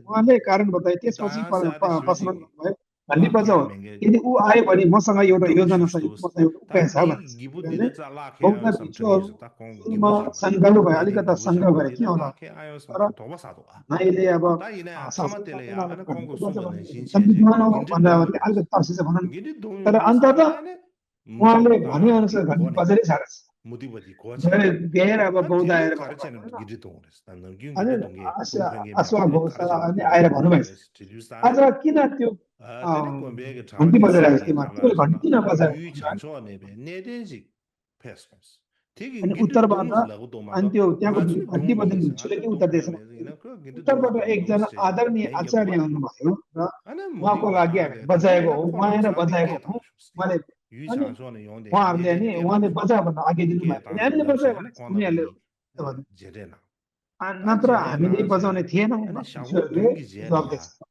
[SPEAKER 2] उहाँले कारण बताए त्यसपछि
[SPEAKER 1] ताया से आदि
[SPEAKER 2] प्रश्न
[SPEAKER 1] सुजी
[SPEAKER 2] गर्नुभयो घन्टी
[SPEAKER 1] लाखे
[SPEAKER 2] बजाऊ
[SPEAKER 1] मेंगे
[SPEAKER 2] यदि ऊ आयो भने मसँग एउटा
[SPEAKER 1] डबल
[SPEAKER 2] योजना छ
[SPEAKER 1] शिस्तोस
[SPEAKER 2] मसँग एउटा
[SPEAKER 1] ता
[SPEAKER 2] उपाय छ
[SPEAKER 1] गी
[SPEAKER 2] भने
[SPEAKER 1] गिबु
[SPEAKER 2] किनभने
[SPEAKER 1] दिले चा लाखे आयो
[SPEAKER 2] बौद्ध
[SPEAKER 1] सम
[SPEAKER 2] भिक्षुहरू
[SPEAKER 1] ट्रेनिंग ता कों गिबु
[SPEAKER 2] सुरुमा
[SPEAKER 1] जुल
[SPEAKER 2] सङ्घालु भयो
[SPEAKER 1] ने
[SPEAKER 2] अलिकता
[SPEAKER 1] दिन गिबु
[SPEAKER 2] सङ्घ
[SPEAKER 1] शम
[SPEAKER 2] भएर के
[SPEAKER 1] दिले
[SPEAKER 2] होला
[SPEAKER 1] लाखे आयो सम
[SPEAKER 2] तर
[SPEAKER 1] थोबा सादो
[SPEAKER 2] नाइले अब
[SPEAKER 1] ता इने थमा
[SPEAKER 2] शास्त्र
[SPEAKER 1] तेले या
[SPEAKER 2] शास्त्रलाई
[SPEAKER 1] अन
[SPEAKER 2] घन्टी
[SPEAKER 1] कोंको
[SPEAKER 2] बजाएको
[SPEAKER 1] सुमन
[SPEAKER 2] भने
[SPEAKER 1] सिन छे छे
[SPEAKER 2] संविधान हो
[SPEAKER 1] गिन्डी
[SPEAKER 2] भनेर
[SPEAKER 1] दुंग
[SPEAKER 2] भने
[SPEAKER 1] युस
[SPEAKER 2] अलिकति तर्सिन्छ भनौँ
[SPEAKER 1] गिन्डी दुंग
[SPEAKER 2] तर
[SPEAKER 1] युस
[SPEAKER 2] अन्तत
[SPEAKER 1] ताला ने मुदी
[SPEAKER 2] उहाँले
[SPEAKER 1] बता
[SPEAKER 2] भनेअनुसार घन्टी
[SPEAKER 1] कोने
[SPEAKER 2] बजारै छाडेछ
[SPEAKER 1] मुदी बजी को छे
[SPEAKER 2] गएर अब
[SPEAKER 1] अनि
[SPEAKER 2] बौद्ध
[SPEAKER 1] धेरै
[SPEAKER 2] आएर
[SPEAKER 1] कार्य छैन
[SPEAKER 2] भन्नुभयो
[SPEAKER 1] गिन्डी दुंग रेस ता नगिङ
[SPEAKER 2] अनि
[SPEAKER 1] गिन्डी दुंगे दुंफेंगे म्याउ धेरै
[SPEAKER 2] अश्वघोष
[SPEAKER 1] कार्य छैन
[SPEAKER 2] अनि
[SPEAKER 1] गिन्डी
[SPEAKER 2] आएर
[SPEAKER 1] दुंग
[SPEAKER 2] भन्नुभएछ
[SPEAKER 1] रेस चिलिउस
[SPEAKER 2] आज
[SPEAKER 1] ताने
[SPEAKER 2] किन त्यो
[SPEAKER 1] तेरे गोम्बे के ठाव
[SPEAKER 2] घन्टी
[SPEAKER 1] देशे
[SPEAKER 2] बजाइरहेको
[SPEAKER 1] के
[SPEAKER 2] तिमीहरू
[SPEAKER 1] खाला
[SPEAKER 2] तिमीले
[SPEAKER 1] सना
[SPEAKER 2] घन्टी किन बजाएको
[SPEAKER 1] यु
[SPEAKER 2] भन्दा
[SPEAKER 1] छाङसो ने बे ने देजी फेसकोस ठीक गिन्डी
[SPEAKER 2] उत्तरबाट
[SPEAKER 1] दुंग लगु तो
[SPEAKER 2] अनि
[SPEAKER 1] मादो
[SPEAKER 2] त्यो त्यहाँको
[SPEAKER 1] आजु
[SPEAKER 2] घन्टी
[SPEAKER 1] दुंग
[SPEAKER 2] बजाउने
[SPEAKER 1] लगे
[SPEAKER 2] भिक्षुले
[SPEAKER 1] आजु
[SPEAKER 2] के उत्तर
[SPEAKER 1] दुंग
[SPEAKER 2] दिएछ
[SPEAKER 1] खामे
[SPEAKER 2] भन्दाखेरि
[SPEAKER 1] इनको गिन्डी दुंग
[SPEAKER 2] उत्तरबाट
[SPEAKER 1] दुंग
[SPEAKER 2] एकजना
[SPEAKER 1] नमस्ते जे
[SPEAKER 2] आदरणीय
[SPEAKER 1] लेंगे
[SPEAKER 2] आचार्य
[SPEAKER 1] बुआ
[SPEAKER 2] आउनुभयो र
[SPEAKER 1] अनि मुदी
[SPEAKER 2] उहाँको लागि
[SPEAKER 1] बता
[SPEAKER 2] हामी
[SPEAKER 1] दे
[SPEAKER 2] बजाएको
[SPEAKER 1] थाने
[SPEAKER 2] हो
[SPEAKER 1] कोला
[SPEAKER 2] उहाँ आएर
[SPEAKER 1] साथे
[SPEAKER 2] बजाएको
[SPEAKER 1] के
[SPEAKER 2] हो
[SPEAKER 1] तामसुस्ते
[SPEAKER 2] उहाँले
[SPEAKER 1] यु
[SPEAKER 2] अनि
[SPEAKER 1] छाङसो ने योंदे ने
[SPEAKER 2] उहाँहरूले
[SPEAKER 1] दे
[SPEAKER 2] नि
[SPEAKER 1] के
[SPEAKER 2] उहाँले
[SPEAKER 1] तामसुस्ते
[SPEAKER 2] बजा भन्न आज्ञा
[SPEAKER 1] के
[SPEAKER 2] दिनुभयो
[SPEAKER 1] ताङसु
[SPEAKER 2] उनीहरूले
[SPEAKER 1] लप्से
[SPEAKER 2] बजायो
[SPEAKER 1] अनि
[SPEAKER 2] भने
[SPEAKER 1] कोना
[SPEAKER 2] उनीहरूले
[SPEAKER 1] बनी
[SPEAKER 2] भन्यो
[SPEAKER 1] जेरेना
[SPEAKER 2] नत्र हामीले बजाउने थिएनौँ
[SPEAKER 1] अनि
[SPEAKER 2] भन्ने
[SPEAKER 1] 샤고
[SPEAKER 2] विषयले
[SPEAKER 1] 둥기
[SPEAKER 2] जवाब
[SPEAKER 1] 제라야
[SPEAKER 2] दिएको छ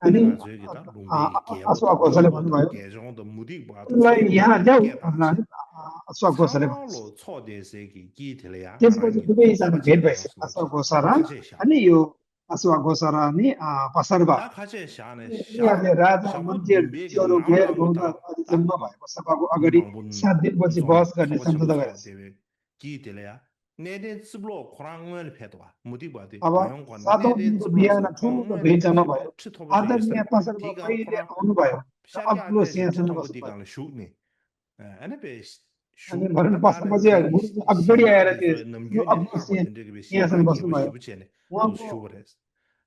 [SPEAKER 1] अनि
[SPEAKER 2] अनि
[SPEAKER 1] 가져기 다 롱베기 개보다
[SPEAKER 2] अश्वा घोषले
[SPEAKER 1] 여보다
[SPEAKER 2] भन्नुभयो
[SPEAKER 1] 개정도 무디 봐도
[SPEAKER 2] उनलाई यहाँ ल्याऊ
[SPEAKER 1] 개
[SPEAKER 2] भन्दा
[SPEAKER 1] 방치
[SPEAKER 2] अश्वा घोषले भन्छ
[SPEAKER 1] 상로로 초대세기 기틀야
[SPEAKER 2] त्यसपछि
[SPEAKER 1] 하랑이
[SPEAKER 2] दुवैजना भेट
[SPEAKER 1] 잡아지는
[SPEAKER 2] भइसक्यो अश्वा
[SPEAKER 1] 것은
[SPEAKER 2] घोष र
[SPEAKER 1] 가제샤
[SPEAKER 2] अनि यो अश्वा घोष र अनि पसरबा
[SPEAKER 1] 다 가제샤네
[SPEAKER 2] यिनीहरूले
[SPEAKER 1] 샤
[SPEAKER 2] राजा
[SPEAKER 1] 샤고
[SPEAKER 2] मन्त्री
[SPEAKER 1] 둥베기
[SPEAKER 2] चोरो घेर बहुदा
[SPEAKER 1] 나랑부터
[SPEAKER 2] आदि जम्मा
[SPEAKER 1] 딱
[SPEAKER 2] भएको सभाको अगाडि
[SPEAKER 1] 문망분
[SPEAKER 2] 7 दिनपछि
[SPEAKER 1] 좀
[SPEAKER 2] बहस गर्ने
[SPEAKER 1] 초고
[SPEAKER 2] सम्झौता
[SPEAKER 1] 참고
[SPEAKER 2] गरेछ
[SPEAKER 1] 대회 기틀야 내대 습로 코랑을 패도와 무디 봐도
[SPEAKER 2] अब
[SPEAKER 1] 마용 건
[SPEAKER 2] 7औं
[SPEAKER 1] 내대
[SPEAKER 2] दिनको बिहान
[SPEAKER 1] 습로서
[SPEAKER 2] ठुलो
[SPEAKER 1] 콩을
[SPEAKER 2] भेट जम्मा
[SPEAKER 1] 패시
[SPEAKER 2] भयो
[SPEAKER 1] 치토버지
[SPEAKER 2] आदरणीय
[SPEAKER 1] 있어
[SPEAKER 2] पसलमा
[SPEAKER 1] 디가
[SPEAKER 2] पहिले
[SPEAKER 1] 코랑
[SPEAKER 2] आउनुभयो र अग्लो
[SPEAKER 1] 샤리아데
[SPEAKER 2] सिंहासनमा बस्नुभयो
[SPEAKER 1] 치토버디가 슈네 아니 베
[SPEAKER 2] अनि
[SPEAKER 1] 슈
[SPEAKER 2] भनौँ
[SPEAKER 1] 다다네
[SPEAKER 2] पसलपछि गुरुजी अगाडि आएर
[SPEAKER 1] 시나디
[SPEAKER 2] त्यो
[SPEAKER 1] 저
[SPEAKER 2] ठुलो
[SPEAKER 1] 넘겨내
[SPEAKER 2] अग्लो
[SPEAKER 1] 하고 된데 그
[SPEAKER 2] सिंहासनमा
[SPEAKER 1] 시바 개버
[SPEAKER 2] बस्नुभयो
[SPEAKER 1] 시부체네 또
[SPEAKER 2] उहाँको
[SPEAKER 1] 슈버레스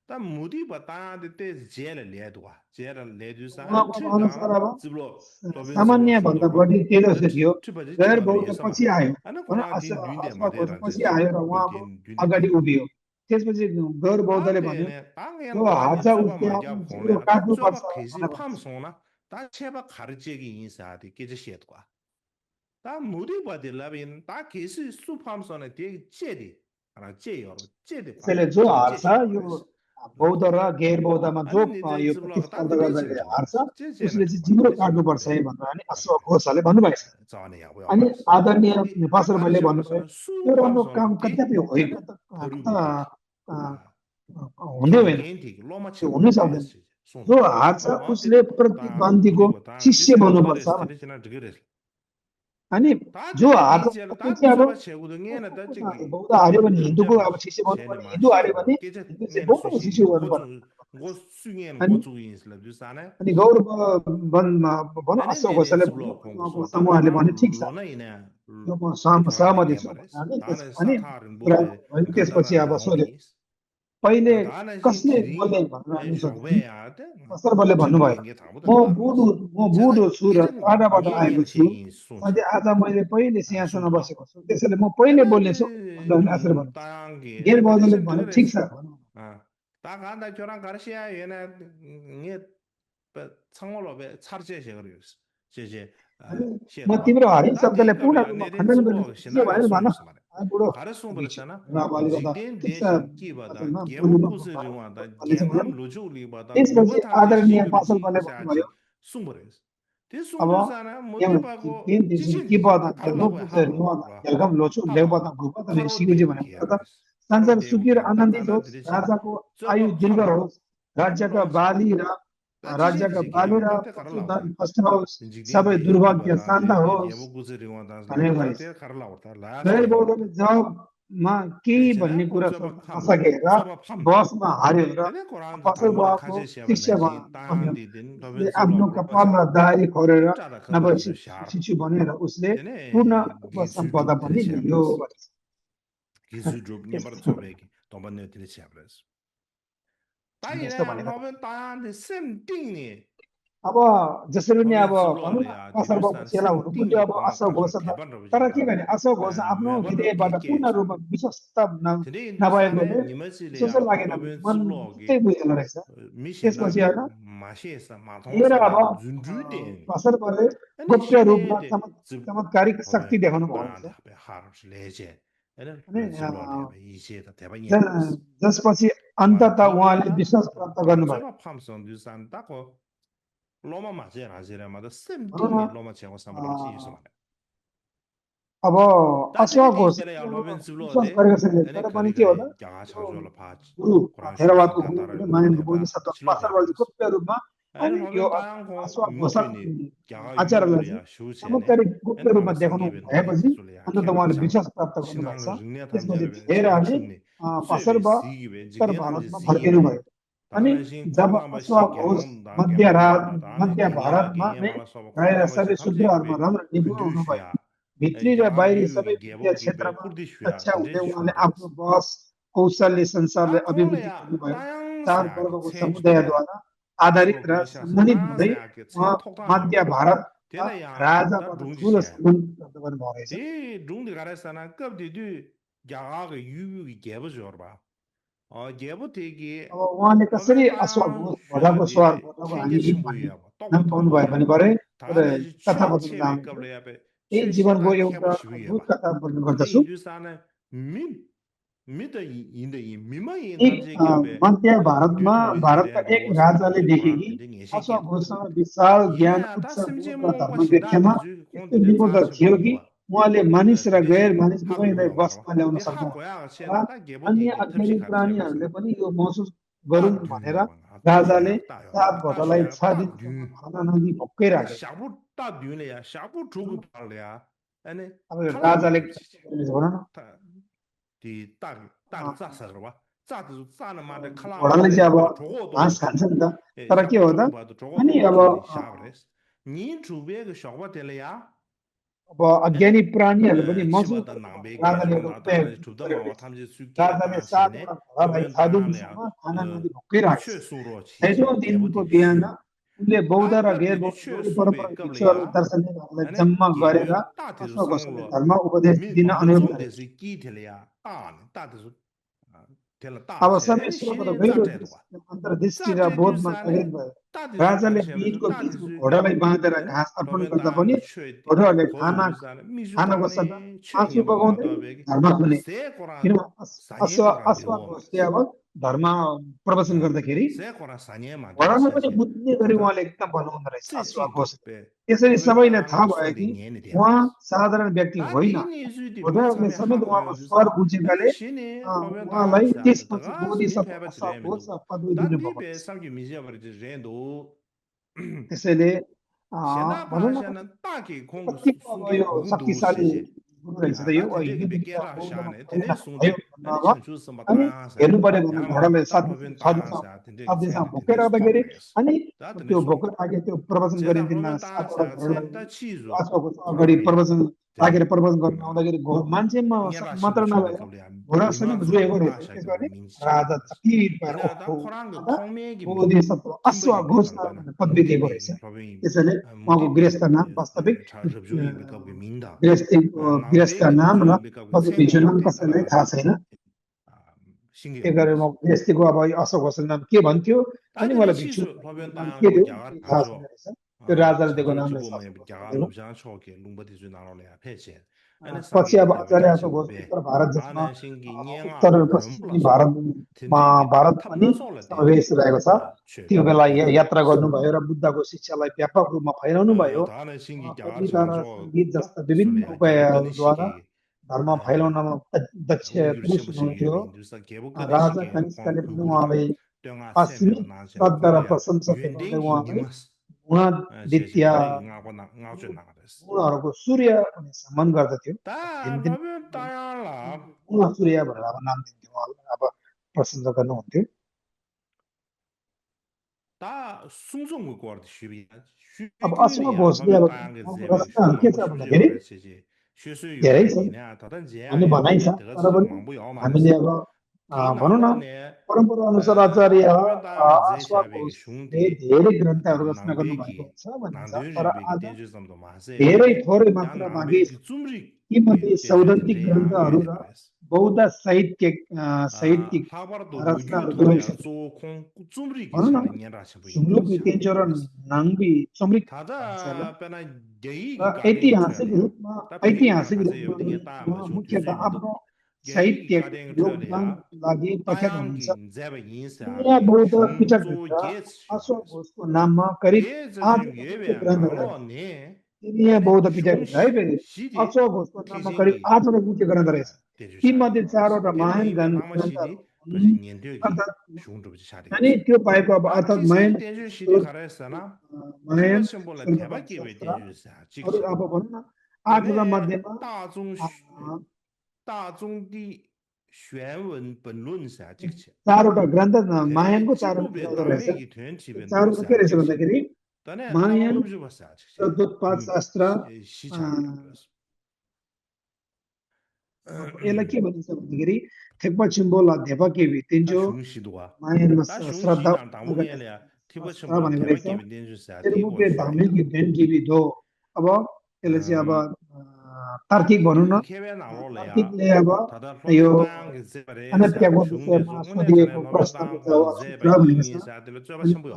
[SPEAKER 1] 다 무디 바타데 때 제를 내도와 제를 내주사
[SPEAKER 2] उहाँको
[SPEAKER 1] 트강
[SPEAKER 2] अनुसार अब
[SPEAKER 1] 집로 로빈 집로
[SPEAKER 2] सामान्यभन्दा
[SPEAKER 1] 쇼도로
[SPEAKER 2] बढी तेजस्वी थियो
[SPEAKER 1] 트바지
[SPEAKER 2] गैर
[SPEAKER 1] 집어로
[SPEAKER 2] बौद्ध
[SPEAKER 1] 예서마
[SPEAKER 2] पछि आयो
[SPEAKER 1] 아나
[SPEAKER 2] भने
[SPEAKER 1] 코랑 딘 듄데
[SPEAKER 2] अश्वा घोष
[SPEAKER 1] 마데라
[SPEAKER 2] पछि
[SPEAKER 1] 제제
[SPEAKER 2] आयो र उहाँको
[SPEAKER 1] 딘 듄데
[SPEAKER 2] अगाडि उभियो त्यसपछि गैर बौद्धले भन्यो
[SPEAKER 1] 다데네
[SPEAKER 2] जो
[SPEAKER 1] 땅에는
[SPEAKER 2] हार्छ
[SPEAKER 1] 와니 쪼바
[SPEAKER 2] उसले
[SPEAKER 1] 마자
[SPEAKER 2] आफ्नो जिब्रो
[SPEAKER 1] 보내 다
[SPEAKER 2] काट्नुपर्छ
[SPEAKER 1] 쪼바 개시
[SPEAKER 2] भनेर भन्छ
[SPEAKER 1] 팜송나 다 체바 가르치기 인사디 깨지시에도와 다 무디 바딜라빈 다 개시 수팜선에 되게 제디 하나 제여로 제디 파
[SPEAKER 2] त्यसैले जो
[SPEAKER 1] 제디
[SPEAKER 2] हार्छ यो
[SPEAKER 1] 제시버레스
[SPEAKER 2] बौद्ध र गैर बौद्धमा जो
[SPEAKER 1] 아니 니데
[SPEAKER 2] यो
[SPEAKER 1] 집으로 다
[SPEAKER 2] प्रतिस्पर्धा
[SPEAKER 1] 니데
[SPEAKER 2] गर्दाखेरि हार्छ
[SPEAKER 1] 제죠 제제나
[SPEAKER 2] उसले चाहिँ
[SPEAKER 1] 디바
[SPEAKER 2] जिब्रो
[SPEAKER 1] 니데
[SPEAKER 2] काट्नुपर्छ है
[SPEAKER 1] 제베
[SPEAKER 2] भनेर अनि अश्व घोषले भन्नुभएको छ
[SPEAKER 1] 자네 야고
[SPEAKER 2] अनि
[SPEAKER 1] 야마스
[SPEAKER 2] आदरणीय
[SPEAKER 1] 근데 다
[SPEAKER 2] पासरले भन्नुभयो
[SPEAKER 1] 가르쳐버서는
[SPEAKER 2] त्यो राम्रो काम
[SPEAKER 1] 수팜선은 돼
[SPEAKER 2] कदापि होइन
[SPEAKER 1] 아니
[SPEAKER 2] कता
[SPEAKER 1] 버리고 돼
[SPEAKER 2] अ,
[SPEAKER 1] 아
[SPEAKER 2] हुँदै होइन
[SPEAKER 1] 경계인티 로마
[SPEAKER 2] त्यो
[SPEAKER 1] 체고
[SPEAKER 2] हुनै सक्दैन
[SPEAKER 1] 레스
[SPEAKER 2] जो
[SPEAKER 1] 손
[SPEAKER 2] हार्छ उसले
[SPEAKER 1] 어때 다
[SPEAKER 2] प्रतिद्वन्दीको
[SPEAKER 1] 무디고 다
[SPEAKER 2] शिष्य
[SPEAKER 1] 디스나
[SPEAKER 2] बन्नुपर्छ
[SPEAKER 1] 드거레스
[SPEAKER 2] भने
[SPEAKER 1] 디스나 드거레스
[SPEAKER 2] अनि
[SPEAKER 1] 다
[SPEAKER 2] जो
[SPEAKER 1] 되네
[SPEAKER 2] हार्छ
[SPEAKER 1] 디젤
[SPEAKER 2] उसले
[SPEAKER 1] 다
[SPEAKER 2] चाहिँ अब
[SPEAKER 1] 쪼바 체고 등에나 다 저기
[SPEAKER 2] बौद्ध हार्यो भने हिन्दूको
[SPEAKER 1] 점점
[SPEAKER 2] अब शिष्य
[SPEAKER 1] 쟤네
[SPEAKER 2] बन्नुपर्ने हिन्दू हार्यो भने
[SPEAKER 1] 마시아고 깨져
[SPEAKER 2] हिन्दू चाहिँ
[SPEAKER 1] 내는
[SPEAKER 2] बौद्धको शिष्य
[SPEAKER 1] 수시
[SPEAKER 2] गर्नुपर्ने
[SPEAKER 1] 고주 고 수행은
[SPEAKER 2] अनि
[SPEAKER 1] 고주인슬 두사네
[SPEAKER 2] अनि गौरव भनौँ
[SPEAKER 1] 아니
[SPEAKER 2] अश्व
[SPEAKER 1] 내데
[SPEAKER 2] घोषले भन्यो
[SPEAKER 1] 집으로
[SPEAKER 2] उहाँको
[SPEAKER 1] 공소 다
[SPEAKER 2] समूहले भन्यो ठिक
[SPEAKER 1] 코랑
[SPEAKER 2] छ
[SPEAKER 1] 로나이네
[SPEAKER 2] यो म
[SPEAKER 1] 토라네
[SPEAKER 2] सहमति छु
[SPEAKER 1] 게버레스
[SPEAKER 2] भने
[SPEAKER 1] 다네
[SPEAKER 2] अनि
[SPEAKER 1] 사타른
[SPEAKER 2] कुरा
[SPEAKER 1] 보베
[SPEAKER 2] भयो त्यसपछि
[SPEAKER 1] 간다나
[SPEAKER 2] अब सोध्यो
[SPEAKER 1] 마옹이스
[SPEAKER 2] पहिले
[SPEAKER 1] 다네 신
[SPEAKER 2] कसले
[SPEAKER 1] 지리
[SPEAKER 2] बोल्ने भनेर
[SPEAKER 1] 에
[SPEAKER 2] अनि सोध्यो नि
[SPEAKER 1] 쇼베야 돼
[SPEAKER 2] पसरबलले भन्नुभयो
[SPEAKER 1] 트링게 다보다
[SPEAKER 2] म
[SPEAKER 1] 나르마스
[SPEAKER 2] बुढो म
[SPEAKER 1] 제가
[SPEAKER 2] बुढो छु र
[SPEAKER 1] 깨진
[SPEAKER 2] टाढाबाट आएको
[SPEAKER 1] 녜녜는
[SPEAKER 2] छु
[SPEAKER 1] 셰인
[SPEAKER 2] मैले
[SPEAKER 1] 손세
[SPEAKER 2] आज मैले पहिले
[SPEAKER 1] 아
[SPEAKER 2] सिंहासनमा
[SPEAKER 1] 숨부터
[SPEAKER 2] बसेको छु त्यसैले म पहिले बोल्नेछु
[SPEAKER 1] 에나데
[SPEAKER 2] भनेर उनी आश्चर्य भन्नु
[SPEAKER 1] 땅게
[SPEAKER 2] गेल
[SPEAKER 1] 에
[SPEAKER 2] बौद्धले
[SPEAKER 1] 베데션
[SPEAKER 2] भन्यो ठिक छ
[SPEAKER 1] 드그레스
[SPEAKER 2] भन्नु
[SPEAKER 1] 아 다간다 교랑 가르시아 얘네 녜 창월로 베 차르제시 그리스 제제
[SPEAKER 2] अनि म
[SPEAKER 1] 시에도와
[SPEAKER 2] तिम्रो हरेक
[SPEAKER 1] 다
[SPEAKER 2] शब्दले पूर्ण
[SPEAKER 1] 대가블라
[SPEAKER 2] रूपमा
[SPEAKER 1] 내데
[SPEAKER 2] खण्डन गर्ने
[SPEAKER 1] 집으로
[SPEAKER 2] के
[SPEAKER 1] 신나게
[SPEAKER 2] भयो भन
[SPEAKER 1] 손이스 말해
[SPEAKER 2] बुढो
[SPEAKER 1] 가르송
[SPEAKER 2] पुगेछु
[SPEAKER 1] 버렸잖아
[SPEAKER 2] र अब अलिक गर्दा
[SPEAKER 1] 직된
[SPEAKER 2] ठिक छ
[SPEAKER 1] 대신 끼바다
[SPEAKER 2] अचलमा बोल्नु
[SPEAKER 1] 개복 구슬이와다
[SPEAKER 2] भन्ने चाहिँ भयो
[SPEAKER 1] 갱은 로주리바다
[SPEAKER 2] त्यसपछि
[SPEAKER 1] 구버탄지
[SPEAKER 2] आदरणीय
[SPEAKER 1] 시그리지
[SPEAKER 2] पासलले भन्नुभयो
[SPEAKER 1] 사지 숭버레스 대
[SPEAKER 2] अब
[SPEAKER 1] 숭두사나
[SPEAKER 2] यहाँ
[SPEAKER 1] 모디바고
[SPEAKER 2] केही देश कि
[SPEAKER 1] 지진디지
[SPEAKER 2] बदा
[SPEAKER 1] 다
[SPEAKER 2] जग्गा
[SPEAKER 1] 가르라고
[SPEAKER 2] पुग्छ
[SPEAKER 1] 하고
[SPEAKER 2] निवादा
[SPEAKER 1] 와
[SPEAKER 2] जग्गा लोचो
[SPEAKER 1] 하고
[SPEAKER 2] लेबदा गुबा त
[SPEAKER 1] 카로
[SPEAKER 2] सिगुजी
[SPEAKER 1] 대고
[SPEAKER 2] भनेको त
[SPEAKER 1] 기야레스
[SPEAKER 2] संसार
[SPEAKER 1] 카로 대고
[SPEAKER 2] सुखी र
[SPEAKER 1] 기야 다
[SPEAKER 2] आनन्दित
[SPEAKER 1] 간다
[SPEAKER 2] होस्
[SPEAKER 1] 드리시나
[SPEAKER 2] राजाको आयु
[SPEAKER 1] 저거
[SPEAKER 2] दीर्घ
[SPEAKER 1] 팜
[SPEAKER 2] होस्
[SPEAKER 1] 아니
[SPEAKER 2] राज्यका
[SPEAKER 1] 로마
[SPEAKER 2] बाली
[SPEAKER 1] 체고
[SPEAKER 2] र
[SPEAKER 1] 다
[SPEAKER 2] राज्यका
[SPEAKER 1] 지진디지
[SPEAKER 2] बाली
[SPEAKER 1] 기야마
[SPEAKER 2] र
[SPEAKER 1] 다때
[SPEAKER 2] पशुधन
[SPEAKER 1] 가르라고
[SPEAKER 2] फस्ट होस्
[SPEAKER 1] 직된
[SPEAKER 2] सबै
[SPEAKER 1] 대
[SPEAKER 2] दुर्भाग्य
[SPEAKER 1] 끼바다
[SPEAKER 2] शान्त
[SPEAKER 1] 대대
[SPEAKER 2] होस्
[SPEAKER 1] 개복 구슬이와다
[SPEAKER 2] भनेर भनेछ
[SPEAKER 1] 다때 가르라고 다
[SPEAKER 2] गैर
[SPEAKER 1] 라스트
[SPEAKER 2] बौद्धले
[SPEAKER 1] 해버다
[SPEAKER 2] जबमा केही भन्ने
[SPEAKER 1] 대체나
[SPEAKER 2] कुरा
[SPEAKER 1] 저바
[SPEAKER 2] सोध्न
[SPEAKER 1] 팜
[SPEAKER 2] नसकेर
[SPEAKER 1] 저바 팜
[SPEAKER 2] बसमा हार्यो र
[SPEAKER 1] Tene Koran
[SPEAKER 2] पसल
[SPEAKER 1] Talmud
[SPEAKER 2] बुवाको
[SPEAKER 1] Kajesh
[SPEAKER 2] शिष्य
[SPEAKER 1] Yavanesi
[SPEAKER 2] बन्यो
[SPEAKER 1] Tan Didin
[SPEAKER 2] उसले
[SPEAKER 1] Robin
[SPEAKER 2] आफ्नो
[SPEAKER 1] Zublo
[SPEAKER 2] कपाल
[SPEAKER 1] Propacha
[SPEAKER 2] र दाह्री खोरेर
[SPEAKER 1] Tada
[SPEAKER 2] नभए
[SPEAKER 1] Kabla Shar
[SPEAKER 2] शिशु बनेर उसले पूर्ण
[SPEAKER 1] Tene Gizu
[SPEAKER 2] उपसम्पदा
[SPEAKER 1] Drup
[SPEAKER 2] पनि लियो
[SPEAKER 1] Dirishabres
[SPEAKER 2] भनेछ
[SPEAKER 1] Gizu Drup Nibar
[SPEAKER 2] यस्तो
[SPEAKER 1] Zobeki Toban Dirishabres
[SPEAKER 2] यस्तो
[SPEAKER 1] Tayina
[SPEAKER 2] भनेको
[SPEAKER 1] Robin Tan the same thing ni
[SPEAKER 2] अब जसरी नि अब
[SPEAKER 1] Robin Zublo
[SPEAKER 2] भनौँ न
[SPEAKER 1] ya
[SPEAKER 2] कसर्बको
[SPEAKER 1] Diristan
[SPEAKER 2] चेला
[SPEAKER 1] same
[SPEAKER 2] हुनु
[SPEAKER 1] thing
[SPEAKER 2] पुग्यो
[SPEAKER 1] ni
[SPEAKER 2] अब
[SPEAKER 1] Koran
[SPEAKER 2] अश्व घोष
[SPEAKER 1] Kamsa
[SPEAKER 2] त
[SPEAKER 1] Keban
[SPEAKER 2] तर के
[SPEAKER 1] Robin
[SPEAKER 2] भने अश्व घोष आफ्नो
[SPEAKER 1] Meban
[SPEAKER 2] हृदयबाट पूर्ण
[SPEAKER 1] Kikes
[SPEAKER 2] रूपमा विश्वस्त
[SPEAKER 1] Today
[SPEAKER 2] नभएकोले
[SPEAKER 1] Hindustan Nimasile
[SPEAKER 2] सोचो
[SPEAKER 1] ya
[SPEAKER 2] लागेन
[SPEAKER 1] Robin
[SPEAKER 2] मन
[SPEAKER 1] Zublo
[SPEAKER 2] भित्तै बुझेन रहेछ त्यसपछि
[SPEAKER 1] Mishenagi
[SPEAKER 2] होइन
[SPEAKER 1] Mashesa
[SPEAKER 2] हेर अब
[SPEAKER 1] Matonsa Zunjuden
[SPEAKER 2] कसर्बले
[SPEAKER 1] Ani
[SPEAKER 2] गोप्य
[SPEAKER 1] shine
[SPEAKER 2] रूपमा
[SPEAKER 1] de
[SPEAKER 2] चमत्कारिक शक्ति
[SPEAKER 1] hobe
[SPEAKER 2] देखाउनु भयो
[SPEAKER 1] ta
[SPEAKER 2] रहेछ
[SPEAKER 1] da be har leje ani
[SPEAKER 2] अनि
[SPEAKER 1] ziblo de be ise da te ba
[SPEAKER 2] ज-
[SPEAKER 1] yemes
[SPEAKER 2] जसपछि
[SPEAKER 1] wa
[SPEAKER 2] अन्ततः उहाँले
[SPEAKER 1] tiga
[SPEAKER 2] विश्वास प्राप्त
[SPEAKER 1] ta
[SPEAKER 2] गर्नुभयो
[SPEAKER 1] zoba phamson du san ta ko loma ma je ra je ra ma da sem
[SPEAKER 2] भनौँ
[SPEAKER 1] ding
[SPEAKER 2] न
[SPEAKER 1] ni loma che ko sam bra chi so ma
[SPEAKER 2] अब
[SPEAKER 1] ta de
[SPEAKER 2] अश्व
[SPEAKER 1] ding
[SPEAKER 2] Ghosh
[SPEAKER 1] de ya loben ziblo
[SPEAKER 2] विश्वास
[SPEAKER 1] de
[SPEAKER 2] गरेको छैन
[SPEAKER 1] ani
[SPEAKER 2] तर पनि
[SPEAKER 1] kari
[SPEAKER 2] के हो त
[SPEAKER 1] kari jaga
[SPEAKER 2] यो
[SPEAKER 1] changjo la pa
[SPEAKER 2] गुरु
[SPEAKER 1] quran shu sin
[SPEAKER 2] थेरवादको
[SPEAKER 1] ta
[SPEAKER 2] गुरु
[SPEAKER 1] ta
[SPEAKER 2] भने
[SPEAKER 1] lo
[SPEAKER 2] मायानको
[SPEAKER 1] de
[SPEAKER 2] बौद्ध
[SPEAKER 1] ba
[SPEAKER 2] सत्ता
[SPEAKER 1] shlo de
[SPEAKER 2] पासरवादी
[SPEAKER 1] bes
[SPEAKER 2] गुप्त रूपमा
[SPEAKER 1] ani
[SPEAKER 2] अनि यो
[SPEAKER 1] loben ta ko
[SPEAKER 2] अश्व Ghosh
[SPEAKER 1] mutu ni jaga yu
[SPEAKER 2] आचार्यलाई चाहिँ
[SPEAKER 1] ya shu che ne
[SPEAKER 2] चमत्कारिक गुप्त
[SPEAKER 1] ani
[SPEAKER 2] रूपमा
[SPEAKER 1] ma
[SPEAKER 2] देखाउनु
[SPEAKER 1] sangi ben de
[SPEAKER 2] भएपछि
[SPEAKER 1] zule ya
[SPEAKER 2] अन्तत
[SPEAKER 1] kebar
[SPEAKER 2] उहाँले
[SPEAKER 1] chang
[SPEAKER 2] विश्वास प्राप्त गर्नुभएको
[SPEAKER 1] 신앙을
[SPEAKER 2] छ
[SPEAKER 1] 능력
[SPEAKER 2] त्यसपछि
[SPEAKER 1] 탐자를 참
[SPEAKER 2] धेरैले
[SPEAKER 1] 춥네.
[SPEAKER 2] पासर्व
[SPEAKER 1] 수업에 시기에
[SPEAKER 2] उत्तर
[SPEAKER 1] 지게는
[SPEAKER 2] भारतमा
[SPEAKER 1] 시기에
[SPEAKER 2] फर्किनुभयो अनि
[SPEAKER 1] 다나신
[SPEAKER 2] जब
[SPEAKER 1] 코로나바시
[SPEAKER 2] अश्वघोष
[SPEAKER 1] 개몽 다 개몽바다
[SPEAKER 2] मध्य
[SPEAKER 1] 갱에라
[SPEAKER 2] भारतमा
[SPEAKER 1] 갱에
[SPEAKER 2] नै
[SPEAKER 1] 말아서
[SPEAKER 2] रहेर
[SPEAKER 1] 코로나바시
[SPEAKER 2] सबै शुद्धहरूमा
[SPEAKER 1] 탐지기베
[SPEAKER 2] राम्रो निपुण हुनुभयो
[SPEAKER 1] 근주시야
[SPEAKER 2] भित्री र
[SPEAKER 1] 야가
[SPEAKER 2] बाहिरी सबै
[SPEAKER 1] 유유기
[SPEAKER 2] विद्या
[SPEAKER 1] 개복기베
[SPEAKER 2] क्षेत्रमा
[SPEAKER 1] 꿀디슈야
[SPEAKER 2] दक्ष
[SPEAKER 1] 근데
[SPEAKER 2] हुँदै उहाँले आफ्नो
[SPEAKER 1] 슈브레스
[SPEAKER 2] बस कौशलले संसारलाई
[SPEAKER 1] 다
[SPEAKER 2] अभिवृद्धि
[SPEAKER 1] 콜레야
[SPEAKER 2] गर्नुभयो चार
[SPEAKER 1] 땅사야기
[SPEAKER 2] वर्गको
[SPEAKER 1] 체주도야
[SPEAKER 2] समुदायद्वारा आधारित
[SPEAKER 1] 집으로
[SPEAKER 2] र
[SPEAKER 1] 고시아서
[SPEAKER 2] सम्मानित हुँदै
[SPEAKER 1] 땅사야기
[SPEAKER 2] उहाँ मध्य
[SPEAKER 1] 체톡당하고
[SPEAKER 2] भारतका
[SPEAKER 1] 되나야 다
[SPEAKER 2] राजाबाट ठुलो
[SPEAKER 1] 룽지시야
[SPEAKER 2] सम्मान प्राप्त गर्नुभएको रहेछ
[SPEAKER 1] 대 룽디 가라사나 급디디 야가 유유기 개버죠 봐 예부터기
[SPEAKER 2] अब उहाँले कसरी
[SPEAKER 1] 로벤탄
[SPEAKER 2] अश्वघोष भोजाको स्वार
[SPEAKER 1] 슈아디
[SPEAKER 2] भोजाको हामी
[SPEAKER 1] 탱게
[SPEAKER 2] भन्ने
[SPEAKER 1] 첨부야
[SPEAKER 2] नाम
[SPEAKER 1] 똑고
[SPEAKER 2] पाउनुभयो भने
[SPEAKER 1] 톰부야
[SPEAKER 2] भरे
[SPEAKER 1] 다네
[SPEAKER 2] कथाकथन नाम
[SPEAKER 1] 최체베 qable야베
[SPEAKER 2] यही जीवनको
[SPEAKER 1] 최시바
[SPEAKER 2] एउटा
[SPEAKER 1] 캡시부야
[SPEAKER 2] अद्भुत
[SPEAKER 1] 봐
[SPEAKER 2] कथा वर्णन
[SPEAKER 1] 근데
[SPEAKER 2] गर्दछु
[SPEAKER 1] 인두사는 민 मिद इन द मिमा इन
[SPEAKER 2] एक
[SPEAKER 1] थामजे क्याबे
[SPEAKER 2] मध्य भारतमा
[SPEAKER 1] ड्यू टु
[SPEAKER 2] भारतका
[SPEAKER 1] जिरेन
[SPEAKER 2] एक
[SPEAKER 1] रो
[SPEAKER 2] राजाले
[SPEAKER 1] संगो
[SPEAKER 2] देखे
[SPEAKER 1] कुरान
[SPEAKER 2] कि
[SPEAKER 1] दिने ngese
[SPEAKER 2] अश्व
[SPEAKER 1] के
[SPEAKER 2] घोषसँग विशाल ज्ञान
[SPEAKER 1] या ता
[SPEAKER 2] उच्च
[SPEAKER 1] सिमजे
[SPEAKER 2] बोध
[SPEAKER 1] मो
[SPEAKER 2] र
[SPEAKER 1] वा
[SPEAKER 2] धर्म
[SPEAKER 1] छिदा
[SPEAKER 2] व्याख्यामा
[SPEAKER 1] दिजु कोन
[SPEAKER 2] यस्तो
[SPEAKER 1] दिले चा
[SPEAKER 2] निपुण
[SPEAKER 1] छ
[SPEAKER 2] थियो कि
[SPEAKER 1] बुवा
[SPEAKER 2] उहाँले मानिस र
[SPEAKER 1] दिले
[SPEAKER 2] गैर
[SPEAKER 1] से
[SPEAKER 2] मानिस
[SPEAKER 1] हागु
[SPEAKER 2] दुवैलाई
[SPEAKER 1] यो गर
[SPEAKER 2] वशमा ल्याउन
[SPEAKER 1] दे हा
[SPEAKER 2] सक्नुहुन्थ्यो
[SPEAKER 1] गोया छे
[SPEAKER 2] र
[SPEAKER 1] ता गेबो
[SPEAKER 2] अन्य
[SPEAKER 1] के थप्सी
[SPEAKER 2] अज्ञानी
[SPEAKER 1] खाप्से
[SPEAKER 2] प्राणीहरूले
[SPEAKER 1] बसन
[SPEAKER 2] पनि यो महसुस
[SPEAKER 1] ता
[SPEAKER 2] गरून्
[SPEAKER 1] दु
[SPEAKER 2] भनेर
[SPEAKER 1] बना ता
[SPEAKER 2] राजाले
[SPEAKER 1] छ्या ता यो
[SPEAKER 2] सात
[SPEAKER 1] ता
[SPEAKER 2] भटालाई
[SPEAKER 1] छ्या
[SPEAKER 2] 6
[SPEAKER 1] ता दु
[SPEAKER 2] दिनसम्म खाना नदिई भोकै
[SPEAKER 1] अनि
[SPEAKER 2] राखे
[SPEAKER 1] शाबु ता दुले या शाबु ठुगु पाल या अनि
[SPEAKER 2] अब
[SPEAKER 1] खला
[SPEAKER 2] राजाले
[SPEAKER 1] थप्सी
[SPEAKER 2] भन न
[SPEAKER 1] ता ती ता चा सर वा चा ज चा न मा de खला
[SPEAKER 2] घोडाले
[SPEAKER 1] दे
[SPEAKER 2] चाहिँ अब
[SPEAKER 1] पे ठोगो दो
[SPEAKER 2] घाँस खान्छ नि त
[SPEAKER 1] ए
[SPEAKER 2] तर के
[SPEAKER 1] शाबु
[SPEAKER 2] हो त
[SPEAKER 1] ठुगु बा ठोगो
[SPEAKER 2] अनि
[SPEAKER 1] दो
[SPEAKER 2] अब
[SPEAKER 1] जुनि शाबरेस नि ठुबे के शोबा तेले या
[SPEAKER 2] अब अज्ञानी प्राणीहरूले पनि महसुस
[SPEAKER 1] 치바다
[SPEAKER 2] गरेको
[SPEAKER 1] 남베
[SPEAKER 2] राजाले एउटा
[SPEAKER 1] 게존다
[SPEAKER 2] उपाय
[SPEAKER 1] 다는 주다
[SPEAKER 2] गरेको
[SPEAKER 1] 마
[SPEAKER 2] रहेछ
[SPEAKER 1] 탐지 수게
[SPEAKER 2] राजाले
[SPEAKER 1] 다세네
[SPEAKER 2] 7 घोडालाई
[SPEAKER 1] 법연
[SPEAKER 2] 6
[SPEAKER 1] 다나래야
[SPEAKER 2] दिनसम्म खाना
[SPEAKER 1] 어
[SPEAKER 2] नदिई भोकै राखेछ
[SPEAKER 1] 최수로
[SPEAKER 2] 6औं
[SPEAKER 1] 지지
[SPEAKER 2] दिनको
[SPEAKER 1] 개보디
[SPEAKER 2] बिहान
[SPEAKER 1] 슈
[SPEAKER 2] उनले बौद्ध र
[SPEAKER 1] 다다
[SPEAKER 2] गैर
[SPEAKER 1] 되지
[SPEAKER 2] बौद्ध दुवै परम्परा
[SPEAKER 1] 최수베
[SPEAKER 2] भिक्षुहरू
[SPEAKER 1] qable야
[SPEAKER 2] दार्शनिकहरूलाई
[SPEAKER 1] 아니
[SPEAKER 2] जम्मा गरेर
[SPEAKER 1] 개베 따티도
[SPEAKER 2] अश्व घोषले
[SPEAKER 1] 상로
[SPEAKER 2] धर्म उपदेश
[SPEAKER 1] 미
[SPEAKER 2] दिन
[SPEAKER 1] 방금
[SPEAKER 2] अनुरोध
[SPEAKER 1] 좀
[SPEAKER 2] गरे
[SPEAKER 1] 돼서 끼텔이야 딴 따티도 텔라
[SPEAKER 2] अब
[SPEAKER 1] 따세
[SPEAKER 2] सबै
[SPEAKER 1] 아니
[SPEAKER 2] श्रोता र
[SPEAKER 1] 신이
[SPEAKER 2] गहिरो
[SPEAKER 1] 짜테도와
[SPEAKER 2] अन्तर्दृष्टि र बोधमा जागृत
[SPEAKER 1] 짜테주사네
[SPEAKER 2] भयो
[SPEAKER 1] 따티도
[SPEAKER 2] राजाले
[SPEAKER 1] 가르쳐면서
[SPEAKER 2] भिडको बिचमा
[SPEAKER 1] 따티도
[SPEAKER 2] घोडालाई बाँधेर
[SPEAKER 1] 아니
[SPEAKER 2] घाँस अर्पण
[SPEAKER 1] 법연
[SPEAKER 2] गर्दा पनि
[SPEAKER 1] 단 최
[SPEAKER 2] घोडाहरूले
[SPEAKER 1] 고도주사네
[SPEAKER 2] खानको सट्टा
[SPEAKER 1] 미주다네
[SPEAKER 2] आँसु
[SPEAKER 1] 최ኛ
[SPEAKER 2] बगाउँदै
[SPEAKER 1] 먹어도
[SPEAKER 2] धर्म खुने
[SPEAKER 1] 세
[SPEAKER 2] किन
[SPEAKER 1] कोरा
[SPEAKER 2] अश्व
[SPEAKER 1] साnye कोरा
[SPEAKER 2] अश्व
[SPEAKER 1] दियो
[SPEAKER 2] घोषले अब धर्म प्रवचन गर्दाखेरि
[SPEAKER 1] से कोरा साnye मा दियो
[SPEAKER 2] घोडालाई पनि
[SPEAKER 1] छे
[SPEAKER 2] बुझ्ने गरी
[SPEAKER 1] तदा
[SPEAKER 2] उहाँले एकदम भन्नुहुँदो रहेछ अश्व
[SPEAKER 1] चाहिँ
[SPEAKER 2] घोष
[SPEAKER 1] पे
[SPEAKER 2] यसरी
[SPEAKER 1] पबे
[SPEAKER 2] सबैलाई
[SPEAKER 1] ताङ
[SPEAKER 2] थाहा भयो
[SPEAKER 1] सोन्दे
[SPEAKER 2] कि
[SPEAKER 1] न्याने
[SPEAKER 2] उहाँ
[SPEAKER 1] दियाबस
[SPEAKER 2] साधारण व्यक्ति
[SPEAKER 1] ता
[SPEAKER 2] होइन
[SPEAKER 1] दिने जुदि
[SPEAKER 2] घोडाहरूले
[SPEAKER 1] माछामे
[SPEAKER 2] समेत
[SPEAKER 1] हागो
[SPEAKER 2] उहाँको
[SPEAKER 1] जुसा
[SPEAKER 2] स्वर
[SPEAKER 1] अनि
[SPEAKER 2] बुझेकाले
[SPEAKER 1] सिने पबे ताङ
[SPEAKER 2] उहाँलाई
[SPEAKER 1] सा
[SPEAKER 2] त्यसपछि
[SPEAKER 1] तगा नि
[SPEAKER 2] बोधिसत्व
[SPEAKER 1] फेबे
[SPEAKER 2] अश्व
[SPEAKER 1] तिरे
[SPEAKER 2] घोष
[SPEAKER 1] मेदु
[SPEAKER 2] पदवी
[SPEAKER 1] तान्दी
[SPEAKER 2] दिनुभएको
[SPEAKER 1] बे
[SPEAKER 2] रहेछ
[SPEAKER 1] सामकी मिजिया बरे रेदो
[SPEAKER 2] त्यसैले
[SPEAKER 1] सेना
[SPEAKER 2] भनौँ न
[SPEAKER 1] फाशान ताकि खोंग
[SPEAKER 2] कतिको अब
[SPEAKER 1] सुंगे
[SPEAKER 2] यो
[SPEAKER 1] खुगु दु
[SPEAKER 2] शक्तिशाली
[SPEAKER 1] सेजे
[SPEAKER 2] गुरु रहेछ त यो
[SPEAKER 1] ता दिदे के
[SPEAKER 2] हिन्दू धर्म र
[SPEAKER 1] बेकेरा
[SPEAKER 2] बौद्धमा
[SPEAKER 1] शाने
[SPEAKER 2] फैलिन
[SPEAKER 1] तेने
[SPEAKER 2] भयो
[SPEAKER 1] सुंदे
[SPEAKER 2] भन्नु
[SPEAKER 1] अनि
[SPEAKER 2] अब
[SPEAKER 1] छन्छु
[SPEAKER 2] अनि
[SPEAKER 1] समता सा
[SPEAKER 2] हेर्नु पर्यो भने
[SPEAKER 1] यामा
[SPEAKER 2] घोडाले
[SPEAKER 1] ता
[SPEAKER 2] 7
[SPEAKER 1] पबे
[SPEAKER 2] छ
[SPEAKER 1] ताङ
[SPEAKER 2] दिनसम्म
[SPEAKER 1] सा तेने
[SPEAKER 2] 7 दिनसम्म
[SPEAKER 1] छेने
[SPEAKER 2] भोकै
[SPEAKER 1] तेने
[SPEAKER 2] राख्दाखेरि
[SPEAKER 1] थपरेस
[SPEAKER 2] अनि
[SPEAKER 1] ता तेने
[SPEAKER 2] त्यो
[SPEAKER 1] सुंदे
[SPEAKER 2] भोकै राखे त्यो प्रवचन
[SPEAKER 1] 제다
[SPEAKER 2] गरिदिन
[SPEAKER 1] 보면
[SPEAKER 2] 7 वटा
[SPEAKER 1] 따사
[SPEAKER 2] घोडालाई
[SPEAKER 1] 센다 치즈
[SPEAKER 2] पाँचको अगाडि
[SPEAKER 1] 야
[SPEAKER 2] प्रवचन
[SPEAKER 1] 되네
[SPEAKER 2] राखेर प्रवचन गर्न आउँदाखेरि मान्छे
[SPEAKER 1] न्यारा
[SPEAKER 2] मात्र
[SPEAKER 1] छिबु छोबे
[SPEAKER 2] नभएर
[SPEAKER 1] कबले
[SPEAKER 2] घोडा
[SPEAKER 1] मिमा
[SPEAKER 2] समेत रोएको
[SPEAKER 1] जुगु
[SPEAKER 2] रहेछ
[SPEAKER 1] तासा
[SPEAKER 2] त्यसो
[SPEAKER 1] गबे
[SPEAKER 2] भने
[SPEAKER 1] मिन्स
[SPEAKER 2] राजा
[SPEAKER 1] छेबस
[SPEAKER 2] चकित भएर
[SPEAKER 1] अनि दा
[SPEAKER 2] ओहो
[SPEAKER 1] खरांग
[SPEAKER 2] त
[SPEAKER 1] थौमेगी मि
[SPEAKER 2] बोधिसत्व अश्व
[SPEAKER 1] किम्बगी
[SPEAKER 2] घोष
[SPEAKER 1] बेकन पेना
[SPEAKER 2] पदवी
[SPEAKER 1] मुदी
[SPEAKER 2] दिएको
[SPEAKER 1] बे
[SPEAKER 2] रहेछ
[SPEAKER 1] प्रबे
[SPEAKER 2] त्यसैले उहाँको
[SPEAKER 1] मुदी बे
[SPEAKER 2] गृहस्थ नाम वास्तविक
[SPEAKER 1] छ रबजुगी बेकबगे मिन्दा
[SPEAKER 2] गृहस्थी
[SPEAKER 1] नामबे
[SPEAKER 2] गृहस्थका नाम र
[SPEAKER 1] रबजुगी बेकबगे
[SPEAKER 2] पदवी
[SPEAKER 1] छेगो
[SPEAKER 2] नाम
[SPEAKER 1] ते तला
[SPEAKER 2] कसैलाई थाहा छैन
[SPEAKER 1] सिंगे
[SPEAKER 2] के गरे म गृहस्थीको अब अशोक घोषको नाम के भन्थ्यो अनि
[SPEAKER 1] तादरे
[SPEAKER 2] उहाँलाई भिक्षु
[SPEAKER 1] छिजु प्रबेन
[SPEAKER 2] नाम के
[SPEAKER 1] तायाङको
[SPEAKER 2] दियो
[SPEAKER 1] ग्यागा
[SPEAKER 2] केही थाहा
[SPEAKER 1] थाजो
[SPEAKER 2] छैन रहेछ त्यो राजाले दिएको नाम रहेछ
[SPEAKER 1] छाजो
[SPEAKER 2] अशोक
[SPEAKER 1] मे
[SPEAKER 2] घोषले
[SPEAKER 1] ग्यागा
[SPEAKER 2] दिएको
[SPEAKER 1] लुब्जान छोके लुम्बति जु नारोले या फेचे अनि
[SPEAKER 2] पछि
[SPEAKER 1] सामगे
[SPEAKER 2] अब
[SPEAKER 1] देवे
[SPEAKER 2] आचार्य
[SPEAKER 1] दाछे
[SPEAKER 2] अशोक घोष
[SPEAKER 1] बे
[SPEAKER 2] उत्तर भारत जसमा
[SPEAKER 1] आने सिंगी न्याङा
[SPEAKER 2] उत्तर र
[SPEAKER 1] रम्बुला
[SPEAKER 2] पश्चिमी
[SPEAKER 1] सो
[SPEAKER 2] भारतमा
[SPEAKER 1] थिन्जी
[SPEAKER 2] भारत पनि
[SPEAKER 1] थप्न सोले दे
[SPEAKER 2] समावेश रहेको छ
[SPEAKER 1] छे
[SPEAKER 2] त्यो बेला
[SPEAKER 1] देवे
[SPEAKER 2] यात्रा गर्नुभयो र बुद्धको शिक्षालाई व्यापक रूपमा फैलाउनु भयो
[SPEAKER 1] 다네 신기 ग्यागा
[SPEAKER 2] कविता र
[SPEAKER 1] छाजो
[SPEAKER 2] सङ्गीत
[SPEAKER 1] ता
[SPEAKER 2] जस्ता विभिन्न
[SPEAKER 1] सुले गेबो तनि
[SPEAKER 2] उपायहरूद्वारा
[SPEAKER 1] सिके
[SPEAKER 2] धर्म फैलाउनमा दक्ष
[SPEAKER 1] उइगुर
[SPEAKER 2] पुरुष
[SPEAKER 1] सेबो से
[SPEAKER 2] हुनुहुन्थ्यो
[SPEAKER 1] युबे दुसा गेबो कने
[SPEAKER 2] राजा
[SPEAKER 1] सिके कोन
[SPEAKER 2] कनिष्कले पनि
[SPEAKER 1] खुगुरता
[SPEAKER 2] उहाँलाई
[SPEAKER 1] त्यंगा सेमेबो
[SPEAKER 2] असीमित
[SPEAKER 1] नाचे
[SPEAKER 2] श्रद्धा र
[SPEAKER 1] खोले या
[SPEAKER 2] प्रशंसाले गर्दै
[SPEAKER 1] युन्डेङ
[SPEAKER 2] उहाँलाई
[SPEAKER 1] हिनिमस छे
[SPEAKER 2] गुणादित्य
[SPEAKER 1] खरे ngako na ngao chen na des
[SPEAKER 2] गुणहरूको सूर्य भन्ने सम्मान गर्दथ्यो
[SPEAKER 1] ta
[SPEAKER 2] दिन्थ्यो
[SPEAKER 1] robe ta ya la
[SPEAKER 2] गुण सूर्य भनेर अब नाम दिन्थ्यो उहाँलाई अब प्रशंसा गर्नुहुन्थ्यो
[SPEAKER 1] ta sungzong को कोर शिबि
[SPEAKER 2] अब
[SPEAKER 1] शिगु
[SPEAKER 2] अश्व
[SPEAKER 1] नि या
[SPEAKER 2] घोषले
[SPEAKER 1] robe
[SPEAKER 2] अब
[SPEAKER 1] ta yang ge
[SPEAKER 2] उहाँको
[SPEAKER 1] zebe shu
[SPEAKER 2] रचनाहरू के
[SPEAKER 1] mambu
[SPEAKER 2] छ
[SPEAKER 1] shu je
[SPEAKER 2] भन्दाखेरि
[SPEAKER 1] ore che je shu shu yu
[SPEAKER 2] धेरै
[SPEAKER 1] ge ni
[SPEAKER 2] छन्
[SPEAKER 1] na ta dan je ya
[SPEAKER 2] भन्ने
[SPEAKER 1] ya
[SPEAKER 2] भनाइ छ
[SPEAKER 1] de
[SPEAKER 2] तर
[SPEAKER 1] ge
[SPEAKER 2] पनि
[SPEAKER 1] mambu ya ma des
[SPEAKER 2] हामीले अब
[SPEAKER 1] ti na
[SPEAKER 2] भनौँ न
[SPEAKER 1] lo ne
[SPEAKER 2] परम्परा अनुसार आचार्य
[SPEAKER 1] robe ta yang ge ze sha be ge shung
[SPEAKER 2] अश्वघोषले
[SPEAKER 1] de
[SPEAKER 2] धेरै ग्रन्थहरू रचना
[SPEAKER 1] nangbe
[SPEAKER 2] गर्नुभएको
[SPEAKER 1] gi
[SPEAKER 2] हुन्छ भनिन्छ
[SPEAKER 1] nangde
[SPEAKER 2] तर
[SPEAKER 1] ri be gi
[SPEAKER 2] आज
[SPEAKER 1] den ju sam do ma se
[SPEAKER 2] धेरै थोरै
[SPEAKER 1] ya
[SPEAKER 2] मात्रा
[SPEAKER 1] nangbe
[SPEAKER 2] बाँकी
[SPEAKER 1] gi
[SPEAKER 2] छ
[SPEAKER 1] chumri ge
[SPEAKER 2] तीमध्ये
[SPEAKER 1] den ju tin
[SPEAKER 2] सौद्धान्तिक
[SPEAKER 1] de ya ngue
[SPEAKER 2] ग्रन्थहरू
[SPEAKER 1] de
[SPEAKER 2] र
[SPEAKER 1] res
[SPEAKER 2] बौद्ध साहित्यिक
[SPEAKER 1] 하버도 누규
[SPEAKER 2] रचनाहरू
[SPEAKER 1] 토야
[SPEAKER 2] व्यवस्थित
[SPEAKER 1] 조 쫌리기
[SPEAKER 2] भनौँ न
[SPEAKER 1] 차는 년라 쳔부 인도
[SPEAKER 2] सुम्लुक
[SPEAKER 1] 샤
[SPEAKER 2] तेन्चो र
[SPEAKER 1] 그래서
[SPEAKER 2] नाङ्बी चम्रिक भनिन्छ यसलाई
[SPEAKER 1] 다자 빼나
[SPEAKER 2] र
[SPEAKER 1] 게이기 가댕
[SPEAKER 2] ऐतिहासिक
[SPEAKER 1] 토야래야
[SPEAKER 2] रूपमा
[SPEAKER 1] 다 페링이나
[SPEAKER 2] ऐतिहासिक
[SPEAKER 1] 가세
[SPEAKER 2] रूपमा
[SPEAKER 1] 여딩에 ता
[SPEAKER 2] उहाँ
[SPEAKER 1] 마주
[SPEAKER 2] मुख्यतः
[SPEAKER 1] 주주면도
[SPEAKER 2] आफ्नो
[SPEAKER 1] 게이기
[SPEAKER 2] साहित्यिक
[SPEAKER 1] 가댕 토야래야
[SPEAKER 2] योगदानको लागि प्रख्यात हुनुहुन्छ
[SPEAKER 1] तायां기 제베
[SPEAKER 2] नयाँ
[SPEAKER 1] 인사베
[SPEAKER 2] बौद्ध
[SPEAKER 1] 슝조
[SPEAKER 2] पिटकभित्र
[SPEAKER 1] 게츠
[SPEAKER 2] अशोक
[SPEAKER 1] 슈브레스
[SPEAKER 2] घोषको नाममा करिब
[SPEAKER 1] 게
[SPEAKER 2] 8
[SPEAKER 1] 저지
[SPEAKER 2] मुख्य
[SPEAKER 1] 예베
[SPEAKER 2] ग्रन्थहरू रहेछन्
[SPEAKER 1] 나로네
[SPEAKER 2] नयाँ
[SPEAKER 1] 아니
[SPEAKER 2] बौद्ध पिटकभित्र है
[SPEAKER 1] 슝시
[SPEAKER 2] फेरि
[SPEAKER 1] 시디
[SPEAKER 2] अशोक घोषको नाममा करिब
[SPEAKER 1] 티생기
[SPEAKER 2] 8 मुख्य ग्रन्थ रहेछ
[SPEAKER 1] 대주샤데
[SPEAKER 2] तीमध्ये
[SPEAKER 1] 버스
[SPEAKER 2] 4
[SPEAKER 1] 되네
[SPEAKER 2] महान
[SPEAKER 1] 이메
[SPEAKER 2] ग्रन्थहरू
[SPEAKER 1] 나마시디 버지
[SPEAKER 2] हुन्
[SPEAKER 1] 년되기
[SPEAKER 2] अर्थात्
[SPEAKER 1] 슝도 샤데
[SPEAKER 2] अनि त्यो बाहेक अब
[SPEAKER 1] 다
[SPEAKER 2] अर्थात् महान
[SPEAKER 1] 티생 대주 시디 가라스나
[SPEAKER 2] महान
[SPEAKER 1] 티버 심볼라
[SPEAKER 2] स्वर्गवाद
[SPEAKER 1] 대박기 왜
[SPEAKER 2] शास्त्र
[SPEAKER 1] 대주사
[SPEAKER 2] अरू
[SPEAKER 1] 직지
[SPEAKER 2] अब भनौँ न 8वटा
[SPEAKER 1] 되네
[SPEAKER 2] मध्येमा
[SPEAKER 1] 大宗的玄文本论사 직지
[SPEAKER 2] 4वटा ग्रन्थ
[SPEAKER 1] 되네
[SPEAKER 2] महायानको 4वटा
[SPEAKER 1] 지부베
[SPEAKER 2] ग्रन्थ रहेछ
[SPEAKER 1] 남매기 된
[SPEAKER 2] त्यो
[SPEAKER 1] 집에
[SPEAKER 2] 4वटा के
[SPEAKER 1] 노사
[SPEAKER 2] रहेछ
[SPEAKER 1] 직지
[SPEAKER 2] भन्दाखेरि
[SPEAKER 1] 되네
[SPEAKER 2] महायान
[SPEAKER 1] 나로름 주버사
[SPEAKER 2] र
[SPEAKER 1] 직지
[SPEAKER 2] दोतपाद शास्त्र
[SPEAKER 1] 시차비 그래서
[SPEAKER 2] यसलाई के भनिन्छ भन्दाखेरि थेक्पा छिम्बोला धेपा केबी
[SPEAKER 1] 다
[SPEAKER 2] तिनजो
[SPEAKER 1] 슝시도와
[SPEAKER 2] मायानमा
[SPEAKER 1] 다
[SPEAKER 2] श्रद्धा
[SPEAKER 1] 슝시나
[SPEAKER 2] गर्ने
[SPEAKER 1] 당무엘이야 티버
[SPEAKER 2] शास्त्र
[SPEAKER 1] 첨보라
[SPEAKER 2] भनेको रहेछ
[SPEAKER 1] 대박기 된주사 티고
[SPEAKER 2] तेरुमुके
[SPEAKER 1] 슈레야
[SPEAKER 2] धार्मिक भेन केबी दो अब यसलाई चाहिँ अब तार्किक भनौँ न
[SPEAKER 1] तार्किक खेबे नारोलया
[SPEAKER 2] तार्किकले अब
[SPEAKER 1] 다다
[SPEAKER 2] यो
[SPEAKER 1] 로벤당 제베레사
[SPEAKER 2] अनत्यागको
[SPEAKER 1] 슝데
[SPEAKER 2] विषयमा
[SPEAKER 1] 중문에 전에
[SPEAKER 2] सोधिएको प्रश्नको
[SPEAKER 1] 로벤당
[SPEAKER 2] जवाब
[SPEAKER 1] 제베
[SPEAKER 2] सूत्र भनेको छ
[SPEAKER 1] 이니사 데베 쩌바
[SPEAKER 2] अनि
[SPEAKER 1] 첨부요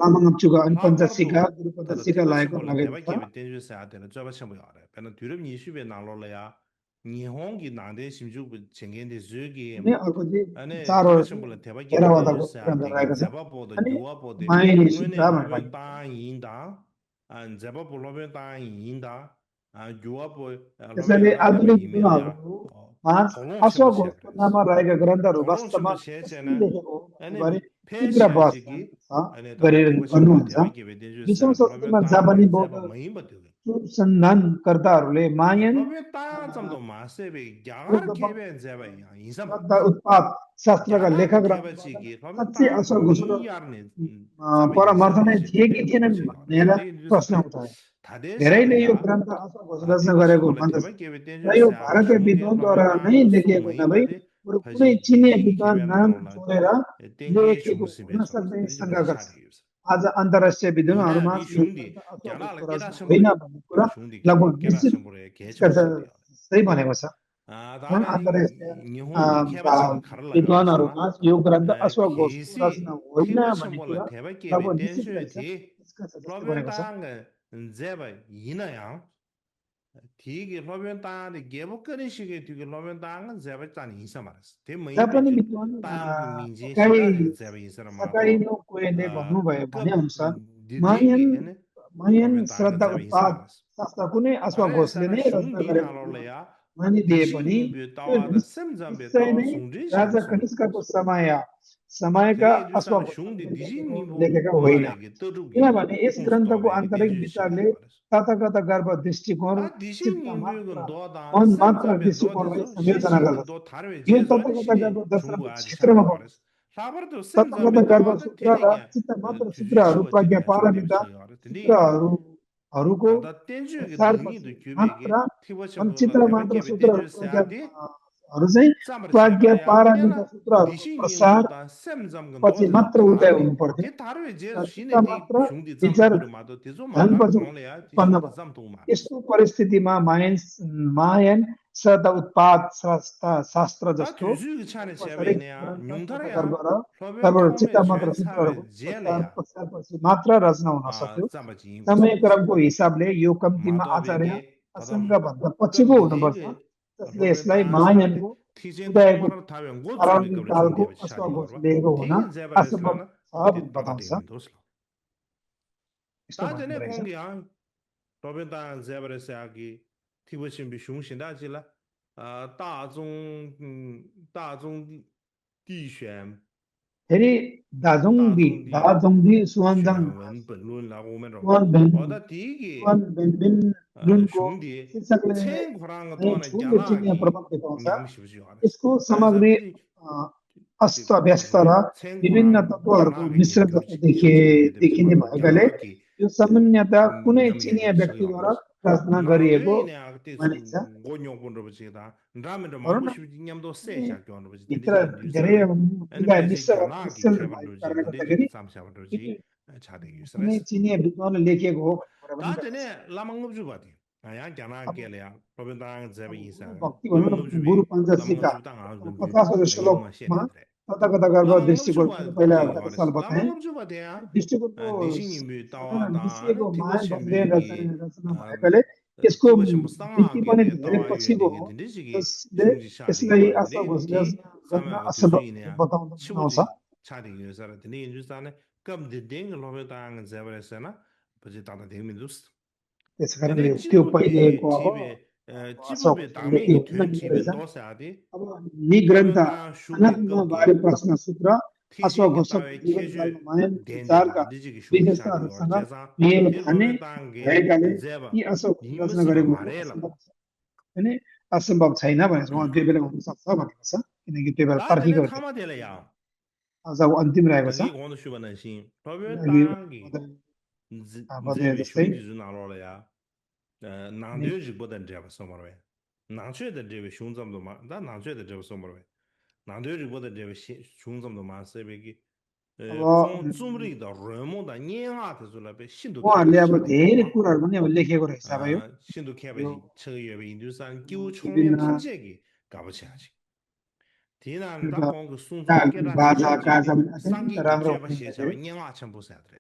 [SPEAKER 2] लामाङप्चुका अनि पञ्चशिखा
[SPEAKER 1] 하버도 다다
[SPEAKER 2] गुरुपदशिखा
[SPEAKER 1] 티버
[SPEAKER 2] लागेको
[SPEAKER 1] 첨보라
[SPEAKER 2] लागेको छ
[SPEAKER 1] 대박기 된주사 데베 쩌바 첨부요 बेन दुरम निशुबे नारोलया 일본기 나대 심주 정견의 저기
[SPEAKER 2] अनि अर्को चाहिँ
[SPEAKER 1] 안에
[SPEAKER 2] चारवटा
[SPEAKER 1] 티버심불은 대박이
[SPEAKER 2] तेह्रवटाको
[SPEAKER 1] 되어서
[SPEAKER 2] ग्रन्थ
[SPEAKER 1] 되게
[SPEAKER 2] रहेको छ
[SPEAKER 1] 제바보다
[SPEAKER 2] अनि
[SPEAKER 1] 유아보다
[SPEAKER 2] मायेनी
[SPEAKER 1] 응원의
[SPEAKER 2] सूत्र भनेर
[SPEAKER 1] 로변
[SPEAKER 2] राखेको
[SPEAKER 1] 땅인다 안 제바보 로변 땅인다 아 유아보 로변
[SPEAKER 2] त्यसैले
[SPEAKER 1] 땅가
[SPEAKER 2] आधुनिक
[SPEAKER 1] 이면이야
[SPEAKER 2] विद्वानहरूमा
[SPEAKER 1] 공룡 첨부
[SPEAKER 2] अश्वघोषको
[SPEAKER 1] 시작했어
[SPEAKER 2] नाममा रहेका ग्रन्थहरू
[SPEAKER 1] 공룡
[SPEAKER 2] वास्तवमा
[SPEAKER 1] 첨부
[SPEAKER 2] कसले
[SPEAKER 1] 시작에는
[SPEAKER 2] लेखेको हो
[SPEAKER 1] 안에
[SPEAKER 2] भन्नेबारे तीव्र बहस
[SPEAKER 1] 폐쇄지기
[SPEAKER 2] छ
[SPEAKER 1] 안에 다다
[SPEAKER 2] गरेर
[SPEAKER 1] 티버심불은
[SPEAKER 2] गर्नुहुन्छ
[SPEAKER 1] 대박이 되어서
[SPEAKER 2] 20औं
[SPEAKER 1] 로변
[SPEAKER 2] शताब्दीमा जापानी
[SPEAKER 1] 땅
[SPEAKER 2] बौद्ध
[SPEAKER 1] 제바 많이 버텨
[SPEAKER 2] अनुसन्धानकर्ताहरूले मायन
[SPEAKER 1] 로변 땅 좀도 마세베 야가르
[SPEAKER 2] बौद्ध
[SPEAKER 1] 개변 제바 인사
[SPEAKER 2] श्रद्धा उत्पात शास्त्रका
[SPEAKER 1] 야가르
[SPEAKER 2] लेखकहरूबाट
[SPEAKER 1] 개발치기 로변
[SPEAKER 2] साँच्चै
[SPEAKER 1] 땅
[SPEAKER 2] अश्वघोषको
[SPEAKER 1] 미야르네
[SPEAKER 2] परमार्थ नै
[SPEAKER 1] 자바이사베지
[SPEAKER 2] थिए कि
[SPEAKER 1] 되게
[SPEAKER 2] थिएनन्
[SPEAKER 1] 보고서
[SPEAKER 2] भनेर प्रश्न उठाए धेरैले यो
[SPEAKER 1] 다대샤래야
[SPEAKER 2] ग्रन्थ अश्वघोष रचना
[SPEAKER 1] 티버시
[SPEAKER 2] गरेको
[SPEAKER 1] 몰라
[SPEAKER 2] भन्दछ
[SPEAKER 1] 대박 के베
[SPEAKER 2] र यो
[SPEAKER 1] 댄저스 아기
[SPEAKER 2] भारतीय
[SPEAKER 1] 슝디
[SPEAKER 2] विद्वानद्वारा
[SPEAKER 1] 로베
[SPEAKER 2] नै
[SPEAKER 1] 땅
[SPEAKER 2] लेखिएको
[SPEAKER 1] 송메이
[SPEAKER 2] नभई
[SPEAKER 1] 바데
[SPEAKER 2] बरु कुनै
[SPEAKER 1] 파지
[SPEAKER 2] चिनिया
[SPEAKER 1] 디징
[SPEAKER 2] विद्वान
[SPEAKER 1] 케베
[SPEAKER 2] नाम
[SPEAKER 1] 몰라
[SPEAKER 2] जोडेर
[SPEAKER 1] 땡게
[SPEAKER 2] लेखेको
[SPEAKER 1] 슝스베
[SPEAKER 2] हुन
[SPEAKER 1] 좀
[SPEAKER 2] सक्ने
[SPEAKER 1] 되게 좀
[SPEAKER 2] शङ्का गर्छ
[SPEAKER 1] 사리요서
[SPEAKER 2] आज अन्तर्राष्ट्रिय विद्वानहरूमा
[SPEAKER 1] 이나 리
[SPEAKER 2] यो
[SPEAKER 1] 슝디
[SPEAKER 2] ग्रन्थ अश्वघोषको
[SPEAKER 1] 야나라 깨라
[SPEAKER 2] रचना होइन
[SPEAKER 1] 첨부래
[SPEAKER 2] भन्ने कुरा
[SPEAKER 1] 슝디
[SPEAKER 2] लगभग
[SPEAKER 1] 깨라
[SPEAKER 2] निश्चित
[SPEAKER 1] 첨부래
[SPEAKER 2] निष्कर्ष
[SPEAKER 1] 개첨부세요
[SPEAKER 2] सही भनेको छ
[SPEAKER 1] 아
[SPEAKER 2] जुन
[SPEAKER 1] 다음에
[SPEAKER 2] अन्तर्राष्ट्रिय
[SPEAKER 1] 일본기 개발치기 가르라고 하잖아
[SPEAKER 2] विद्वानहरूमा यो ग्रन्थ अश्वघोषको
[SPEAKER 1] 게시
[SPEAKER 2] रचना होइन भन्ने
[SPEAKER 1] 티버시 몰라
[SPEAKER 2] कुरा
[SPEAKER 1] 대박 केबे
[SPEAKER 2] लगभग निश्चित
[SPEAKER 1] 댄쇼에
[SPEAKER 2] रहेछ
[SPEAKER 1] 디
[SPEAKER 2] निष्कर्ष त्यस्तै
[SPEAKER 1] 로변
[SPEAKER 2] बनेको छ
[SPEAKER 1] 땅은 제바 이나야 되게 로변 땅에 개복거리식의 되게 로변 땅은 제바 짠 인사 말았어. 대머이
[SPEAKER 2] जापानी
[SPEAKER 1] 베지
[SPEAKER 2] विद्वान
[SPEAKER 1] 땅그 민지
[SPEAKER 2] सकाई
[SPEAKER 1] 시다 제바 인사를
[SPEAKER 2] सकाई
[SPEAKER 1] 말고
[SPEAKER 2] नो कोयले भन्नुभयो भने
[SPEAKER 1] 급
[SPEAKER 2] अनुसार मायन
[SPEAKER 1] 디딩게 에네
[SPEAKER 2] मायन
[SPEAKER 1] 로변 땅은
[SPEAKER 2] श्रद्धा
[SPEAKER 1] 제바 인사
[SPEAKER 2] उत्पाद
[SPEAKER 1] 말았어.
[SPEAKER 2] शास्त्र कुनै अश्वघोषले
[SPEAKER 1] 아래서는
[SPEAKER 2] नै रचना
[SPEAKER 1] 슝디
[SPEAKER 2] गरेको हो
[SPEAKER 1] 나롤래야
[SPEAKER 2] मानिदिए पनि
[SPEAKER 1] 디싱님비
[SPEAKER 2] त्यो
[SPEAKER 1] 따와다 셈잠비
[SPEAKER 2] निश्चय
[SPEAKER 1] 따와
[SPEAKER 2] नै
[SPEAKER 1] 송진시하고
[SPEAKER 2] राजा
[SPEAKER 1] 송을
[SPEAKER 2] कनिष्कको समयका
[SPEAKER 1] 되게 주사는 슝디
[SPEAKER 2] अश्वघोषले
[SPEAKER 1] 디싱님
[SPEAKER 2] लेखेका होइन
[SPEAKER 1] 말에게 떠두기
[SPEAKER 2] किनभने यस ग्रन्थको
[SPEAKER 1] 홍수도래게
[SPEAKER 2] आन्तरिक
[SPEAKER 1] 댄주시하게
[SPEAKER 2] विचारले
[SPEAKER 1] 말았어.
[SPEAKER 2] तथाकथा गर्भ दृष्टिकोण
[SPEAKER 1] 아,
[SPEAKER 2] चित्त मात्र
[SPEAKER 1] 디싱님비가 너다
[SPEAKER 2] मन मात्र
[SPEAKER 1] 셈잠비
[SPEAKER 2] दृष्टिकोणलाई
[SPEAKER 1] 너대서
[SPEAKER 2] संयोजना
[SPEAKER 1] 시신비
[SPEAKER 2] गर्दछ
[SPEAKER 1] 너 다르게
[SPEAKER 2] यो
[SPEAKER 1] 제조하는
[SPEAKER 2] तथाकथा
[SPEAKER 1] 신의
[SPEAKER 2] गर्भ दर्शनको
[SPEAKER 1] 중부아지
[SPEAKER 2] क्षेत्रमा
[SPEAKER 1] 샤베
[SPEAKER 2] पर्छ
[SPEAKER 1] 말했어. 라버도
[SPEAKER 2] तथाकथा
[SPEAKER 1] 셈잠비
[SPEAKER 2] गर्भ
[SPEAKER 1] 너다
[SPEAKER 2] सूत्र र
[SPEAKER 1] 되게
[SPEAKER 2] चित्त मात्र सूत्रहरू
[SPEAKER 1] 뒤집어
[SPEAKER 2] प्रज्ञा
[SPEAKER 1] 되게 중대비
[SPEAKER 2] पारमिता
[SPEAKER 1] 서요. 근데
[SPEAKER 2] सूत्रहरूको
[SPEAKER 1] 다다 댄주에게
[SPEAKER 2] सारपछि
[SPEAKER 1] 능이도
[SPEAKER 2] मात्र
[SPEAKER 1] 규백에
[SPEAKER 2] अनि
[SPEAKER 1] 티버셔블라
[SPEAKER 2] चित्र मात्र
[SPEAKER 1] 대박게
[SPEAKER 2] सूत्रहरू
[SPEAKER 1] 댄주스 아디
[SPEAKER 2] चाहिँ
[SPEAKER 1] 짬을
[SPEAKER 2] प्रज्ञा
[SPEAKER 1] 제발이야.
[SPEAKER 2] पारमिता
[SPEAKER 1] 얘나
[SPEAKER 2] सूत्रहरूको
[SPEAKER 1] 디싱님
[SPEAKER 2] प्रसार
[SPEAKER 1] 너다 셈잠
[SPEAKER 2] पछि
[SPEAKER 1] 너다
[SPEAKER 2] मात्र उदय
[SPEAKER 1] 다르게
[SPEAKER 2] हुनु पर्थ्यो
[SPEAKER 1] 걔 다르게
[SPEAKER 2] र
[SPEAKER 1] 제수
[SPEAKER 2] चित्त
[SPEAKER 1] 신의 디
[SPEAKER 2] मात्र
[SPEAKER 1] 슝디 잠도
[SPEAKER 2] विचार
[SPEAKER 1] 부르마도 디조 마가
[SPEAKER 2] ध्यानपछि
[SPEAKER 1] 콩래야
[SPEAKER 2] उत्पन्न
[SPEAKER 1] 디슝디
[SPEAKER 2] भयो
[SPEAKER 1] 잠도 마
[SPEAKER 2] यस्तो परिस्थितिमा मायन श्रद्धा उत्पाद शास्त्र
[SPEAKER 1] 아,
[SPEAKER 2] जस्तो
[SPEAKER 1] 뒤죽이 차네
[SPEAKER 2] औपचारिक
[SPEAKER 1] 제베이네야.
[SPEAKER 2] ग्रन्थ तथागत
[SPEAKER 1] 융타래야.
[SPEAKER 2] र
[SPEAKER 1] 러변
[SPEAKER 2] त्यहाँबाट चित्त
[SPEAKER 1] 통매
[SPEAKER 2] मात्र
[SPEAKER 1] 쉔
[SPEAKER 2] सूत्रहरूको
[SPEAKER 1] 사회
[SPEAKER 2] प्रचार
[SPEAKER 1] 제래야.
[SPEAKER 2] पश्चातपछि मात्र रचना हुन
[SPEAKER 1] 아,
[SPEAKER 2] सक्यो
[SPEAKER 1] 짬바지 인구사라서.
[SPEAKER 2] समयक्रमको हिसाबले यो कम्तीमा आचार्य
[SPEAKER 1] 마도베게 다다
[SPEAKER 2] असाङ्गभन्दा पछिको हुनुपर्छ
[SPEAKER 1] 금디게
[SPEAKER 2] जसले
[SPEAKER 1] 러변
[SPEAKER 2] यसलाई
[SPEAKER 1] 땅사데
[SPEAKER 2] मायनको
[SPEAKER 1] 티젠
[SPEAKER 2] उदयको
[SPEAKER 1] 통마를 타면 고주베
[SPEAKER 2] प्रारम्भिक
[SPEAKER 1] 거를
[SPEAKER 2] कालको
[SPEAKER 1] 중대베 차대
[SPEAKER 2] अश्वघोष
[SPEAKER 1] 거라.
[SPEAKER 2] लिएको हुन
[SPEAKER 1] 티겐
[SPEAKER 2] असम्भव
[SPEAKER 1] 제바레스라나
[SPEAKER 2] छ भनेर
[SPEAKER 1] 다가
[SPEAKER 2] बताउँछ
[SPEAKER 1] 되면 도슬.
[SPEAKER 2] यस्तो
[SPEAKER 1] 다
[SPEAKER 2] भनिँदो
[SPEAKER 1] 전에
[SPEAKER 2] रहेछ
[SPEAKER 1] 공기야. 러변 땅 제바레스야기 티버신 비 슝신다지라. 아, 大众地选
[SPEAKER 2] फेरि
[SPEAKER 1] 다종디
[SPEAKER 2] दाजोङदी सुवनजङ
[SPEAKER 1] 选文本论라고 오면로
[SPEAKER 2] सुवन
[SPEAKER 1] 어다 디기
[SPEAKER 2] सुवन बेनबिन नुनको
[SPEAKER 1] 슝디
[SPEAKER 2] शीर्षकले
[SPEAKER 1] 체고랑
[SPEAKER 2] चाहिँ
[SPEAKER 1] 또하나
[SPEAKER 2] ठुलो चिनिया
[SPEAKER 1] 야나기
[SPEAKER 2] प्रबन्ध देखाउँछ
[SPEAKER 1] 냠시부지 알았어
[SPEAKER 2] यसको सामग्री
[SPEAKER 1] 아자디
[SPEAKER 2] अस्तव्यस्त र विभिन्न
[SPEAKER 1] 체고랑
[SPEAKER 2] तत्त्वहरूको
[SPEAKER 1] 야나기
[SPEAKER 2] मिश्रण जस्तो
[SPEAKER 1] 님도지 슝디 해야
[SPEAKER 2] देखिने
[SPEAKER 1] 말로
[SPEAKER 2] भएकाले
[SPEAKER 1] 야나기
[SPEAKER 2] यो सामान्यतः कुनै चिनिया
[SPEAKER 1] 냠이 서요
[SPEAKER 2] व्यक्तिद्वारा
[SPEAKER 1] 말았어
[SPEAKER 2] रचना गरिएको
[SPEAKER 1] 나도이네 그때
[SPEAKER 2] मानिन्छ
[SPEAKER 1] 고뇨본로 보지다 라면도
[SPEAKER 2] भनौँ न
[SPEAKER 1] 먹고 싶지 냠도 세자 겨는 보지
[SPEAKER 2] भित्र
[SPEAKER 1] 되게
[SPEAKER 2] धेरै
[SPEAKER 1] 뉴스라네
[SPEAKER 2] विधा
[SPEAKER 1] एनिमे चाहिँ
[SPEAKER 2] मिश्र
[SPEAKER 1] ज्ञानाकी
[SPEAKER 2] मिश्रण भएको
[SPEAKER 1] केवलजी
[SPEAKER 2] कारणले
[SPEAKER 1] भन्ने
[SPEAKER 2] गर्दाखेरि
[SPEAKER 1] सामसाबटजी
[SPEAKER 2] यदि
[SPEAKER 1] छाते
[SPEAKER 2] कुनै
[SPEAKER 1] युसरस
[SPEAKER 2] चिनिया विद्वानले लेखेको हो भन्ने कुरा पनि
[SPEAKER 1] ताजने
[SPEAKER 2] गर्दछ
[SPEAKER 1] लामंगब जुबाति या ज्ञाना
[SPEAKER 2] अब
[SPEAKER 1] केले या प्रबंधन
[SPEAKER 2] अब
[SPEAKER 1] जबे इंसा
[SPEAKER 2] गुरु भक्ति भनौँ
[SPEAKER 1] लामंगब
[SPEAKER 2] न
[SPEAKER 1] जुबे
[SPEAKER 2] गुरु पञ्चशीका
[SPEAKER 1] लामंगब जुब तांग आ जुब
[SPEAKER 2] 50
[SPEAKER 1] नयुमा
[SPEAKER 2] श्लोकमा
[SPEAKER 1] शेते दरे
[SPEAKER 2] तथागत गर्भ
[SPEAKER 1] लामंगब
[SPEAKER 2] दृष्टिकोण
[SPEAKER 1] जुबा
[SPEAKER 2] मैले पहिला
[SPEAKER 1] ते
[SPEAKER 2] गत
[SPEAKER 1] हरस
[SPEAKER 2] साल बताएँ
[SPEAKER 1] लामंगब जुबा ते या
[SPEAKER 2] दृष्टिकोणको
[SPEAKER 1] दिसिङ निबे तावा
[SPEAKER 2] भनौँ न
[SPEAKER 1] तान
[SPEAKER 2] मिसिएको
[SPEAKER 1] तिब
[SPEAKER 2] माया
[SPEAKER 1] छेम्बे
[SPEAKER 2] बस्दै
[SPEAKER 1] कि
[SPEAKER 2] रचना भएकाले यसको
[SPEAKER 1] तिब छेम्ब सँग
[SPEAKER 2] भित्ति पनि
[SPEAKER 1] केले
[SPEAKER 2] धेरै
[SPEAKER 1] तावा यो
[SPEAKER 2] पछिको
[SPEAKER 1] दिगे
[SPEAKER 2] हो
[SPEAKER 1] दिने जिगे
[SPEAKER 2] जसले
[SPEAKER 1] सुङजी शादी
[SPEAKER 2] यसलाई
[SPEAKER 1] गरे दिने
[SPEAKER 2] अश्वघोषले
[SPEAKER 1] ती
[SPEAKER 2] गर्न
[SPEAKER 1] समय
[SPEAKER 2] असम्भव
[SPEAKER 1] दिसु इने
[SPEAKER 2] बताउँछ
[SPEAKER 1] 치고지 차딩이 요사라 드니 인주스탄에 깜디딩 로베당 제브레스나 버지 따다 딩민두스
[SPEAKER 2] त्यसै कारणले
[SPEAKER 1] 근데
[SPEAKER 2] त्यो पहिलेको अब
[SPEAKER 1] 찌부비 찌부비
[SPEAKER 2] अश्वघोषले लेखे
[SPEAKER 1] 당명이
[SPEAKER 2] हुन
[SPEAKER 1] 된
[SPEAKER 2] मिल्दो
[SPEAKER 1] 찌베
[SPEAKER 2] रहेछ
[SPEAKER 1] 도사디
[SPEAKER 2] अब यी ग्रन्थ
[SPEAKER 1] 로베당 슝디
[SPEAKER 2] अनात्मबारे
[SPEAKER 1] 껍게
[SPEAKER 2] प्रश्न सूत्र
[SPEAKER 1] 티제기
[SPEAKER 2] अश्वघोषको
[SPEAKER 1] 따위
[SPEAKER 2] जीवनकालमा
[SPEAKER 1] 케주
[SPEAKER 2] मायन विचारका
[SPEAKER 1] 덴데라 니지기 슝디 샤딩 어
[SPEAKER 2] विशेषताहरूसँग
[SPEAKER 1] 제사
[SPEAKER 2] मेल
[SPEAKER 1] 티
[SPEAKER 2] खाने
[SPEAKER 1] 로베당게
[SPEAKER 2] भएकाले
[SPEAKER 1] 제바
[SPEAKER 2] यी अश्वघोष रचना
[SPEAKER 1] निमसिमा
[SPEAKER 2] गरेको हुनु
[SPEAKER 1] 마레라
[SPEAKER 2] असम्भव छ भने असम्भव छैन भनेर उहाँ दुई बेला हुन सक्छ भनेको छ किनकि त्यो बेला
[SPEAKER 1] 다 전에
[SPEAKER 2] तर्किएको
[SPEAKER 1] 타마델레야
[SPEAKER 2] आज अब अन्तिम रहेको छ
[SPEAKER 1] 당기 고노 슈바나신
[SPEAKER 2] अघि
[SPEAKER 1] 로베당기
[SPEAKER 2] बताए
[SPEAKER 1] 제베
[SPEAKER 2] जस्तै
[SPEAKER 1] 슝디 주 나로래야 난데지 보던 제가 소머왜 난초에다 제베 슝점도 나 난초에다 제베 소머왜 난데지 보던 제베 슝점도 마세베기
[SPEAKER 2] अब
[SPEAKER 1] 콩 쭈므리다 레모다 녀하테 줄라베 신도
[SPEAKER 2] उहाँहरूले
[SPEAKER 1] 케베
[SPEAKER 2] अब धेरै
[SPEAKER 1] 샤데고
[SPEAKER 2] कुराहरू पनि अब लेखेको रहेछ अब यो
[SPEAKER 1] 아 신도
[SPEAKER 2] यो
[SPEAKER 1] 케베 처여베 인두산 끼우 총면
[SPEAKER 2] विभिन्न
[SPEAKER 1] 탕제기 가보치하지 디난
[SPEAKER 2] एउटा
[SPEAKER 1] 딱공 그 순서 깨라
[SPEAKER 2] बाजा गाजा
[SPEAKER 1] 신지디
[SPEAKER 2] पनि अत्यन्त
[SPEAKER 1] 상기
[SPEAKER 2] राम्रो
[SPEAKER 1] 기죄바
[SPEAKER 2] हुनुहुन्छ
[SPEAKER 1] 시에서
[SPEAKER 2] अरे
[SPEAKER 1] 녀하 첨부사들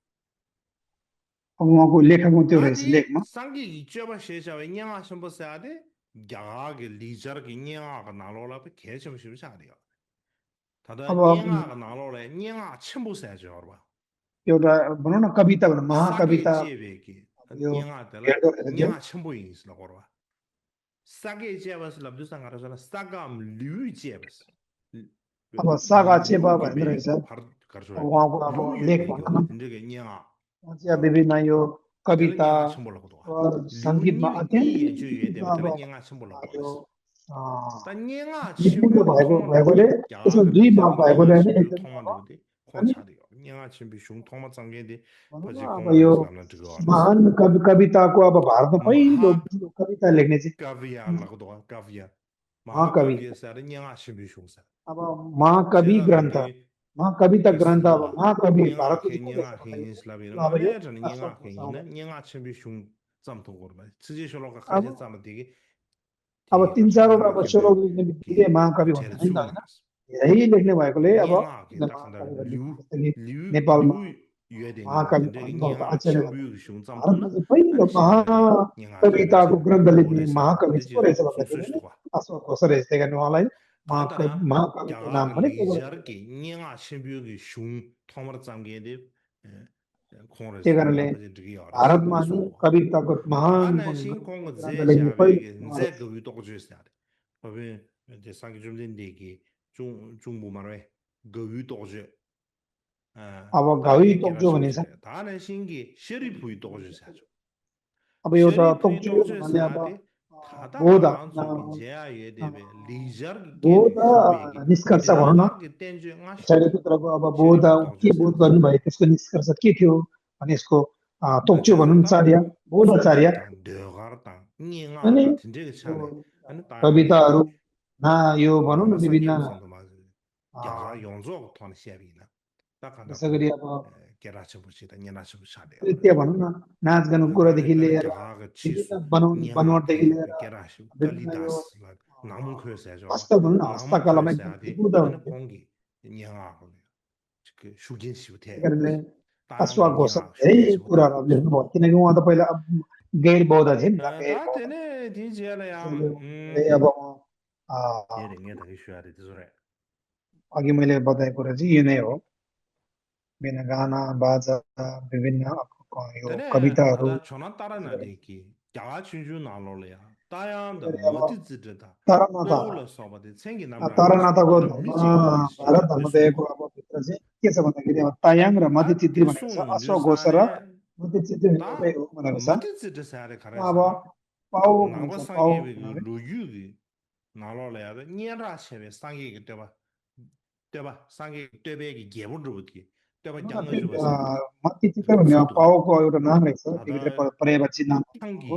[SPEAKER 2] अब उहाँको लेखकमा त्यो रहेछ
[SPEAKER 1] 아디
[SPEAKER 2] लेखमा
[SPEAKER 1] 상기 기죄바 시에서 녀하 첨부사들 야게 리저게 냥아가 나로라 개점 싶으셔야 다다
[SPEAKER 2] अब
[SPEAKER 1] 냥아가 나로래 냥아 첨부 써야죠 봐
[SPEAKER 2] एउटा भनौँ न कविता भनौँ
[SPEAKER 1] 사게
[SPEAKER 2] महाकविता
[SPEAKER 1] 제베기
[SPEAKER 2] यो
[SPEAKER 1] 냥아 때라
[SPEAKER 2] भेट्दो रहेछ त्यो
[SPEAKER 1] 냥아 첨부 있으라 거라 사게 제버스 랍두상 가라서나 사감 류 제버스
[SPEAKER 2] अब सागा चेपा
[SPEAKER 1] 류게
[SPEAKER 2] भन्दो
[SPEAKER 1] 베
[SPEAKER 2] रहेछ
[SPEAKER 1] 바로
[SPEAKER 2] अब
[SPEAKER 1] 가르쳐
[SPEAKER 2] उहाँको अब
[SPEAKER 1] 류게
[SPEAKER 2] लेख
[SPEAKER 1] 베기
[SPEAKER 2] भनौँ न
[SPEAKER 1] 근데게 냥아
[SPEAKER 2] उहाँ चाहिँ अब विभिन्न यो
[SPEAKER 1] 때라
[SPEAKER 2] कविता
[SPEAKER 1] 냥아 첨부라고 도
[SPEAKER 2] सङ्गीतमा
[SPEAKER 1] 류니 니에 저
[SPEAKER 2] अत्यन्त
[SPEAKER 1] 예데
[SPEAKER 2] अब
[SPEAKER 1] 때라 냥아 첨부라고
[SPEAKER 2] यो
[SPEAKER 1] 그랬어 다 냥아
[SPEAKER 2] निपुण
[SPEAKER 1] 첨부가 통하려고
[SPEAKER 2] भएकोले त्यसमा
[SPEAKER 1] 야가
[SPEAKER 2] दुई भाग
[SPEAKER 1] 리자가
[SPEAKER 2] भएकोले
[SPEAKER 1] 냥아
[SPEAKER 2] होइन
[SPEAKER 1] 첨부
[SPEAKER 2] एकदम अब
[SPEAKER 1] 통하려고
[SPEAKER 2] अनि
[SPEAKER 1] 콘차리요 냥아 첨부 슝 통마 장게데
[SPEAKER 2] भनौँ न
[SPEAKER 1] पछी
[SPEAKER 2] अब यो
[SPEAKER 1] कांग्रेस लामना जगह आरस
[SPEAKER 2] महान कविताको अब भारतमा पहिलो
[SPEAKER 1] महा
[SPEAKER 2] कविता लेख्ने चाहिँ
[SPEAKER 1] काव्य लगदो काव्य
[SPEAKER 2] महाकवि
[SPEAKER 1] महाकाव्य सारे 냥아 첨부 슝사
[SPEAKER 2] अब महाकवि
[SPEAKER 1] 제가
[SPEAKER 2] ग्रन्थ
[SPEAKER 1] 그때
[SPEAKER 2] महाकविता ग्रन्थ अब
[SPEAKER 1] 계산도와
[SPEAKER 2] महाकवि
[SPEAKER 1] 냥아
[SPEAKER 2] भारतको चाहिँ को
[SPEAKER 1] 냥아
[SPEAKER 2] रहेछ भन्दाखेरि
[SPEAKER 1] 힌슬라비는
[SPEAKER 2] अब यो
[SPEAKER 1] 말해저는
[SPEAKER 2] अशोक
[SPEAKER 1] 냥아
[SPEAKER 2] घोषमा
[SPEAKER 1] 힌이는 냥아 첨부 슝 점통 거봐 지지쇼로가
[SPEAKER 2] अब
[SPEAKER 1] 가지 점을 되게
[SPEAKER 2] अब
[SPEAKER 1] 되게
[SPEAKER 2] तिन
[SPEAKER 1] 가서
[SPEAKER 2] चारवटा
[SPEAKER 1] 냥아
[SPEAKER 2] अब
[SPEAKER 1] 첨부
[SPEAKER 2] सोह्र धेरै
[SPEAKER 1] 게
[SPEAKER 2] महाकवि
[SPEAKER 1] 제일
[SPEAKER 2] हुनुहुन्छ नि त होइन
[SPEAKER 1] 중요하스
[SPEAKER 2] धेरै लेख्ने भएकोले अब
[SPEAKER 1] 냥아 게
[SPEAKER 2] उसलाई
[SPEAKER 1] 딱한다
[SPEAKER 2] महाकवि भनिन्छ
[SPEAKER 1] 류
[SPEAKER 2] जस्तै कि
[SPEAKER 1] 류
[SPEAKER 2] नेपालमा
[SPEAKER 1] 류 유에되는
[SPEAKER 2] महाकवि
[SPEAKER 1] 근데
[SPEAKER 2] भन्नुभएको
[SPEAKER 1] 냥아
[SPEAKER 2] आचार्य
[SPEAKER 1] 첨부 슝
[SPEAKER 2] भारतमा
[SPEAKER 1] 점통은
[SPEAKER 2] चाहिँ पहिलो
[SPEAKER 1] 아니 신라비 냥아 첨부
[SPEAKER 2] महाकविताको ग्रन्थ लेख्ने
[SPEAKER 1] 오래서
[SPEAKER 2] महाकवि चाहिँ को
[SPEAKER 1] 그래서
[SPEAKER 2] रहेछ भन्दाखेरि
[SPEAKER 1] 숨쉬도
[SPEAKER 2] अशोक घोष रहेछ त्यही कारण उहाँलाई
[SPEAKER 1] 다다라
[SPEAKER 2] महाकविको नाम
[SPEAKER 1] 야가
[SPEAKER 2] पनि त्यही भएर
[SPEAKER 1] 리저기 냥아 신비기 슝 토마르 장게데
[SPEAKER 2] त्यही
[SPEAKER 1] 코레스나
[SPEAKER 2] कारणले
[SPEAKER 1] 나버지 드기 알았어
[SPEAKER 2] भारतमा नि
[SPEAKER 1] 그래서
[SPEAKER 2] कविताको महान
[SPEAKER 1] 다나 신공
[SPEAKER 2] ग्रन्थ लेख्ने पहिलो
[SPEAKER 1] 제샤베게
[SPEAKER 2] उहाँ
[SPEAKER 1] 제
[SPEAKER 2] रहेछ
[SPEAKER 1] 그위 또 주스야 법에 이제 상기 좀 된데기 중부 말에 그위 또주 아
[SPEAKER 2] अब घाउ
[SPEAKER 1] 다게
[SPEAKER 2] तोक्जो
[SPEAKER 1] 게라치고
[SPEAKER 2] भने चाहिँ
[SPEAKER 1] 싶어요 다나 신기 셔리프이 또 주스야죠
[SPEAKER 2] अब एउटा
[SPEAKER 1] 셔리프이
[SPEAKER 2] तोक्जो
[SPEAKER 1] 또
[SPEAKER 2] भन्नाले अब
[SPEAKER 1] 주스야데 다다라
[SPEAKER 2] बोध
[SPEAKER 1] 만족이 제야 예데베 리저
[SPEAKER 2] बोध
[SPEAKER 1] 게데 슈베기
[SPEAKER 2] निष्कर्ष भनौँ न
[SPEAKER 1] ड्यागर टेन्जु
[SPEAKER 2] आचार्य
[SPEAKER 1] ngashto
[SPEAKER 2] पुत्रको अब बोध
[SPEAKER 1] 셔리프이 또
[SPEAKER 2] के बोध
[SPEAKER 1] 주스야죠
[SPEAKER 2] गर्नुभयो त्यसको निष्कर्ष के थियो भने यसको तोक्चो भनौँ न
[SPEAKER 1] 제가다
[SPEAKER 2] चार्य बोधाचार्य
[SPEAKER 1] 소집당 뇌가르당
[SPEAKER 2] अनि
[SPEAKER 1] 닝아가 진짜게
[SPEAKER 2] यो
[SPEAKER 1] 차네 아니
[SPEAKER 2] कविताहरू
[SPEAKER 1] 따야데기
[SPEAKER 2] यो भनौँ न विभिन्न
[SPEAKER 1] 남바상게 무슨도 맞아 야자 용조 토는 시합이나
[SPEAKER 2] त्यसै
[SPEAKER 1] 딱한다고
[SPEAKER 2] गरी अब
[SPEAKER 1] 게라쳐 보시다 년아쳐 보셔야
[SPEAKER 2] नृत्य भनौँ न नाचगानको
[SPEAKER 1] 다들
[SPEAKER 2] कुरादेखि
[SPEAKER 1] 별에
[SPEAKER 2] लिएर
[SPEAKER 1] 야가
[SPEAKER 2] विभिन्न
[SPEAKER 1] 치수
[SPEAKER 2] बनोटदेखि
[SPEAKER 1] 냐게
[SPEAKER 2] लिएर
[SPEAKER 1] 게라시
[SPEAKER 2] विभिन्न यो
[SPEAKER 1] 칼리다스 나무 커서야죠
[SPEAKER 2] वास्तव भनौँ न
[SPEAKER 1] 나무
[SPEAKER 2] हस्तकलामा एकदम
[SPEAKER 1] 커서야 돼
[SPEAKER 2] निपुण
[SPEAKER 1] 아니
[SPEAKER 2] हुनुहुन्थ्यो
[SPEAKER 1] 공기 냐가 그 슈긴시
[SPEAKER 2] त्यही
[SPEAKER 1] 돼
[SPEAKER 2] कारणले
[SPEAKER 1] 땅게
[SPEAKER 2] अश्वघोष
[SPEAKER 1] 냐
[SPEAKER 2] धेरै
[SPEAKER 1] 슈긴시 돼
[SPEAKER 2] कुराहरू लेख्नुभयो किनकि उहाँ त पहिला अब गैर बौद्ध थिए नि त गैर
[SPEAKER 1] 다
[SPEAKER 2] बौद्ध
[SPEAKER 1] 되네 디지엘야
[SPEAKER 2] त्यसैले धेरै अब अ,
[SPEAKER 1] 얘는 되게 쉬어야 돼 소리
[SPEAKER 2] अघि मैले बताएको कुरा चाहिँ यो नै हो विभिन्न गाना बाजा विभिन्न यो
[SPEAKER 1] 되네
[SPEAKER 2] कविताहरू
[SPEAKER 1] 다다 전화 따라나 되기 야가 춘주 나로래야 따야한다
[SPEAKER 2] त्यसैले अब
[SPEAKER 1] 멋지 지르다
[SPEAKER 2] तारानाथ
[SPEAKER 1] 뽀울러 써봐도 생긴 남자라서
[SPEAKER 2] तारानाथको
[SPEAKER 1] 얘는
[SPEAKER 2] धर्म
[SPEAKER 1] 미치게
[SPEAKER 2] भारत
[SPEAKER 1] 말했지
[SPEAKER 2] धर्मदयको
[SPEAKER 1] 됐어
[SPEAKER 2] अब भित्र चाहिँ के छ भन्दाखेरि अब तायाङ र मति
[SPEAKER 1] 다
[SPEAKER 2] चित्री भनेको छ
[SPEAKER 1] 대순
[SPEAKER 2] अश्वघोष र
[SPEAKER 1] 주산에
[SPEAKER 2] मति चित्री एउटै
[SPEAKER 1] 다
[SPEAKER 2] हो भनेको छ
[SPEAKER 1] 멋지 지르사를
[SPEAKER 2] अब
[SPEAKER 1] 가려서
[SPEAKER 2] पाउ भन्छ पाउ
[SPEAKER 1] 나버상게 그
[SPEAKER 2] भन्नाले
[SPEAKER 1] 루유기 나로래야 돼 니라 셰베 상게对吧 상게对别기 개본로 어떻게对吧
[SPEAKER 2] भनौँ न
[SPEAKER 1] 양을
[SPEAKER 2] त्यो
[SPEAKER 1] 줘서 돼
[SPEAKER 2] मती चित्र भन्ने
[SPEAKER 1] 루서도
[SPEAKER 2] पाउको एउटा नाम रहेछ भित्र
[SPEAKER 1] 다다
[SPEAKER 2] परेपछि नाम हो
[SPEAKER 1] 향기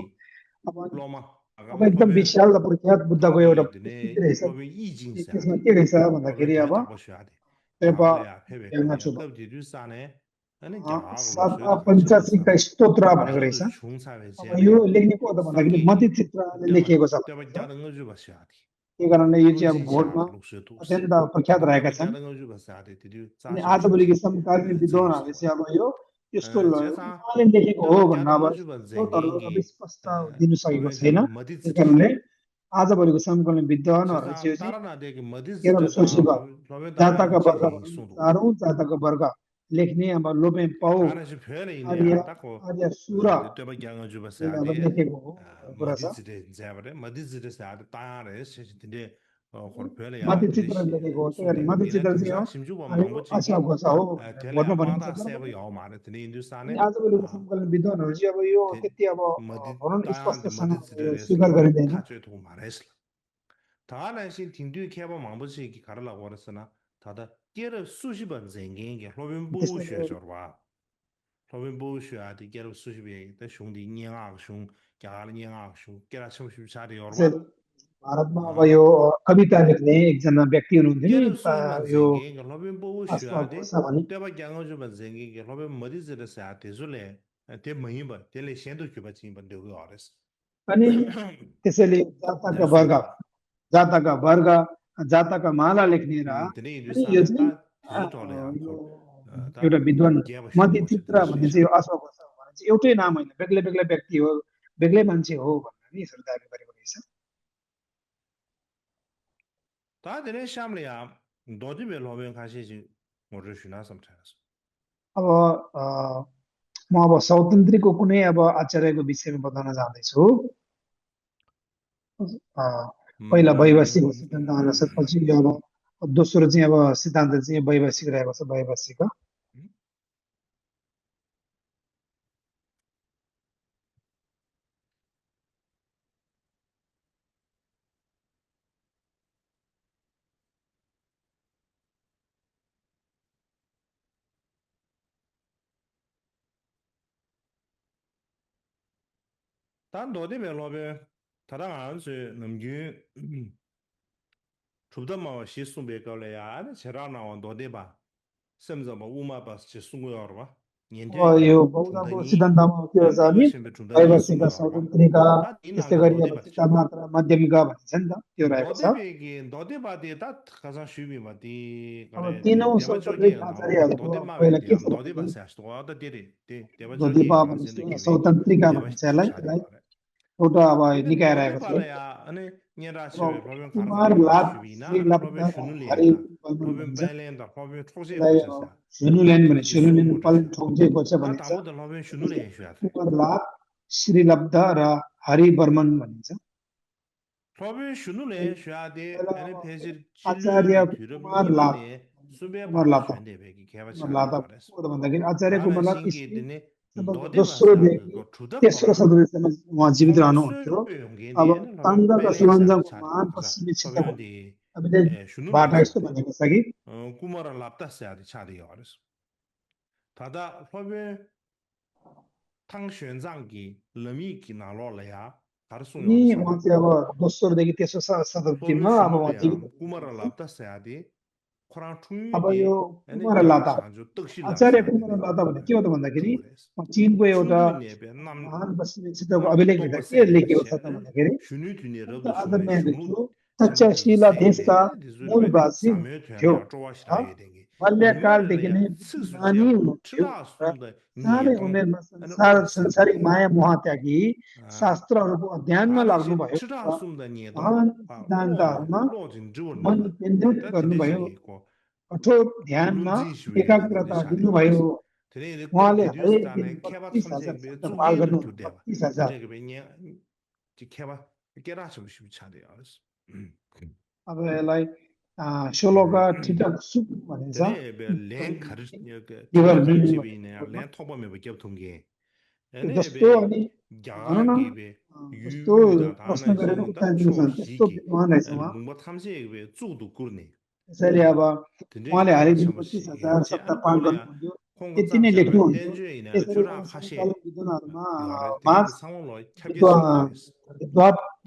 [SPEAKER 2] अब
[SPEAKER 1] 로마
[SPEAKER 2] अब
[SPEAKER 1] 아가마
[SPEAKER 2] एकदम
[SPEAKER 1] 법에
[SPEAKER 2] विशाल प्रख्यात बुद्धको एउटा
[SPEAKER 1] 향기
[SPEAKER 2] स्तुति
[SPEAKER 1] 드네
[SPEAKER 2] रहेछ
[SPEAKER 1] 법에 이징사야
[SPEAKER 2] त्यसमा
[SPEAKER 1] 돼
[SPEAKER 2] के रहेछ
[SPEAKER 1] 법에
[SPEAKER 2] भन्दाखेरि अब
[SPEAKER 1] 되다 보셔야 돼
[SPEAKER 2] पेपा
[SPEAKER 1] 자가야 페베
[SPEAKER 2] हेर्न
[SPEAKER 1] 거야
[SPEAKER 2] छु
[SPEAKER 1] 겁지 싸네 아니 자가
[SPEAKER 2] सात
[SPEAKER 1] 로서도 같이
[SPEAKER 2] पञ्चाशीका
[SPEAKER 1] 벌써
[SPEAKER 2] स्तोत्र भनेको रहेछ
[SPEAKER 1] 나도 중사회
[SPEAKER 2] अब यो
[SPEAKER 1] 제야래
[SPEAKER 2] लेख्ने को हो त भन्दाखेरि मती
[SPEAKER 1] 상계기
[SPEAKER 2] चित्रले
[SPEAKER 1] 때봐
[SPEAKER 2] लेखिएको छ
[SPEAKER 1] 때봐
[SPEAKER 2] भनेको छ
[SPEAKER 1] 자는 거 줘봐셔야 돼
[SPEAKER 2] त्यही कारणले यो चाहिँ अब
[SPEAKER 1] 거지샤
[SPEAKER 2] भोटमा
[SPEAKER 1] 로서도스
[SPEAKER 2] अत्यन्त प्रख्यात
[SPEAKER 1] 다들
[SPEAKER 2] रहेका
[SPEAKER 1] 때봐
[SPEAKER 2] छन्
[SPEAKER 1] 자는 거 줘봐셔야 돼 드디
[SPEAKER 2] अनि
[SPEAKER 1] 짜셔
[SPEAKER 2] आजभोलिको
[SPEAKER 1] 보셔서
[SPEAKER 2] समकालीन विद्वानहरूले
[SPEAKER 1] 제유사
[SPEAKER 2] चाहिँ अब यो त्यस्तो
[SPEAKER 1] 제사
[SPEAKER 2] उहाँले लेखेको हो
[SPEAKER 1] 때봐
[SPEAKER 2] भन्न
[SPEAKER 1] 자는
[SPEAKER 2] अब
[SPEAKER 1] 거 줘봐
[SPEAKER 2] स्रोतहरू अब
[SPEAKER 1] 쟁갱기
[SPEAKER 2] स्पष्ट दिन सकेको
[SPEAKER 1] 법에
[SPEAKER 2] छैन
[SPEAKER 1] 되다 머디
[SPEAKER 2] त्यही
[SPEAKER 1] 찢으사
[SPEAKER 2] कारणले आजभोलिको समकालीन विद्वानहरूले
[SPEAKER 1] 제사
[SPEAKER 2] चाहिँ
[SPEAKER 1] 따라나 되게 머디
[SPEAKER 2] केरल
[SPEAKER 1] 찢으다
[SPEAKER 2] सोसिबा
[SPEAKER 1] 법에 따라
[SPEAKER 2] जातका वर्ग
[SPEAKER 1] 제히
[SPEAKER 2] भनौँ न
[SPEAKER 1] 소도
[SPEAKER 2] चारौँ जातका वर्ग लेख्ने अब लोपेन पाउ
[SPEAKER 1] 다나시 별에
[SPEAKER 2] आर्य
[SPEAKER 1] 있네야 딱고
[SPEAKER 2] आर्य सुरा
[SPEAKER 1] 때봐 양을
[SPEAKER 2] यसले अब
[SPEAKER 1] 줘봐셔야
[SPEAKER 2] लेखेको हो भन्ने कुरा
[SPEAKER 1] 머디
[SPEAKER 2] छ
[SPEAKER 1] 찢으 제버래 머디 찢으사 따라래 근데 거 별에
[SPEAKER 2] माथि
[SPEAKER 1] 야
[SPEAKER 2] चित्र
[SPEAKER 1] 되듯이
[SPEAKER 2] लेखेको हो त्यही कारण
[SPEAKER 1] 소리
[SPEAKER 2] माथि
[SPEAKER 1] 미나
[SPEAKER 2] चित्र चाहिँ हो
[SPEAKER 1] 등산 심주고
[SPEAKER 2] यो
[SPEAKER 1] 망보지기
[SPEAKER 2] आशाको छ हो भनेर भोटमा
[SPEAKER 1] 텔레야
[SPEAKER 2] भनिन्छ
[SPEAKER 1] 바다
[SPEAKER 2] तर
[SPEAKER 1] 세버
[SPEAKER 2] पनि
[SPEAKER 1] 야 말에 드네
[SPEAKER 2] अनि
[SPEAKER 1] 인도산에
[SPEAKER 2] आजभोलिको समकालीन विद्वानहरू चाहिँ अब यो त्यति अब
[SPEAKER 1] 머디
[SPEAKER 2] भनौँ न
[SPEAKER 1] 따한테
[SPEAKER 2] स्पष्टसँग
[SPEAKER 1] 머디
[SPEAKER 2] यो स्वीकार
[SPEAKER 1] 찢으래스기
[SPEAKER 2] गरिँदैन
[SPEAKER 1] 타줘에 도움 말했어 다나시 딩듀 캐버 망보지기 가르라고 그랬으나 다다 깨를 수십 번 생긴게 로빈
[SPEAKER 2] त्यसैले
[SPEAKER 1] 보우셔 로빈 보우셔야지 깨를 수십 번兄弟 냥아숑 갸르 냥아숑 깨라 춤십 차리
[SPEAKER 2] त्यसैले
[SPEAKER 1] 여러분
[SPEAKER 2] भारतमा अब
[SPEAKER 1] 아
[SPEAKER 2] यो कविता लेख्ने एकजना व्यक्ति हुनुहुन्थ्यो नि
[SPEAKER 1] 깨를 수십 번
[SPEAKER 2] यो
[SPEAKER 1] 생긴게 로빈
[SPEAKER 2] आशा
[SPEAKER 1] 보우셔야지
[SPEAKER 2] घोषा भने
[SPEAKER 1] 때바 양어주번 생긴게 로빈 머디 지르사 대줄래 대 뭐이번 대래 현도 주바 진번 되고 알았어
[SPEAKER 2] अनि त्यसैले
[SPEAKER 1] 내 소도
[SPEAKER 2] जातका माला लेख्ने र
[SPEAKER 1] 드네
[SPEAKER 2] अनि यो
[SPEAKER 1] 인도산에
[SPEAKER 2] चाहिँ
[SPEAKER 1] 다 디지털이야
[SPEAKER 2] यो
[SPEAKER 1] 다
[SPEAKER 2] एउटा विद्वान
[SPEAKER 1] गेब
[SPEAKER 2] मती
[SPEAKER 1] 슈모
[SPEAKER 2] चित्र
[SPEAKER 1] 드네
[SPEAKER 2] भन्ने
[SPEAKER 1] 쉐샤
[SPEAKER 2] चाहिँ यो अशोक घोष भने चाहिँ एउटै नाम होइन बेग्लै बेग्लै व्यक्ति हो बेग्लै मान्छे हो भनेर नि यसरी दाबी गरेको रहेछ
[SPEAKER 1] 다들 샴리야 너디베 로벤 가시지 뭐를 쉬나 섬차서
[SPEAKER 2] अब म अब स्वतन्त्रको कुनै अब आचार्यको विषयमा बताउन जाँदैछु अ, पहिला वैभाषिक सिद्धान्त अनुसार पछि यो अब दोस्रो चाहिँ अब सिद्धान्त चाहिँ वैभाषिक रहेको छ वैभाषिक
[SPEAKER 1] 단 너디베 로벤 다당 안수 넘기 좁다마 시송베 걸래야 제라 나와 너디바 셈자마 우마바 시 송고여봐
[SPEAKER 2] अब
[SPEAKER 1] 년제기
[SPEAKER 2] यो बौद्धको
[SPEAKER 1] 중단이
[SPEAKER 2] सिद्धान्तमा के हो छ भने
[SPEAKER 1] 대버심베 중단이
[SPEAKER 2] वैभाषिक
[SPEAKER 1] 송고여봐
[SPEAKER 2] स्वतन्त्रका
[SPEAKER 1] 다
[SPEAKER 2] त्यस्तै
[SPEAKER 1] 이나다
[SPEAKER 2] गरी अब
[SPEAKER 1] 너디바
[SPEAKER 2] चित्त मात्रा माध्यमिका भनिन्छ नि त त्यो रहेको छ
[SPEAKER 1] 너데베기 너데바데 다 가자 슈비마디
[SPEAKER 2] अब
[SPEAKER 1] 그래
[SPEAKER 2] तीनौँ स्वतन्त्रिक
[SPEAKER 1] 대바저게 나로라
[SPEAKER 2] आचार्यहरूको अब पहिला
[SPEAKER 1] 너데마베디
[SPEAKER 2] के
[SPEAKER 1] 암
[SPEAKER 2] छ भने
[SPEAKER 1] 너데바세 아스도가 데리 데
[SPEAKER 2] दोदेपा
[SPEAKER 1] 대바저게
[SPEAKER 2] भनेपछि
[SPEAKER 1] 나신데
[SPEAKER 2] एउटा
[SPEAKER 1] 기베
[SPEAKER 2] स्वतन्त्रिका भनिन्छ
[SPEAKER 1] 대바시
[SPEAKER 2] यसलाई
[SPEAKER 1] 차데
[SPEAKER 2] यसलाई
[SPEAKER 1] 가래
[SPEAKER 2] एउटा अब
[SPEAKER 1] 근데
[SPEAKER 2] निकाय रहेको छ
[SPEAKER 1] 너데바라야 아니
[SPEAKER 2] अब
[SPEAKER 1] 녀라시베 로벤
[SPEAKER 2] कुमार
[SPEAKER 1] 가르사데 가자
[SPEAKER 2] लाट श्री
[SPEAKER 1] 슈비나
[SPEAKER 2] लब्ध
[SPEAKER 1] 로벤
[SPEAKER 2] हरि
[SPEAKER 1] 슈눌리엔다
[SPEAKER 2] बर्मन
[SPEAKER 1] 로벤
[SPEAKER 2] भनिन्छ
[SPEAKER 1] 발렌다 로벤 초제
[SPEAKER 2] यसलाई अब
[SPEAKER 1] 고차사
[SPEAKER 2] सुनुलेन भने
[SPEAKER 1] 다든지
[SPEAKER 2] सुनुलेन
[SPEAKER 1] 수모
[SPEAKER 2] पालन
[SPEAKER 1] 저샤
[SPEAKER 2] ठोक्जेको छ
[SPEAKER 1] 다
[SPEAKER 2] भनिन्छ
[SPEAKER 1] 다보다 로벤
[SPEAKER 2] त्यसपछि
[SPEAKER 1] 슈눌리엔 슈야데
[SPEAKER 2] कुमार लाट श्री लब्ध र हरि बर्मन भनिन्छ
[SPEAKER 1] 로벤 슈눌레 슈야데
[SPEAKER 2] पहिला
[SPEAKER 1] 아니
[SPEAKER 2] अब
[SPEAKER 1] 페지
[SPEAKER 2] आचार्य
[SPEAKER 1] 진료기 뒤름
[SPEAKER 2] कुमार लाट
[SPEAKER 1] 니만데 수베
[SPEAKER 2] कुमार
[SPEAKER 1] 바로
[SPEAKER 2] लाट
[SPEAKER 1] 슈엔데베기 개바
[SPEAKER 2] कुमार लाट
[SPEAKER 1] 차데 가레스
[SPEAKER 2] को त भन्दाखेरि आचार्य
[SPEAKER 1] 다나
[SPEAKER 2] कुमार लाट इस्वी
[SPEAKER 1] 신기드네
[SPEAKER 2] सबभन्दा
[SPEAKER 1] 너데바사
[SPEAKER 2] दोस्रोदेखि
[SPEAKER 1] 그거
[SPEAKER 2] तेस्रो
[SPEAKER 1] 주덕거라
[SPEAKER 2] सदस्यसम्म उहाँ जीवित
[SPEAKER 1] 콩고
[SPEAKER 2] रहनुहुन्थ्यो अब
[SPEAKER 1] 수용게디에는 러벤
[SPEAKER 2] ताम्रका
[SPEAKER 1] 벨렌사
[SPEAKER 2] सुरञ्जनको
[SPEAKER 1] 차데
[SPEAKER 2] महान
[SPEAKER 1] 가자
[SPEAKER 2] पश्चिमी क्षेत्रको
[SPEAKER 1] 러벤디
[SPEAKER 2] हामीले बाटा यस्तो
[SPEAKER 1] 슈눌레샤데
[SPEAKER 2] भनेको छ कि
[SPEAKER 1] कुमार 랍다스야데 차데 가레스 다다 러벤 탕玄장기 러미기 나로라야
[SPEAKER 2] अनि उहाँ
[SPEAKER 1] 가르송요르사데
[SPEAKER 2] चाहिँ अब दोस्रोदेखि तेस्रो
[SPEAKER 1] 러벤
[SPEAKER 2] शताब्दीमा अब उहाँ जीवित
[SPEAKER 1] 슈눌레야 कुमार
[SPEAKER 2] हुनुहुन्थ्यो
[SPEAKER 1] 랍다스야데 코랑
[SPEAKER 2] अब यो
[SPEAKER 1] 충유디 아니
[SPEAKER 2] कुमार लाता
[SPEAKER 1] 야가산조
[SPEAKER 2] आचार्य कुमार
[SPEAKER 1] 떡실라스야데
[SPEAKER 2] लाता भने के हो त भन्दाखेरि
[SPEAKER 1] tingores
[SPEAKER 2] चिनको एउटा
[SPEAKER 1] 충류네베 남
[SPEAKER 2] महान पश्चिमी क्षेत्रको
[SPEAKER 1] 남
[SPEAKER 2] अभिलेख भित्र के
[SPEAKER 1] 똑바세네
[SPEAKER 2] लेखेको छ त
[SPEAKER 1] 샤
[SPEAKER 2] भन्दाखेरि
[SPEAKER 1] 슈뉴드니
[SPEAKER 2] संत
[SPEAKER 1] रब्द सोने
[SPEAKER 2] आदरणीय
[SPEAKER 1] 슈누
[SPEAKER 2] भिक्षु
[SPEAKER 1] 쳔부터
[SPEAKER 2] तक्षशिला देशका
[SPEAKER 1] 세네
[SPEAKER 2] मूल
[SPEAKER 1] 디즈르베
[SPEAKER 2] भाषी
[SPEAKER 1] 사메
[SPEAKER 2] हुनुहुन्थ्यो
[SPEAKER 1] 퇴안이야
[SPEAKER 2] र
[SPEAKER 1] 쪼와시라게 되게
[SPEAKER 2] बाल्यकालदेखि नै
[SPEAKER 1] 링마르야
[SPEAKER 2] बुद्धिमानी
[SPEAKER 1] 스스제
[SPEAKER 2] हुनुहुन्थ्यो र
[SPEAKER 1] 트라숨다
[SPEAKER 2] सानै
[SPEAKER 1] 니에동
[SPEAKER 2] उमेरमा
[SPEAKER 1] 아니
[SPEAKER 2] संसारिक
[SPEAKER 1] 오르사데
[SPEAKER 2] माया मोह त्यागी
[SPEAKER 1] 아
[SPEAKER 2] शास्त्रहरूको अध्ययनमा
[SPEAKER 1] 다르시
[SPEAKER 2] लाग्नुभयो र
[SPEAKER 1] 트라숨다 니에동
[SPEAKER 2] महान
[SPEAKER 1] 아 로진
[SPEAKER 2] सिद्धान्तहरूमा
[SPEAKER 1] 로진
[SPEAKER 2] मन
[SPEAKER 1] 주원나다
[SPEAKER 2] केन्द्रित
[SPEAKER 1] 다
[SPEAKER 2] गर्नुभयो
[SPEAKER 1] 드네시게 있고
[SPEAKER 2] कठोर ध्यानमा
[SPEAKER 1] 룬진슈베게
[SPEAKER 2] एकाग्रता
[SPEAKER 1] 드네샤데
[SPEAKER 2] दिनुभयो
[SPEAKER 1] 가레스 드네 또
[SPEAKER 2] उहाँले हरेक दिन
[SPEAKER 1] 기듀스타네 케바
[SPEAKER 2] 32,000
[SPEAKER 1] 참세 배
[SPEAKER 2] शब्द पाठ
[SPEAKER 1] 주기를
[SPEAKER 2] गर्नुहुन्थ्यो
[SPEAKER 1] 두대바
[SPEAKER 2] 32,000
[SPEAKER 1] 드네 그베냐 케바 깨라서 비차데 가레스
[SPEAKER 2] अब यसलाई सोलोका ठिटक सुप भनिन्छ
[SPEAKER 1] 드네 렌 가르 그
[SPEAKER 2] लिभर
[SPEAKER 1] 주덕
[SPEAKER 2] मिल
[SPEAKER 1] 가르치비네
[SPEAKER 2] भन्ने
[SPEAKER 1] 렌 토범에 겹 통게
[SPEAKER 2] जस्तो
[SPEAKER 1] 에네
[SPEAKER 2] अनि भनौँ न
[SPEAKER 1] 야게베
[SPEAKER 2] जस्तो
[SPEAKER 1] 유유다
[SPEAKER 2] प्रश्न
[SPEAKER 1] 다나
[SPEAKER 2] गरेर
[SPEAKER 1] 신다
[SPEAKER 2] उत्तर दिनु छ भने त्यस्तो
[SPEAKER 1] 초시기
[SPEAKER 2] विद्वान रहेछ उहाँ
[SPEAKER 1] 롱바 탐세에 주도 꾸르네
[SPEAKER 2] त्यसैले अब
[SPEAKER 1] 드네
[SPEAKER 2] उहाँले
[SPEAKER 1] 케바
[SPEAKER 2] हरेक दिन
[SPEAKER 1] 참시
[SPEAKER 2] 25,000
[SPEAKER 1] 제
[SPEAKER 2] शब्द
[SPEAKER 1] 아니
[SPEAKER 2] पाठ
[SPEAKER 1] 콜레야
[SPEAKER 2] गर्नुहुन्थ्यो
[SPEAKER 1] 콩고
[SPEAKER 2] त्यति नै
[SPEAKER 1] 짬샤베
[SPEAKER 2] लेख्नुहुन्थ्यो
[SPEAKER 1] 덴주이나
[SPEAKER 2] त्यसरी
[SPEAKER 1] 주라
[SPEAKER 2] उहाँ
[SPEAKER 1] 카셰
[SPEAKER 2] समकालीन विद्वानहरूमा
[SPEAKER 1] 요아레
[SPEAKER 2] माझ
[SPEAKER 1] 되게 상황로 캡게스
[SPEAKER 2] विद्वान
[SPEAKER 1] 요아레스 되네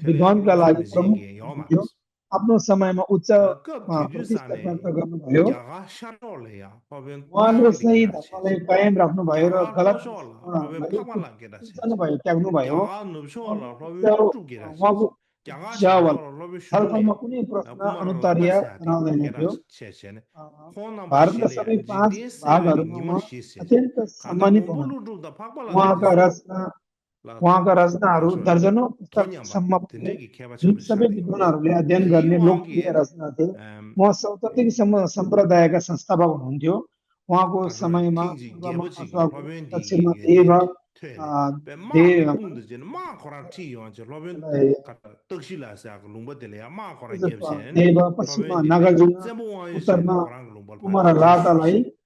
[SPEAKER 2] विद्वानका लागि
[SPEAKER 1] 로존
[SPEAKER 2] प्रमुख
[SPEAKER 1] 징게
[SPEAKER 2] हुनुहुन्थ्यो
[SPEAKER 1] 요마레스
[SPEAKER 2] आफ्नो समयमा उच्च
[SPEAKER 1] 급
[SPEAKER 2] प्रतिष्ठा प्राप्त
[SPEAKER 1] 디듀사네
[SPEAKER 2] गर्नुभयो
[SPEAKER 1] 야가 샤롤레야 법은
[SPEAKER 2] उहाँले
[SPEAKER 1] 땅디
[SPEAKER 2] सही
[SPEAKER 1] 게라체스
[SPEAKER 2] धर्मलाई कायम राख्नुभयो र
[SPEAKER 1] 야가
[SPEAKER 2] गलत
[SPEAKER 1] 로쇼라 법은
[SPEAKER 2] दृष्टिकोणहरूलाई
[SPEAKER 1] 파발라 게라체스
[SPEAKER 2] उब्जनुभयो त्याग्नुभयो
[SPEAKER 1] 야가 눕쇼라 법은
[SPEAKER 2] उहाँको
[SPEAKER 1] 쭈쭈 게라체스 या가
[SPEAKER 2] जावल
[SPEAKER 1] 차쇼라 법은
[SPEAKER 2] छलफलमा
[SPEAKER 1] 슈눌레
[SPEAKER 2] कुनै प्रश्न
[SPEAKER 1] कुमार
[SPEAKER 2] अनुत्तरीय
[SPEAKER 1] लाप्तास्यादे
[SPEAKER 2] रहँदैन थियो
[SPEAKER 1] गेराच छेछेने खोना
[SPEAKER 2] भारतका
[SPEAKER 1] बसिले
[SPEAKER 2] सबै पाँच
[SPEAKER 1] जिदे सेवेगी
[SPEAKER 2] भागहरूमा
[SPEAKER 1] निमन
[SPEAKER 2] उहाँ
[SPEAKER 1] शिष्य
[SPEAKER 2] अत्यन्त
[SPEAKER 1] 간다
[SPEAKER 2] सम्मानित
[SPEAKER 1] 봄불루
[SPEAKER 2] हुनुहुन्थ्यो
[SPEAKER 1] 줍다 팍발라
[SPEAKER 2] उहाँका
[SPEAKER 1] 줍디스
[SPEAKER 2] रचना
[SPEAKER 1] 라
[SPEAKER 2] उहाँका रचनाहरू
[SPEAKER 1] 가서
[SPEAKER 2] दर्जनौँ
[SPEAKER 1] 토냐바
[SPEAKER 2] पुस्तकसम्म पुगे
[SPEAKER 1] 든데기 케바
[SPEAKER 2] जुन
[SPEAKER 1] 첨부
[SPEAKER 2] सबै
[SPEAKER 1] 샤데 요레스
[SPEAKER 2] विद्वानहरूले अध्ययन गर्ने लोकप्रिय
[SPEAKER 1] 기왕기에는
[SPEAKER 2] रचना थिए उहाँ सौतन्त्रिक सम्प्रदायका संस्थापक हुनुहुन्थ्यो उहाँको
[SPEAKER 1] 가서
[SPEAKER 2] समयमा
[SPEAKER 1] 팅지
[SPEAKER 2] पूर्वमा
[SPEAKER 1] 게버치기
[SPEAKER 2] अथवा
[SPEAKER 1] 로벤디
[SPEAKER 2] दक्षिणमा देव
[SPEAKER 1] 겐디 퇴네 베마
[SPEAKER 2] देव
[SPEAKER 1] 뿡드제는 마 코란티 요한테 로벤
[SPEAKER 2] यसलाई
[SPEAKER 1] 가다 떡실라서 롱버들이야 마 코란
[SPEAKER 2] त्यसो
[SPEAKER 1] gebsen
[SPEAKER 2] देव पश्चिममा
[SPEAKER 1] 로벤디베
[SPEAKER 2] नागार्जुन उत्तरमा
[SPEAKER 1] 제보와이시네 코란 롱벌
[SPEAKER 2] कुमार
[SPEAKER 1] 파티
[SPEAKER 2] लाटालाई
[SPEAKER 1] 제슈시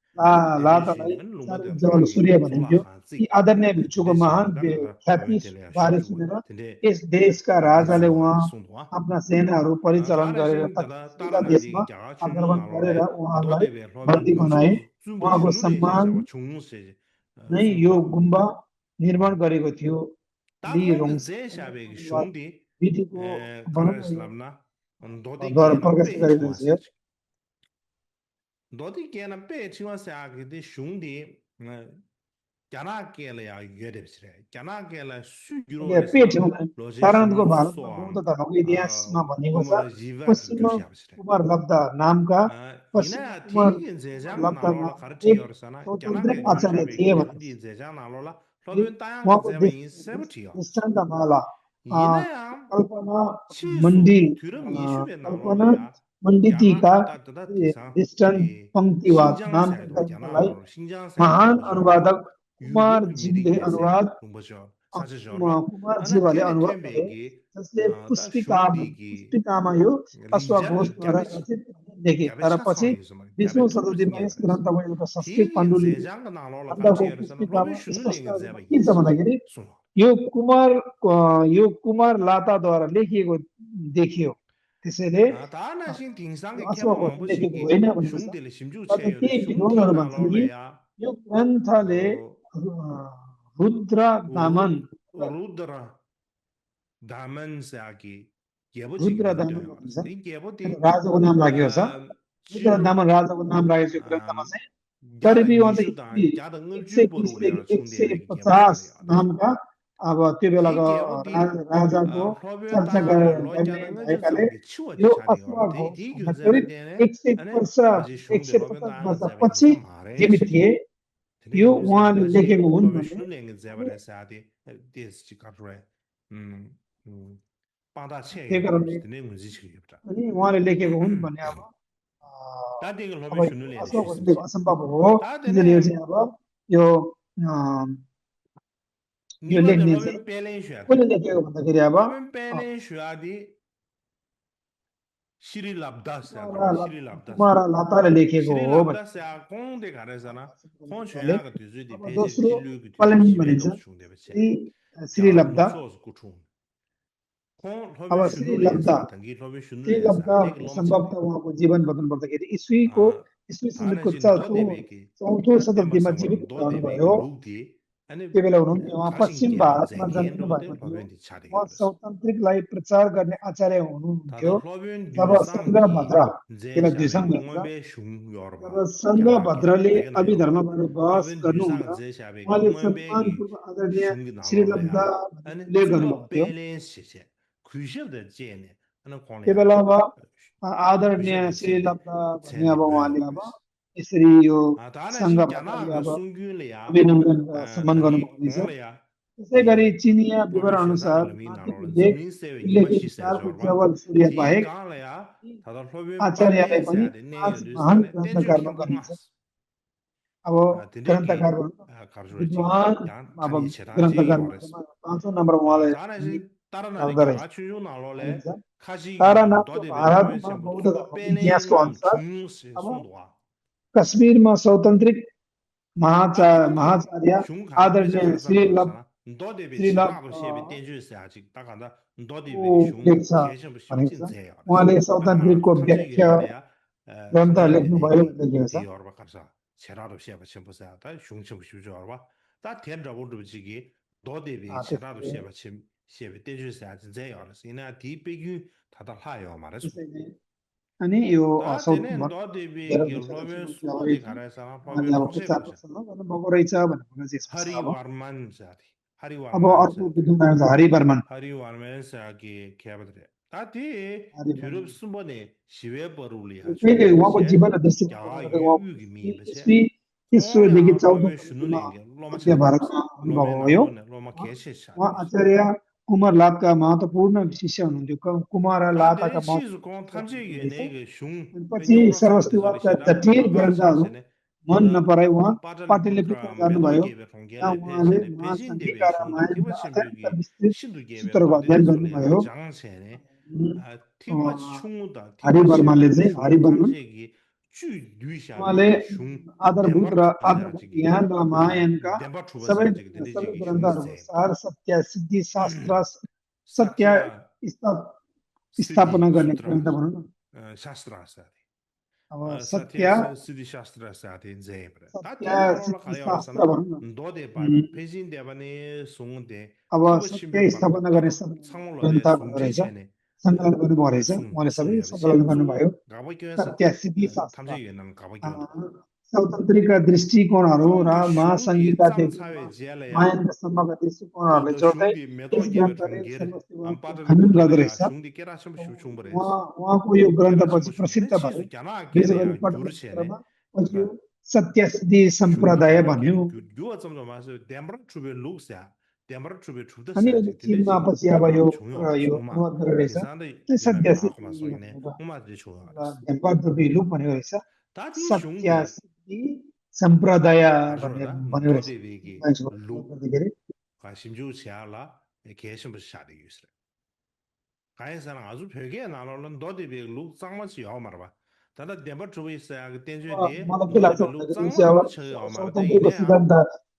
[SPEAKER 2] लाटालाई
[SPEAKER 1] 데데시는
[SPEAKER 2] चार
[SPEAKER 1] 롱버들
[SPEAKER 2] उज्जवल
[SPEAKER 1] 파게
[SPEAKER 2] सूर्य भनिन्थ्यो
[SPEAKER 1] 솔라칸지
[SPEAKER 2] यी आदरणीय भिक्षुको महान
[SPEAKER 1] 데데시는 가다
[SPEAKER 2] ख्याति
[SPEAKER 1] 로벤텔이야
[SPEAKER 2] बारे
[SPEAKER 1] 슈주
[SPEAKER 2] सुनेर
[SPEAKER 1] 근데
[SPEAKER 2] यस देशका राजाले उहाँ
[SPEAKER 1] 로즈와레 송도와
[SPEAKER 2] आफ्ना सेनाहरू परिचालन गरेर
[SPEAKER 1] 다르신 다다
[SPEAKER 2] तक्षशिला
[SPEAKER 1] 다른
[SPEAKER 2] देशमा
[SPEAKER 1] 아디 야가 춘중
[SPEAKER 2] आक्रमण गरेर
[SPEAKER 1] 나로래
[SPEAKER 2] उहाँलाई
[SPEAKER 1] 너데베
[SPEAKER 2] भर्ती
[SPEAKER 1] 로벤
[SPEAKER 2] बनाए
[SPEAKER 1] 눕쇼 줌부
[SPEAKER 2] उहाँको
[SPEAKER 1] 슈누레
[SPEAKER 2] सम्मान
[SPEAKER 1] 제자와 중무세
[SPEAKER 2] नै यो
[SPEAKER 1] 송도와
[SPEAKER 2] गुम्बा निर्माण गरेको थियो ली
[SPEAKER 1] 다콩드
[SPEAKER 2] रोङसाले
[SPEAKER 1] 제샤베
[SPEAKER 2] अनुवाद
[SPEAKER 1] 슝디
[SPEAKER 2] विधिको भनौँ न यो
[SPEAKER 1] 가르슬람나 너디
[SPEAKER 2] द्वारा
[SPEAKER 1] 게나
[SPEAKER 2] प्रकाशित
[SPEAKER 1] 빼
[SPEAKER 2] गरेको छ यो
[SPEAKER 1] 치와세 너디 게나 빼 치와세 아기데 슝디 자나 게라야 유데스레 자나 게라
[SPEAKER 2] अहिले पेट
[SPEAKER 1] 수유로레스나
[SPEAKER 2] हुँदैन
[SPEAKER 1] 로제
[SPEAKER 2] साधारणतको
[SPEAKER 1] 슈누
[SPEAKER 2] भारतमा बौद्ध
[SPEAKER 1] 소암
[SPEAKER 2] धर्मको इतिहासमा भनिएको छ
[SPEAKER 1] कुमार जीवा
[SPEAKER 2] पश्चिममा
[SPEAKER 1] 교시합시다.
[SPEAKER 2] कुमार लब्धा नामका पश्चिममा
[SPEAKER 1] 이나
[SPEAKER 2] कुमार
[SPEAKER 1] 디긴 제장
[SPEAKER 2] लब्धा
[SPEAKER 1] 나로라
[SPEAKER 2] नामका
[SPEAKER 1] 가르치
[SPEAKER 2] एक
[SPEAKER 1] 열사나
[SPEAKER 2] स्वतन्त्र
[SPEAKER 1] 야나게
[SPEAKER 2] आचार्य
[SPEAKER 1] 주주베
[SPEAKER 2] थिए भनेपछि
[SPEAKER 1] 겐디 제장 나로라 로빈 땅
[SPEAKER 2] उहाँको
[SPEAKER 1] 제베인 세부티요
[SPEAKER 2] दृष्टान्तमाला
[SPEAKER 1] 이나야
[SPEAKER 2] कल्पना
[SPEAKER 1] 치수
[SPEAKER 2] मण्डी
[SPEAKER 1] 드럼 예수베
[SPEAKER 2] कल्पना
[SPEAKER 1] 나로라야
[SPEAKER 2] मण्डिती का
[SPEAKER 1] tada tisa
[SPEAKER 2] डिस्टन्ट पंक्तिवाद
[SPEAKER 1] Xinjiang
[SPEAKER 2] नाम
[SPEAKER 1] side
[SPEAKER 2] के
[SPEAKER 1] do gyana
[SPEAKER 2] ग्रन्थलाई
[SPEAKER 1] lo Xinjiang side do
[SPEAKER 2] महान
[SPEAKER 1] Rinpoche la
[SPEAKER 2] अनुवादक Kumar
[SPEAKER 1] yugo miri
[SPEAKER 2] जिनले
[SPEAKER 1] ge ze
[SPEAKER 2] अनुवाद
[SPEAKER 1] Rinpoche sacha jorwa
[SPEAKER 2] Kumar
[SPEAKER 1] ana
[SPEAKER 2] जीवाले
[SPEAKER 1] tene
[SPEAKER 2] अनुवाद
[SPEAKER 1] tembe
[SPEAKER 2] गरे
[SPEAKER 1] gi
[SPEAKER 2] जसले
[SPEAKER 1] ta shungdi gi
[SPEAKER 2] पुस्तिकामा यो
[SPEAKER 1] lijar
[SPEAKER 2] अश्वघोष
[SPEAKER 1] ge
[SPEAKER 2] द्वारा रचित लेखे
[SPEAKER 1] gyabe
[SPEAKER 2] तर
[SPEAKER 1] cha
[SPEAKER 2] पछि
[SPEAKER 1] sang yusuma gyabe
[SPEAKER 2] 20औं
[SPEAKER 1] thurbu
[SPEAKER 2] शताब्दीमा
[SPEAKER 1] chinge
[SPEAKER 2] यस
[SPEAKER 1] bares
[SPEAKER 2] ग्रन्थमा एउटा संस्कृत
[SPEAKER 1] thi
[SPEAKER 2] पाण्डुलिपि
[SPEAKER 1] zejang ga nalo la
[SPEAKER 2] खण्डको
[SPEAKER 1] kamche yore sana lobe
[SPEAKER 2] पुस्तिकामा
[SPEAKER 1] shunu
[SPEAKER 2] स्पष्ट
[SPEAKER 1] lenge
[SPEAKER 2] रूपमा
[SPEAKER 1] zeba
[SPEAKER 2] के छ
[SPEAKER 1] yes
[SPEAKER 2] भन्दाखेरि
[SPEAKER 1] suno
[SPEAKER 2] यो कुमार यो कुमार लाताद्वारा लेखिएको देखियो त्यसैले
[SPEAKER 1] ta na xin ting sang
[SPEAKER 2] यो
[SPEAKER 1] ge kema
[SPEAKER 2] अश्वघोषले
[SPEAKER 1] mangbo
[SPEAKER 2] लेखेको
[SPEAKER 1] shingi
[SPEAKER 2] होइन भनेको छ
[SPEAKER 1] shungde le shimju che
[SPEAKER 2] अझ
[SPEAKER 1] yore
[SPEAKER 2] केही
[SPEAKER 1] shung thi
[SPEAKER 2] विद्वानहरू
[SPEAKER 1] na lo
[SPEAKER 2] भन्छन्
[SPEAKER 1] le
[SPEAKER 2] कि
[SPEAKER 1] ya
[SPEAKER 2] यो ग्रन्थले रुद्र दामन
[SPEAKER 1] rudra daman sa ki gebo chi
[SPEAKER 2] Rudra
[SPEAKER 1] ning de
[SPEAKER 2] दामन
[SPEAKER 1] yo
[SPEAKER 2] भनिन्छ
[SPEAKER 1] ni gebo
[SPEAKER 2] अनि
[SPEAKER 1] ti
[SPEAKER 2] राजाको नाम लागेको छ रुद्र
[SPEAKER 1] chiru
[SPEAKER 2] दामन राजाको नाम लागेको छ ग्रन्थमा चाहिँ
[SPEAKER 1] ya da
[SPEAKER 2] करिबी
[SPEAKER 1] ni
[SPEAKER 2] अन्त
[SPEAKER 1] shu da
[SPEAKER 2] इस्वी
[SPEAKER 1] ya da ngul ju
[SPEAKER 2] 120
[SPEAKER 1] boru le ya
[SPEAKER 2] देखि
[SPEAKER 1] chung de le gebo cha
[SPEAKER 2] 150
[SPEAKER 1] de yo
[SPEAKER 2] नामका अब त्यो
[SPEAKER 1] ti
[SPEAKER 2] बेलाको
[SPEAKER 1] gebo ti
[SPEAKER 2] राजाको
[SPEAKER 1] phobyo
[SPEAKER 2] चर्चा
[SPEAKER 1] ta la lo ja
[SPEAKER 2] गर्ने
[SPEAKER 1] da ngul ju
[SPEAKER 2] भएकाले
[SPEAKER 1] zong ge chu de
[SPEAKER 2] यो
[SPEAKER 1] cha de yo ti
[SPEAKER 2] अश्वघोष
[SPEAKER 1] ti
[SPEAKER 2] भन्दा
[SPEAKER 1] gyo za ba
[SPEAKER 2] करिब
[SPEAKER 1] de ne
[SPEAKER 2] 100
[SPEAKER 1] ane
[SPEAKER 2] वर्ष
[SPEAKER 1] pa ji shung de lo ben
[SPEAKER 2] 150
[SPEAKER 1] da ang za ba ki
[SPEAKER 2] वर्षपछि
[SPEAKER 1] sa ma re
[SPEAKER 2] जीवित
[SPEAKER 1] chi
[SPEAKER 2] थिए
[SPEAKER 1] tene
[SPEAKER 2] यो
[SPEAKER 1] ge nyu za
[SPEAKER 2] उहाँले
[SPEAKER 1] ta ji
[SPEAKER 2] लेखेको हुन्
[SPEAKER 1] phobyo
[SPEAKER 2] भने
[SPEAKER 1] shun le nge za ba de sa de des chi ka re pa da che
[SPEAKER 2] त्यही
[SPEAKER 1] yo re
[SPEAKER 2] कारणले
[SPEAKER 1] tene ngu ji chi yo ta
[SPEAKER 2] अनि उहाँले लेखेको हुन् भने अब
[SPEAKER 1] ta de ge lo
[SPEAKER 2] अब
[SPEAKER 1] be shun le
[SPEAKER 2] यो
[SPEAKER 1] le shu
[SPEAKER 2] अशोक
[SPEAKER 1] sim
[SPEAKER 2] घोषले
[SPEAKER 1] che
[SPEAKER 2] असम्भव हो
[SPEAKER 1] ta de
[SPEAKER 2] किनभने यो
[SPEAKER 1] ne
[SPEAKER 2] चाहिँ अब यो
[SPEAKER 1] Niba de
[SPEAKER 2] लेख्ने चाहिँ
[SPEAKER 1] Robin Pelen Shuade.
[SPEAKER 2] कसले लेखेको भन्दाखेरि अब
[SPEAKER 1] Robin Pelen Shuade Shri Labda Sade, Shri Labda
[SPEAKER 2] Kumar
[SPEAKER 1] Sade.
[SPEAKER 2] लाताले लेखेको
[SPEAKER 1] Shri
[SPEAKER 2] हो
[SPEAKER 1] Labda
[SPEAKER 2] भने
[SPEAKER 1] Sa Kong de Garesana, Kong
[SPEAKER 2] भन्नाले
[SPEAKER 1] Shuya Tuzu de
[SPEAKER 2] अब
[SPEAKER 1] Peje
[SPEAKER 2] दोस्रो
[SPEAKER 1] Chilu Tuzu
[SPEAKER 2] कलेन्ड
[SPEAKER 1] Chive
[SPEAKER 2] भनिन्छ
[SPEAKER 1] Gam Shung de Beche.
[SPEAKER 2] Shri Shri
[SPEAKER 1] Jara
[SPEAKER 2] लब्दा
[SPEAKER 1] Muchos Kuchung. Kong Robin
[SPEAKER 2] अब Shri
[SPEAKER 1] Shunule
[SPEAKER 2] लब्दा
[SPEAKER 1] Satangi, Robin
[SPEAKER 2] Shri
[SPEAKER 1] Shunule Sa,
[SPEAKER 2] लब्दा
[SPEAKER 1] take long
[SPEAKER 2] सम्भवतः
[SPEAKER 1] Sade.
[SPEAKER 2] उहाँको जीवन वर्णन गर्दाखेरि ईस्वी
[SPEAKER 1] Tana
[SPEAKER 2] सन्दको
[SPEAKER 1] Jin Do de Beki,
[SPEAKER 2] चौथो
[SPEAKER 1] Temba
[SPEAKER 2] शताब्दीमा जीवित
[SPEAKER 1] Sangoram Do de
[SPEAKER 2] रहनुभयो
[SPEAKER 1] Beki Lugdi, and
[SPEAKER 2] त्यो बेला हुनुहुन्थ्यो उहाँ
[SPEAKER 1] Kashing
[SPEAKER 2] पश्चिम
[SPEAKER 1] Gemba
[SPEAKER 2] भारतमा
[SPEAKER 1] Zengen
[SPEAKER 2] जन्मिनु
[SPEAKER 1] do de
[SPEAKER 2] भएको थियो
[SPEAKER 1] Robin de Chade
[SPEAKER 2] उहाँ
[SPEAKER 1] Yodes.
[SPEAKER 2] सौतन्त्रिकलाई प्रचार गर्ने आचार्य हुनुहुन्थ्यो
[SPEAKER 1] Tada Robin
[SPEAKER 2] जब
[SPEAKER 1] Dusang
[SPEAKER 2] सङ्घभद्र
[SPEAKER 1] Gi
[SPEAKER 2] त्यसलाई
[SPEAKER 1] Zeshabe
[SPEAKER 2] द्विसङ्घ भन्छ
[SPEAKER 1] Gongbe Shung
[SPEAKER 2] जब
[SPEAKER 1] Yorba Gyalake
[SPEAKER 2] सङ्घभद्रले
[SPEAKER 1] Tegana Yorba
[SPEAKER 2] अभिधर्मबाट बहस
[SPEAKER 1] Robin Dusang
[SPEAKER 2] गर्नुहुँदा
[SPEAKER 1] Zeshabe
[SPEAKER 2] उहाँले
[SPEAKER 1] Gongbe Gi
[SPEAKER 2] सम्मानपूर्वक आदरणीय
[SPEAKER 1] Shung
[SPEAKER 2] श्री
[SPEAKER 1] Nalo
[SPEAKER 2] लब्दा
[SPEAKER 1] Lea
[SPEAKER 2] भन्ने
[SPEAKER 1] and
[SPEAKER 2] उल्लेख
[SPEAKER 1] Sumba
[SPEAKER 2] गर्नुभएको थियो
[SPEAKER 1] Balance Shiche Kushib the Jene and
[SPEAKER 2] त्यो
[SPEAKER 1] Konya
[SPEAKER 2] बेला अब आदरणीय
[SPEAKER 1] Kushib the
[SPEAKER 2] श्री
[SPEAKER 1] Jene
[SPEAKER 2] लब्दा भन्ने
[SPEAKER 1] Jene
[SPEAKER 2] अब उहाँले अब
[SPEAKER 1] Buyores
[SPEAKER 2] यसरी यो
[SPEAKER 1] Tana Shin
[SPEAKER 2] सङ्घभद्रले
[SPEAKER 1] Gyana
[SPEAKER 2] अब
[SPEAKER 1] Sungun Lea
[SPEAKER 2] अभिनन्दन सम्मान
[SPEAKER 1] Tangi
[SPEAKER 2] गर्नुहुनेछ
[SPEAKER 1] Gong Lea
[SPEAKER 2] त्यसै गरी चिनिया
[SPEAKER 1] Robin
[SPEAKER 2] विवरण
[SPEAKER 1] Shenzang
[SPEAKER 2] अनुसार
[SPEAKER 1] Lami
[SPEAKER 2] माथिको
[SPEAKER 1] Nalo
[SPEAKER 2] लेख
[SPEAKER 1] Zemin Seve
[SPEAKER 2] उल्लेखित
[SPEAKER 1] Nimashi
[SPEAKER 2] चारको
[SPEAKER 1] Sejorba
[SPEAKER 2] जवल सूर्य
[SPEAKER 1] Ti
[SPEAKER 2] बाहेक
[SPEAKER 1] Galea
[SPEAKER 2] यी
[SPEAKER 1] Tada Robin
[SPEAKER 2] आचार्यलाई
[SPEAKER 1] Balance
[SPEAKER 2] पनि
[SPEAKER 1] de
[SPEAKER 2] पाँच
[SPEAKER 1] Ne
[SPEAKER 2] महान
[SPEAKER 1] Lusane Tenju
[SPEAKER 2] ग्रन्थकारमा
[SPEAKER 1] Kimbo
[SPEAKER 2] गनिन्छ
[SPEAKER 1] Ngas
[SPEAKER 2] अब
[SPEAKER 1] Tindegi
[SPEAKER 2] ग्रन्थकार भन्नु
[SPEAKER 1] Karjurechigi
[SPEAKER 2] विद्वान
[SPEAKER 1] Yan
[SPEAKER 2] अब
[SPEAKER 1] Kari Cheraje
[SPEAKER 2] ग्रन्थकार
[SPEAKER 1] Yores
[SPEAKER 2] मध्येमा पाँचौँ नम्बरमा उहाँलाई
[SPEAKER 1] Tana Sin Tarana de
[SPEAKER 2] राख्दो रहेछ
[SPEAKER 1] Gagachu Nalole
[SPEAKER 2] भनिन्छ
[SPEAKER 1] Kaji
[SPEAKER 2] तारानाथको
[SPEAKER 1] Dode Robin
[SPEAKER 2] भारतमा
[SPEAKER 1] Sembo
[SPEAKER 2] बौद्ध
[SPEAKER 1] Tumba
[SPEAKER 2] धर्मको
[SPEAKER 1] Pelen
[SPEAKER 2] इतिहासको
[SPEAKER 1] Nom
[SPEAKER 2] अनुसार
[SPEAKER 1] Chung
[SPEAKER 2] अब
[SPEAKER 1] Sondwa
[SPEAKER 2] कश्मीरमा स्वतन्त्रिक
[SPEAKER 1] Tadingi
[SPEAKER 2] Mahacharya
[SPEAKER 1] Shung Kara Peja
[SPEAKER 2] आदरणीय
[SPEAKER 1] Karasan Dorsana Dode be
[SPEAKER 2] श्रीलभ
[SPEAKER 1] Chirab Shebe Tenju Sajik Takanda Dode be Shung
[SPEAKER 2] उल्लेख छ
[SPEAKER 1] Keshem
[SPEAKER 2] भनेको
[SPEAKER 1] Shimchin
[SPEAKER 2] छ
[SPEAKER 1] Zayores
[SPEAKER 2] उहाँले
[SPEAKER 1] Takana
[SPEAKER 2] स्वतन्त्रको
[SPEAKER 1] Tamse
[SPEAKER 2] व्याख्या
[SPEAKER 1] Yenalea
[SPEAKER 2] ग्रन्थ
[SPEAKER 1] Tane
[SPEAKER 2] लेख्नुभयो
[SPEAKER 1] Denegi
[SPEAKER 2] भनेर लेखेको छ
[SPEAKER 1] Diorba Karsa Cherado Sheba Chimposa Shung Chim Shujorba Ta Tendra Wudubjigi Dode be Cherado
[SPEAKER 2] त्यसैले
[SPEAKER 1] Sheba Chim Shebe Tenju Sajik Zayores Ina Di Pegu Tata Hayo Mares
[SPEAKER 2] त्यसैले अनि यो
[SPEAKER 1] Ta Tenen Dode be Gilrobe Sumo de Karasa
[SPEAKER 2] उहाँले
[SPEAKER 1] Robin
[SPEAKER 2] अब
[SPEAKER 1] Tose
[SPEAKER 2] प्रचार
[SPEAKER 1] Boja
[SPEAKER 2] प्रसारमा गर्नुभएको रहेछ भन्ने कुरा चाहिँ यसमा छ
[SPEAKER 1] Hari
[SPEAKER 2] अब
[SPEAKER 1] Warman Zati Hari
[SPEAKER 2] अब
[SPEAKER 1] Warman
[SPEAKER 2] अर्को
[SPEAKER 1] Zati
[SPEAKER 2] विद्वान हुन्छ Hari Burman
[SPEAKER 1] Hari Warman Zaki Kabadre Tati
[SPEAKER 2] Hari
[SPEAKER 1] Turup
[SPEAKER 2] Burman
[SPEAKER 1] Sumbone Shive Baruli
[SPEAKER 2] पहिले
[SPEAKER 1] Hachunde
[SPEAKER 2] उहाँको
[SPEAKER 1] Beche
[SPEAKER 2] जीवन र दृष्टिकोणबाट
[SPEAKER 1] Gya
[SPEAKER 2] गर्दा उहाँ
[SPEAKER 1] Yugi Mi Beche
[SPEAKER 2] इस्वी तेस्रोदेखि
[SPEAKER 1] Konya
[SPEAKER 2] चौधौँ
[SPEAKER 1] Lome
[SPEAKER 2] शताब्दीमा
[SPEAKER 1] Shunulenge Loma
[SPEAKER 2] मध्य
[SPEAKER 1] Chadioris
[SPEAKER 2] भारतमा अनुभव
[SPEAKER 1] Lome
[SPEAKER 2] भयो
[SPEAKER 1] Nalone Loma Keshe
[SPEAKER 2] उहाँ
[SPEAKER 1] Chadioris
[SPEAKER 2] आचार्य कुमार लातका महत्त्वपूर्ण शिष्य हुनुहुन्थ्यो कुमार
[SPEAKER 1] Ta
[SPEAKER 2] लाताका
[SPEAKER 1] Dene Shizu
[SPEAKER 2] महत्त्वपूर्ण
[SPEAKER 1] Kon
[SPEAKER 2] शिष्य
[SPEAKER 1] Tamche
[SPEAKER 2] हुनुहुन्थ्यो रहेछ
[SPEAKER 1] Yene Shung
[SPEAKER 2] अनि पछि
[SPEAKER 1] Penyoro Sang Tezori
[SPEAKER 2] सरस्वतीवादका
[SPEAKER 1] Shida
[SPEAKER 2] जटिल
[SPEAKER 1] Baba
[SPEAKER 2] ग्रन्थहरू
[SPEAKER 1] Shasene
[SPEAKER 2] मन
[SPEAKER 1] Tada
[SPEAKER 2] नपराई उहाँ पाटलिपुत्र
[SPEAKER 1] Pataliputra
[SPEAKER 2] जानुभयो
[SPEAKER 1] Medogebe
[SPEAKER 2] जहाँ
[SPEAKER 1] Tongele
[SPEAKER 2] उहाँले
[SPEAKER 1] Peshene Peshin Debe
[SPEAKER 2] महासङ्घिका
[SPEAKER 1] Shungdo
[SPEAKER 2] रामायणका
[SPEAKER 1] Tiba
[SPEAKER 2] अत्यन्त
[SPEAKER 1] Chimbugi
[SPEAKER 2] विस्तृत
[SPEAKER 1] Shindu Gebe
[SPEAKER 2] सूत्रको
[SPEAKER 1] Dode
[SPEAKER 2] अध्ययन
[SPEAKER 1] Tezolia
[SPEAKER 2] गर्नुभयो
[SPEAKER 1] Jang Sene Tiba Chunguda
[SPEAKER 2] Hari
[SPEAKER 1] Tiba
[SPEAKER 2] वर्माले
[SPEAKER 1] Chebe
[SPEAKER 2] चाहिँ Hari
[SPEAKER 1] Shung
[SPEAKER 2] Varman
[SPEAKER 1] Tamjegi Chu
[SPEAKER 2] उहाँले
[SPEAKER 1] Duishabegi Shung
[SPEAKER 2] आधारभूत
[SPEAKER 1] Demba
[SPEAKER 2] र
[SPEAKER 1] Trubaza
[SPEAKER 2] आधारभूत
[SPEAKER 1] Jigi
[SPEAKER 2] ज्ञान र मायनका
[SPEAKER 1] Demba
[SPEAKER 2] सबै
[SPEAKER 1] Trubaza Jigi
[SPEAKER 2] सबै
[SPEAKER 1] Jigi Shung
[SPEAKER 2] ग्रन्थहरूको
[SPEAKER 1] Zeb
[SPEAKER 2] सार सत्य सिद्धि शास्त्र सत्य
[SPEAKER 1] Satya
[SPEAKER 2] स्थापना
[SPEAKER 1] Siddhi
[SPEAKER 2] गर्ने
[SPEAKER 1] Sutra
[SPEAKER 2] ग्रन्थ भनौँ न
[SPEAKER 1] Shastra Sadi
[SPEAKER 2] अब
[SPEAKER 1] Satya
[SPEAKER 2] सत्य
[SPEAKER 1] Siddhi Shastra Sadi Zebre Ta
[SPEAKER 2] सत्य
[SPEAKER 1] Tena Lola
[SPEAKER 2] सिद्धि
[SPEAKER 1] Kaya
[SPEAKER 2] शास्त्र
[SPEAKER 1] Orasana
[SPEAKER 2] भनौँ न
[SPEAKER 1] Dode Baba Pejin Devane Sungde
[SPEAKER 2] अब
[SPEAKER 1] Tiba
[SPEAKER 2] सत्य
[SPEAKER 1] Chimbe Barba
[SPEAKER 2] स्थापना गर्ने
[SPEAKER 1] Tata Sangolale
[SPEAKER 2] ग्रन्थ हुँदो
[SPEAKER 1] Sungche
[SPEAKER 2] रहेछ
[SPEAKER 1] Chene
[SPEAKER 2] सङ्कलन गर्नुभएको रहेछ
[SPEAKER 1] Sung
[SPEAKER 2] उहाँले सबै
[SPEAKER 1] Sungya
[SPEAKER 2] सङ्कलन
[SPEAKER 1] Bese
[SPEAKER 2] गर्नुभयो
[SPEAKER 1] Zu Gaba Kyasa
[SPEAKER 2] सत्य सिद्धि शास्त्र
[SPEAKER 1] Tamje Yenan Gaba Kyodo
[SPEAKER 2] स्वतन्त्रका दृष्टिकोणहरू र
[SPEAKER 1] Kong Shungi
[SPEAKER 2] महासङ्घिका
[SPEAKER 1] Zang Sawe Jelaya
[SPEAKER 2] मायनका सम्मका दृष्टिकोणहरूले
[SPEAKER 1] The
[SPEAKER 2] जोड्दै
[SPEAKER 1] Shungdi
[SPEAKER 2] yes
[SPEAKER 1] Medo Gebe
[SPEAKER 2] ग्रन्थले
[SPEAKER 1] Tongere
[SPEAKER 2] सर्वस्तिवादको
[SPEAKER 1] Ampatali
[SPEAKER 2] खण्डन गर्दो
[SPEAKER 1] Putalea
[SPEAKER 2] रहेछ
[SPEAKER 1] Shungdi Kerasham Shuchumbres
[SPEAKER 2] उहाँको यो ग्रन्थपछि
[SPEAKER 1] Kerasham
[SPEAKER 2] प्रसिद्ध
[SPEAKER 1] Shumbres
[SPEAKER 2] भयो
[SPEAKER 1] Shizu Jana
[SPEAKER 2] विशेष गरी
[SPEAKER 1] Gelea Jurchene
[SPEAKER 2] पटलपुत्रमा पछि यो सत्य सिद्धि
[SPEAKER 1] Shungu
[SPEAKER 2] सम्प्रदाय
[SPEAKER 1] Deba
[SPEAKER 2] भन्यो
[SPEAKER 1] Gyua Zamzo Masu Dembra Trube Luxia 대마르 주베 주다
[SPEAKER 2] 아니
[SPEAKER 1] 사지
[SPEAKER 2] 팀나
[SPEAKER 1] 되는지
[SPEAKER 2] 빠시야 봐요.
[SPEAKER 1] 대마르 중요
[SPEAKER 2] 요
[SPEAKER 1] 중마
[SPEAKER 2] 그래서
[SPEAKER 1] 대산의
[SPEAKER 2] सत्य
[SPEAKER 1] 예매마 아고마
[SPEAKER 2] सिद्धि
[SPEAKER 1] 소이네
[SPEAKER 2] भनेको
[SPEAKER 1] 우마들이 좋아
[SPEAKER 2] ढेम्पर्दो लुप भनेको रहेछ
[SPEAKER 1] 다디
[SPEAKER 2] सत्य
[SPEAKER 1] 슝기
[SPEAKER 2] सिद्धि सम्प्रदाय भन्ने
[SPEAKER 1] 가르쳐다
[SPEAKER 2] भनेको रहेछ
[SPEAKER 1] 도데베기
[SPEAKER 2] मान्छेको
[SPEAKER 1] 루
[SPEAKER 2] गर्दाखेरि
[SPEAKER 1] 관심주 지알라 개심부 샤디 유스레 가해사는 아주 별게 나눠는 도데베 루 짱마치 요 말봐 다다 데버 주베 있어야 그 땡주디
[SPEAKER 2] मलाई के लाग्छ
[SPEAKER 1] 도데베 루
[SPEAKER 2] भन्दाखेरि
[SPEAKER 1] 짱마 한번 쳐요 말다
[SPEAKER 2] स्वतन्त्रको
[SPEAKER 1] 이내야
[SPEAKER 2] सिद्धान्त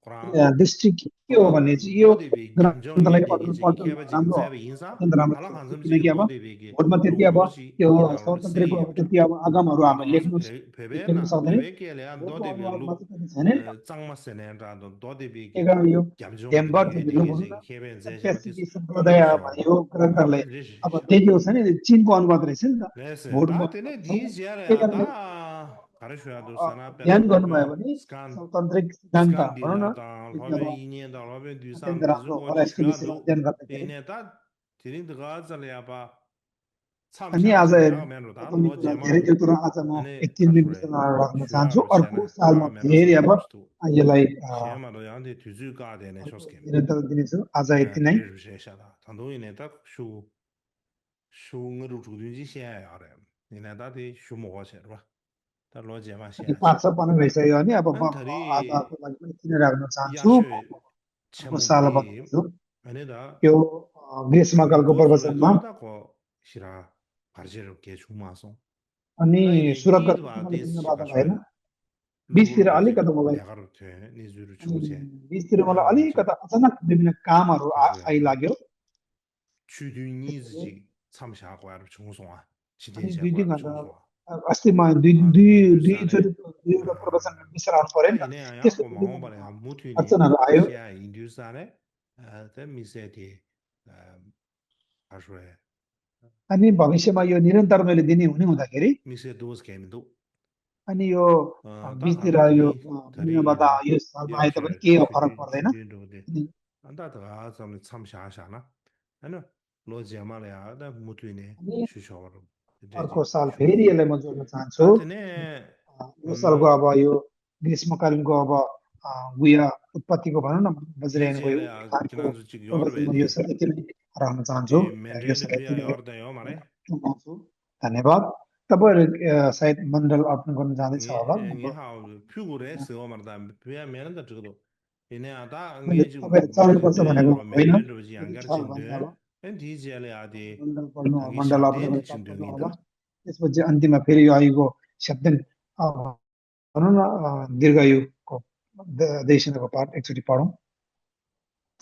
[SPEAKER 1] कुरान
[SPEAKER 2] डिस्ट्रिक्ट के हो
[SPEAKER 1] कुरान
[SPEAKER 2] भने चाहिँ यो
[SPEAKER 1] दोदेबे 감정
[SPEAKER 2] ग्रन्थलाई
[SPEAKER 1] 예대기
[SPEAKER 2] अध्ययन
[SPEAKER 1] 지
[SPEAKER 2] पढ्नु
[SPEAKER 1] केबे 지
[SPEAKER 2] राम्रो हो
[SPEAKER 1] 세베 인사
[SPEAKER 2] अत्यन्त राम्रो
[SPEAKER 1] 달라
[SPEAKER 2] छ
[SPEAKER 1] 한섬 지
[SPEAKER 2] किनकि अब
[SPEAKER 1] 도데베기
[SPEAKER 2] भोटमा त्यति अब
[SPEAKER 1] 루로시
[SPEAKER 2] त्यो
[SPEAKER 1] 이나로
[SPEAKER 2] स्वतन्त्रको अब
[SPEAKER 1] 세이브데
[SPEAKER 2] त्यति अब आगमहरू
[SPEAKER 1] 아도
[SPEAKER 2] हामीले
[SPEAKER 1] 아주
[SPEAKER 2] लेख्नु लेख्नु
[SPEAKER 1] 베베나
[SPEAKER 2] सक्दैन
[SPEAKER 1] 베베게래
[SPEAKER 2] भोटको
[SPEAKER 1] 도데베
[SPEAKER 2] अनुहारमा
[SPEAKER 1] 루
[SPEAKER 2] चाहिँ त्यति छैन नि त
[SPEAKER 1] 짱마세네라도
[SPEAKER 2] त्यही
[SPEAKER 1] 도데베기
[SPEAKER 2] कारण यो
[SPEAKER 1] 감정
[SPEAKER 2] ढेम्बर
[SPEAKER 1] 되게
[SPEAKER 2] लुप भनौँ
[SPEAKER 1] 되게
[SPEAKER 2] न
[SPEAKER 1] केबे
[SPEAKER 2] सत्य
[SPEAKER 1] 제샤바티스
[SPEAKER 2] सिद्धि सम्प्रदाय
[SPEAKER 1] 옴브르시오바
[SPEAKER 2] यो ग्रन्थहरूले अब
[SPEAKER 1] 옴브르시샤
[SPEAKER 2] देखिएको छ नि चिनको अनुवाद रहेछ नि त
[SPEAKER 1] 네세
[SPEAKER 2] भोटमा
[SPEAKER 1] 다 되네
[SPEAKER 2] त्यही
[SPEAKER 1] 디지야야
[SPEAKER 2] कारणले
[SPEAKER 1] 다 가르쳐야도 사나
[SPEAKER 2] ध्यान
[SPEAKER 1] 빼다
[SPEAKER 2] गर्नुभयो
[SPEAKER 1] 로
[SPEAKER 2] भने
[SPEAKER 1] 스칸
[SPEAKER 2] स्वतन्त्रिक सिद्धान्त भनौँ न
[SPEAKER 1] 스칸딜라다
[SPEAKER 2] त्यो चाहिँ
[SPEAKER 1] 로베
[SPEAKER 2] अब
[SPEAKER 1] 이니에다 로베
[SPEAKER 2] अत्यन्त
[SPEAKER 1] 뒤산
[SPEAKER 2] राम्रो
[SPEAKER 1] 디즈고
[SPEAKER 2] होला यसको विषयमा
[SPEAKER 1] 디슈야도
[SPEAKER 2] अध्ययन गर्दाखेरि
[SPEAKER 1] 이네다 디린드가 잘려봐
[SPEAKER 2] अनि आज
[SPEAKER 1] 참샤샤야 면로다
[SPEAKER 2] बताउने
[SPEAKER 1] 로
[SPEAKER 2] कुरा धेरै
[SPEAKER 1] 제마로
[SPEAKER 2] थियो तर आज म
[SPEAKER 1] 아니
[SPEAKER 2] एक तिन
[SPEAKER 1] 가르쳐래
[SPEAKER 2] मिनटसँग राख्न चाहन्छु
[SPEAKER 1] 슈야로
[SPEAKER 2] अर्को
[SPEAKER 1] 샤나
[SPEAKER 2] सालमा
[SPEAKER 1] 라
[SPEAKER 2] फेरि
[SPEAKER 1] 메마소
[SPEAKER 2] अब
[SPEAKER 1] 람스도
[SPEAKER 2] यसलाई
[SPEAKER 1] 셰마도 양데 뒤즈가 되네
[SPEAKER 2] अर्को
[SPEAKER 1] 쇼스케
[SPEAKER 2] निरन्तर दिनेछु आज यति नै
[SPEAKER 1] 드르르셰샤다 단도이네 딱슈 슈응으로 주든지 시야야래 이네다디 슈모가셔 다 로제마
[SPEAKER 2] अनि
[SPEAKER 1] 시야지
[SPEAKER 2] 5 पनि भइसक्यो भने अब म
[SPEAKER 1] 안타리
[SPEAKER 2] आजको लागि पनि किन राख्न चाहन्छु
[SPEAKER 1] 야쉐
[SPEAKER 2] अर्को साल
[SPEAKER 1] 체목디
[SPEAKER 2] बताउँछु
[SPEAKER 1] 아니다
[SPEAKER 2] यो ग्रीष्मकालको प्रवचनमा
[SPEAKER 1] 강고주에서다고 시라 바르제로 게 주마소
[SPEAKER 2] अनि
[SPEAKER 1] 나이네
[SPEAKER 2] सुरक्षाको
[SPEAKER 1] 니드와
[SPEAKER 2] मलाई किन्न
[SPEAKER 1] 데스
[SPEAKER 2] बाधा भएन
[SPEAKER 1] 시가쇼야
[SPEAKER 2] 20 तिर
[SPEAKER 1] 루루로 베제
[SPEAKER 2] अलिकति मलाई
[SPEAKER 1] 내가로 돼 니즈루
[SPEAKER 2] अनि
[SPEAKER 1] 중세
[SPEAKER 2] 20 तिर मलाई
[SPEAKER 1] 야마지
[SPEAKER 2] अलिकति अचानक विभिन्न कामहरू
[SPEAKER 1] 가르야
[SPEAKER 2] आइलाग्यो त्यसैले
[SPEAKER 1] 추dü니즈지 참샤고 यार 중송아
[SPEAKER 2] अनि
[SPEAKER 1] 지대샤고
[SPEAKER 2] 2 दिन
[SPEAKER 1] यार
[SPEAKER 2] अन्त
[SPEAKER 1] 중송아
[SPEAKER 2] अस्ति म दुई
[SPEAKER 1] 아
[SPEAKER 2] दुई
[SPEAKER 1] 닌두산에
[SPEAKER 2] दुईचोटि दुईवटा प्रवचन मिस आउनु पर्यो नि त
[SPEAKER 1] 다이네
[SPEAKER 2] त्यसको
[SPEAKER 1] 야고
[SPEAKER 2] विभिन्न
[SPEAKER 1] 마오바래 무튜니
[SPEAKER 2] अडचनहरू आयो
[SPEAKER 1] 시야 인두산에 때 미세디 아쇼에
[SPEAKER 2] अनि भविष्यमा यो निरन्तर मैले दिने हुने हुँदाखेरि
[SPEAKER 1] मिसे दोस केमिदो
[SPEAKER 2] अनि यो
[SPEAKER 1] 다
[SPEAKER 2] 20 तिर यो
[SPEAKER 1] 간다들이
[SPEAKER 2] महिनाबाट
[SPEAKER 1] 다리네
[SPEAKER 2] यो सालमा आए तापनि
[SPEAKER 1] 야쉐
[SPEAKER 2] केही फरक
[SPEAKER 1] 추디
[SPEAKER 2] पर्दैन
[SPEAKER 1] 추디도데
[SPEAKER 2] अनि
[SPEAKER 1] 안다가 좀 참샤샤나 아니 로지야마야 다 무튜네
[SPEAKER 2] अनि
[SPEAKER 1] 슈쇼로
[SPEAKER 2] अर्को
[SPEAKER 1] 되지
[SPEAKER 2] साल फेरि
[SPEAKER 1] 슈쇼
[SPEAKER 2] यसलाई म जोड्न चाहन्छु
[SPEAKER 1] 다테네
[SPEAKER 2] यो सालको अब यो ग्रीष्मकालीनको अब गुया उत्पत्तिको भनौँ न बज्रयानको यो
[SPEAKER 1] 디제레야
[SPEAKER 2] उद्धारको
[SPEAKER 1] 지난주 직
[SPEAKER 2] प्रवचनमा यो
[SPEAKER 1] 여러베디
[SPEAKER 2] साल यति नै राख्न चाहन्छु
[SPEAKER 1] 이
[SPEAKER 2] यो
[SPEAKER 1] 맨드레드
[SPEAKER 2] साल यति
[SPEAKER 1] 퓨야
[SPEAKER 2] नै
[SPEAKER 1] 여르다요 मारे
[SPEAKER 2] टुङ्गाउँछु धन्यवाद तपाईँहरू सायद मण्डल अर्पण गर्न जाँदैछ होला
[SPEAKER 1] 니하오 퓨고레스 오마르다 퓨야 메는다 저도 이네아다
[SPEAKER 2] मैले
[SPEAKER 1] 응게 지금
[SPEAKER 2] तपाईँहरू चल्नुपर्छ भनेको
[SPEAKER 1] 메드레로
[SPEAKER 2] होइन
[SPEAKER 1] 맨드레로 지
[SPEAKER 2] यदि
[SPEAKER 1] 안가르
[SPEAKER 2] छ भने अब
[SPEAKER 1] 친데 엔 디제레 आदि
[SPEAKER 2] मण्डल पढ्नु
[SPEAKER 1] 당이
[SPEAKER 2] मण्डल
[SPEAKER 1] 샤데니
[SPEAKER 2] अर्पण पाठ गर्नु होला
[SPEAKER 1] 친둥이다
[SPEAKER 2] त्यसपछि अन्तिममा फेरि यो आयुको शब्द भनौँ न दीर्घायुको देशनको पाठ एकचोटि पढौँ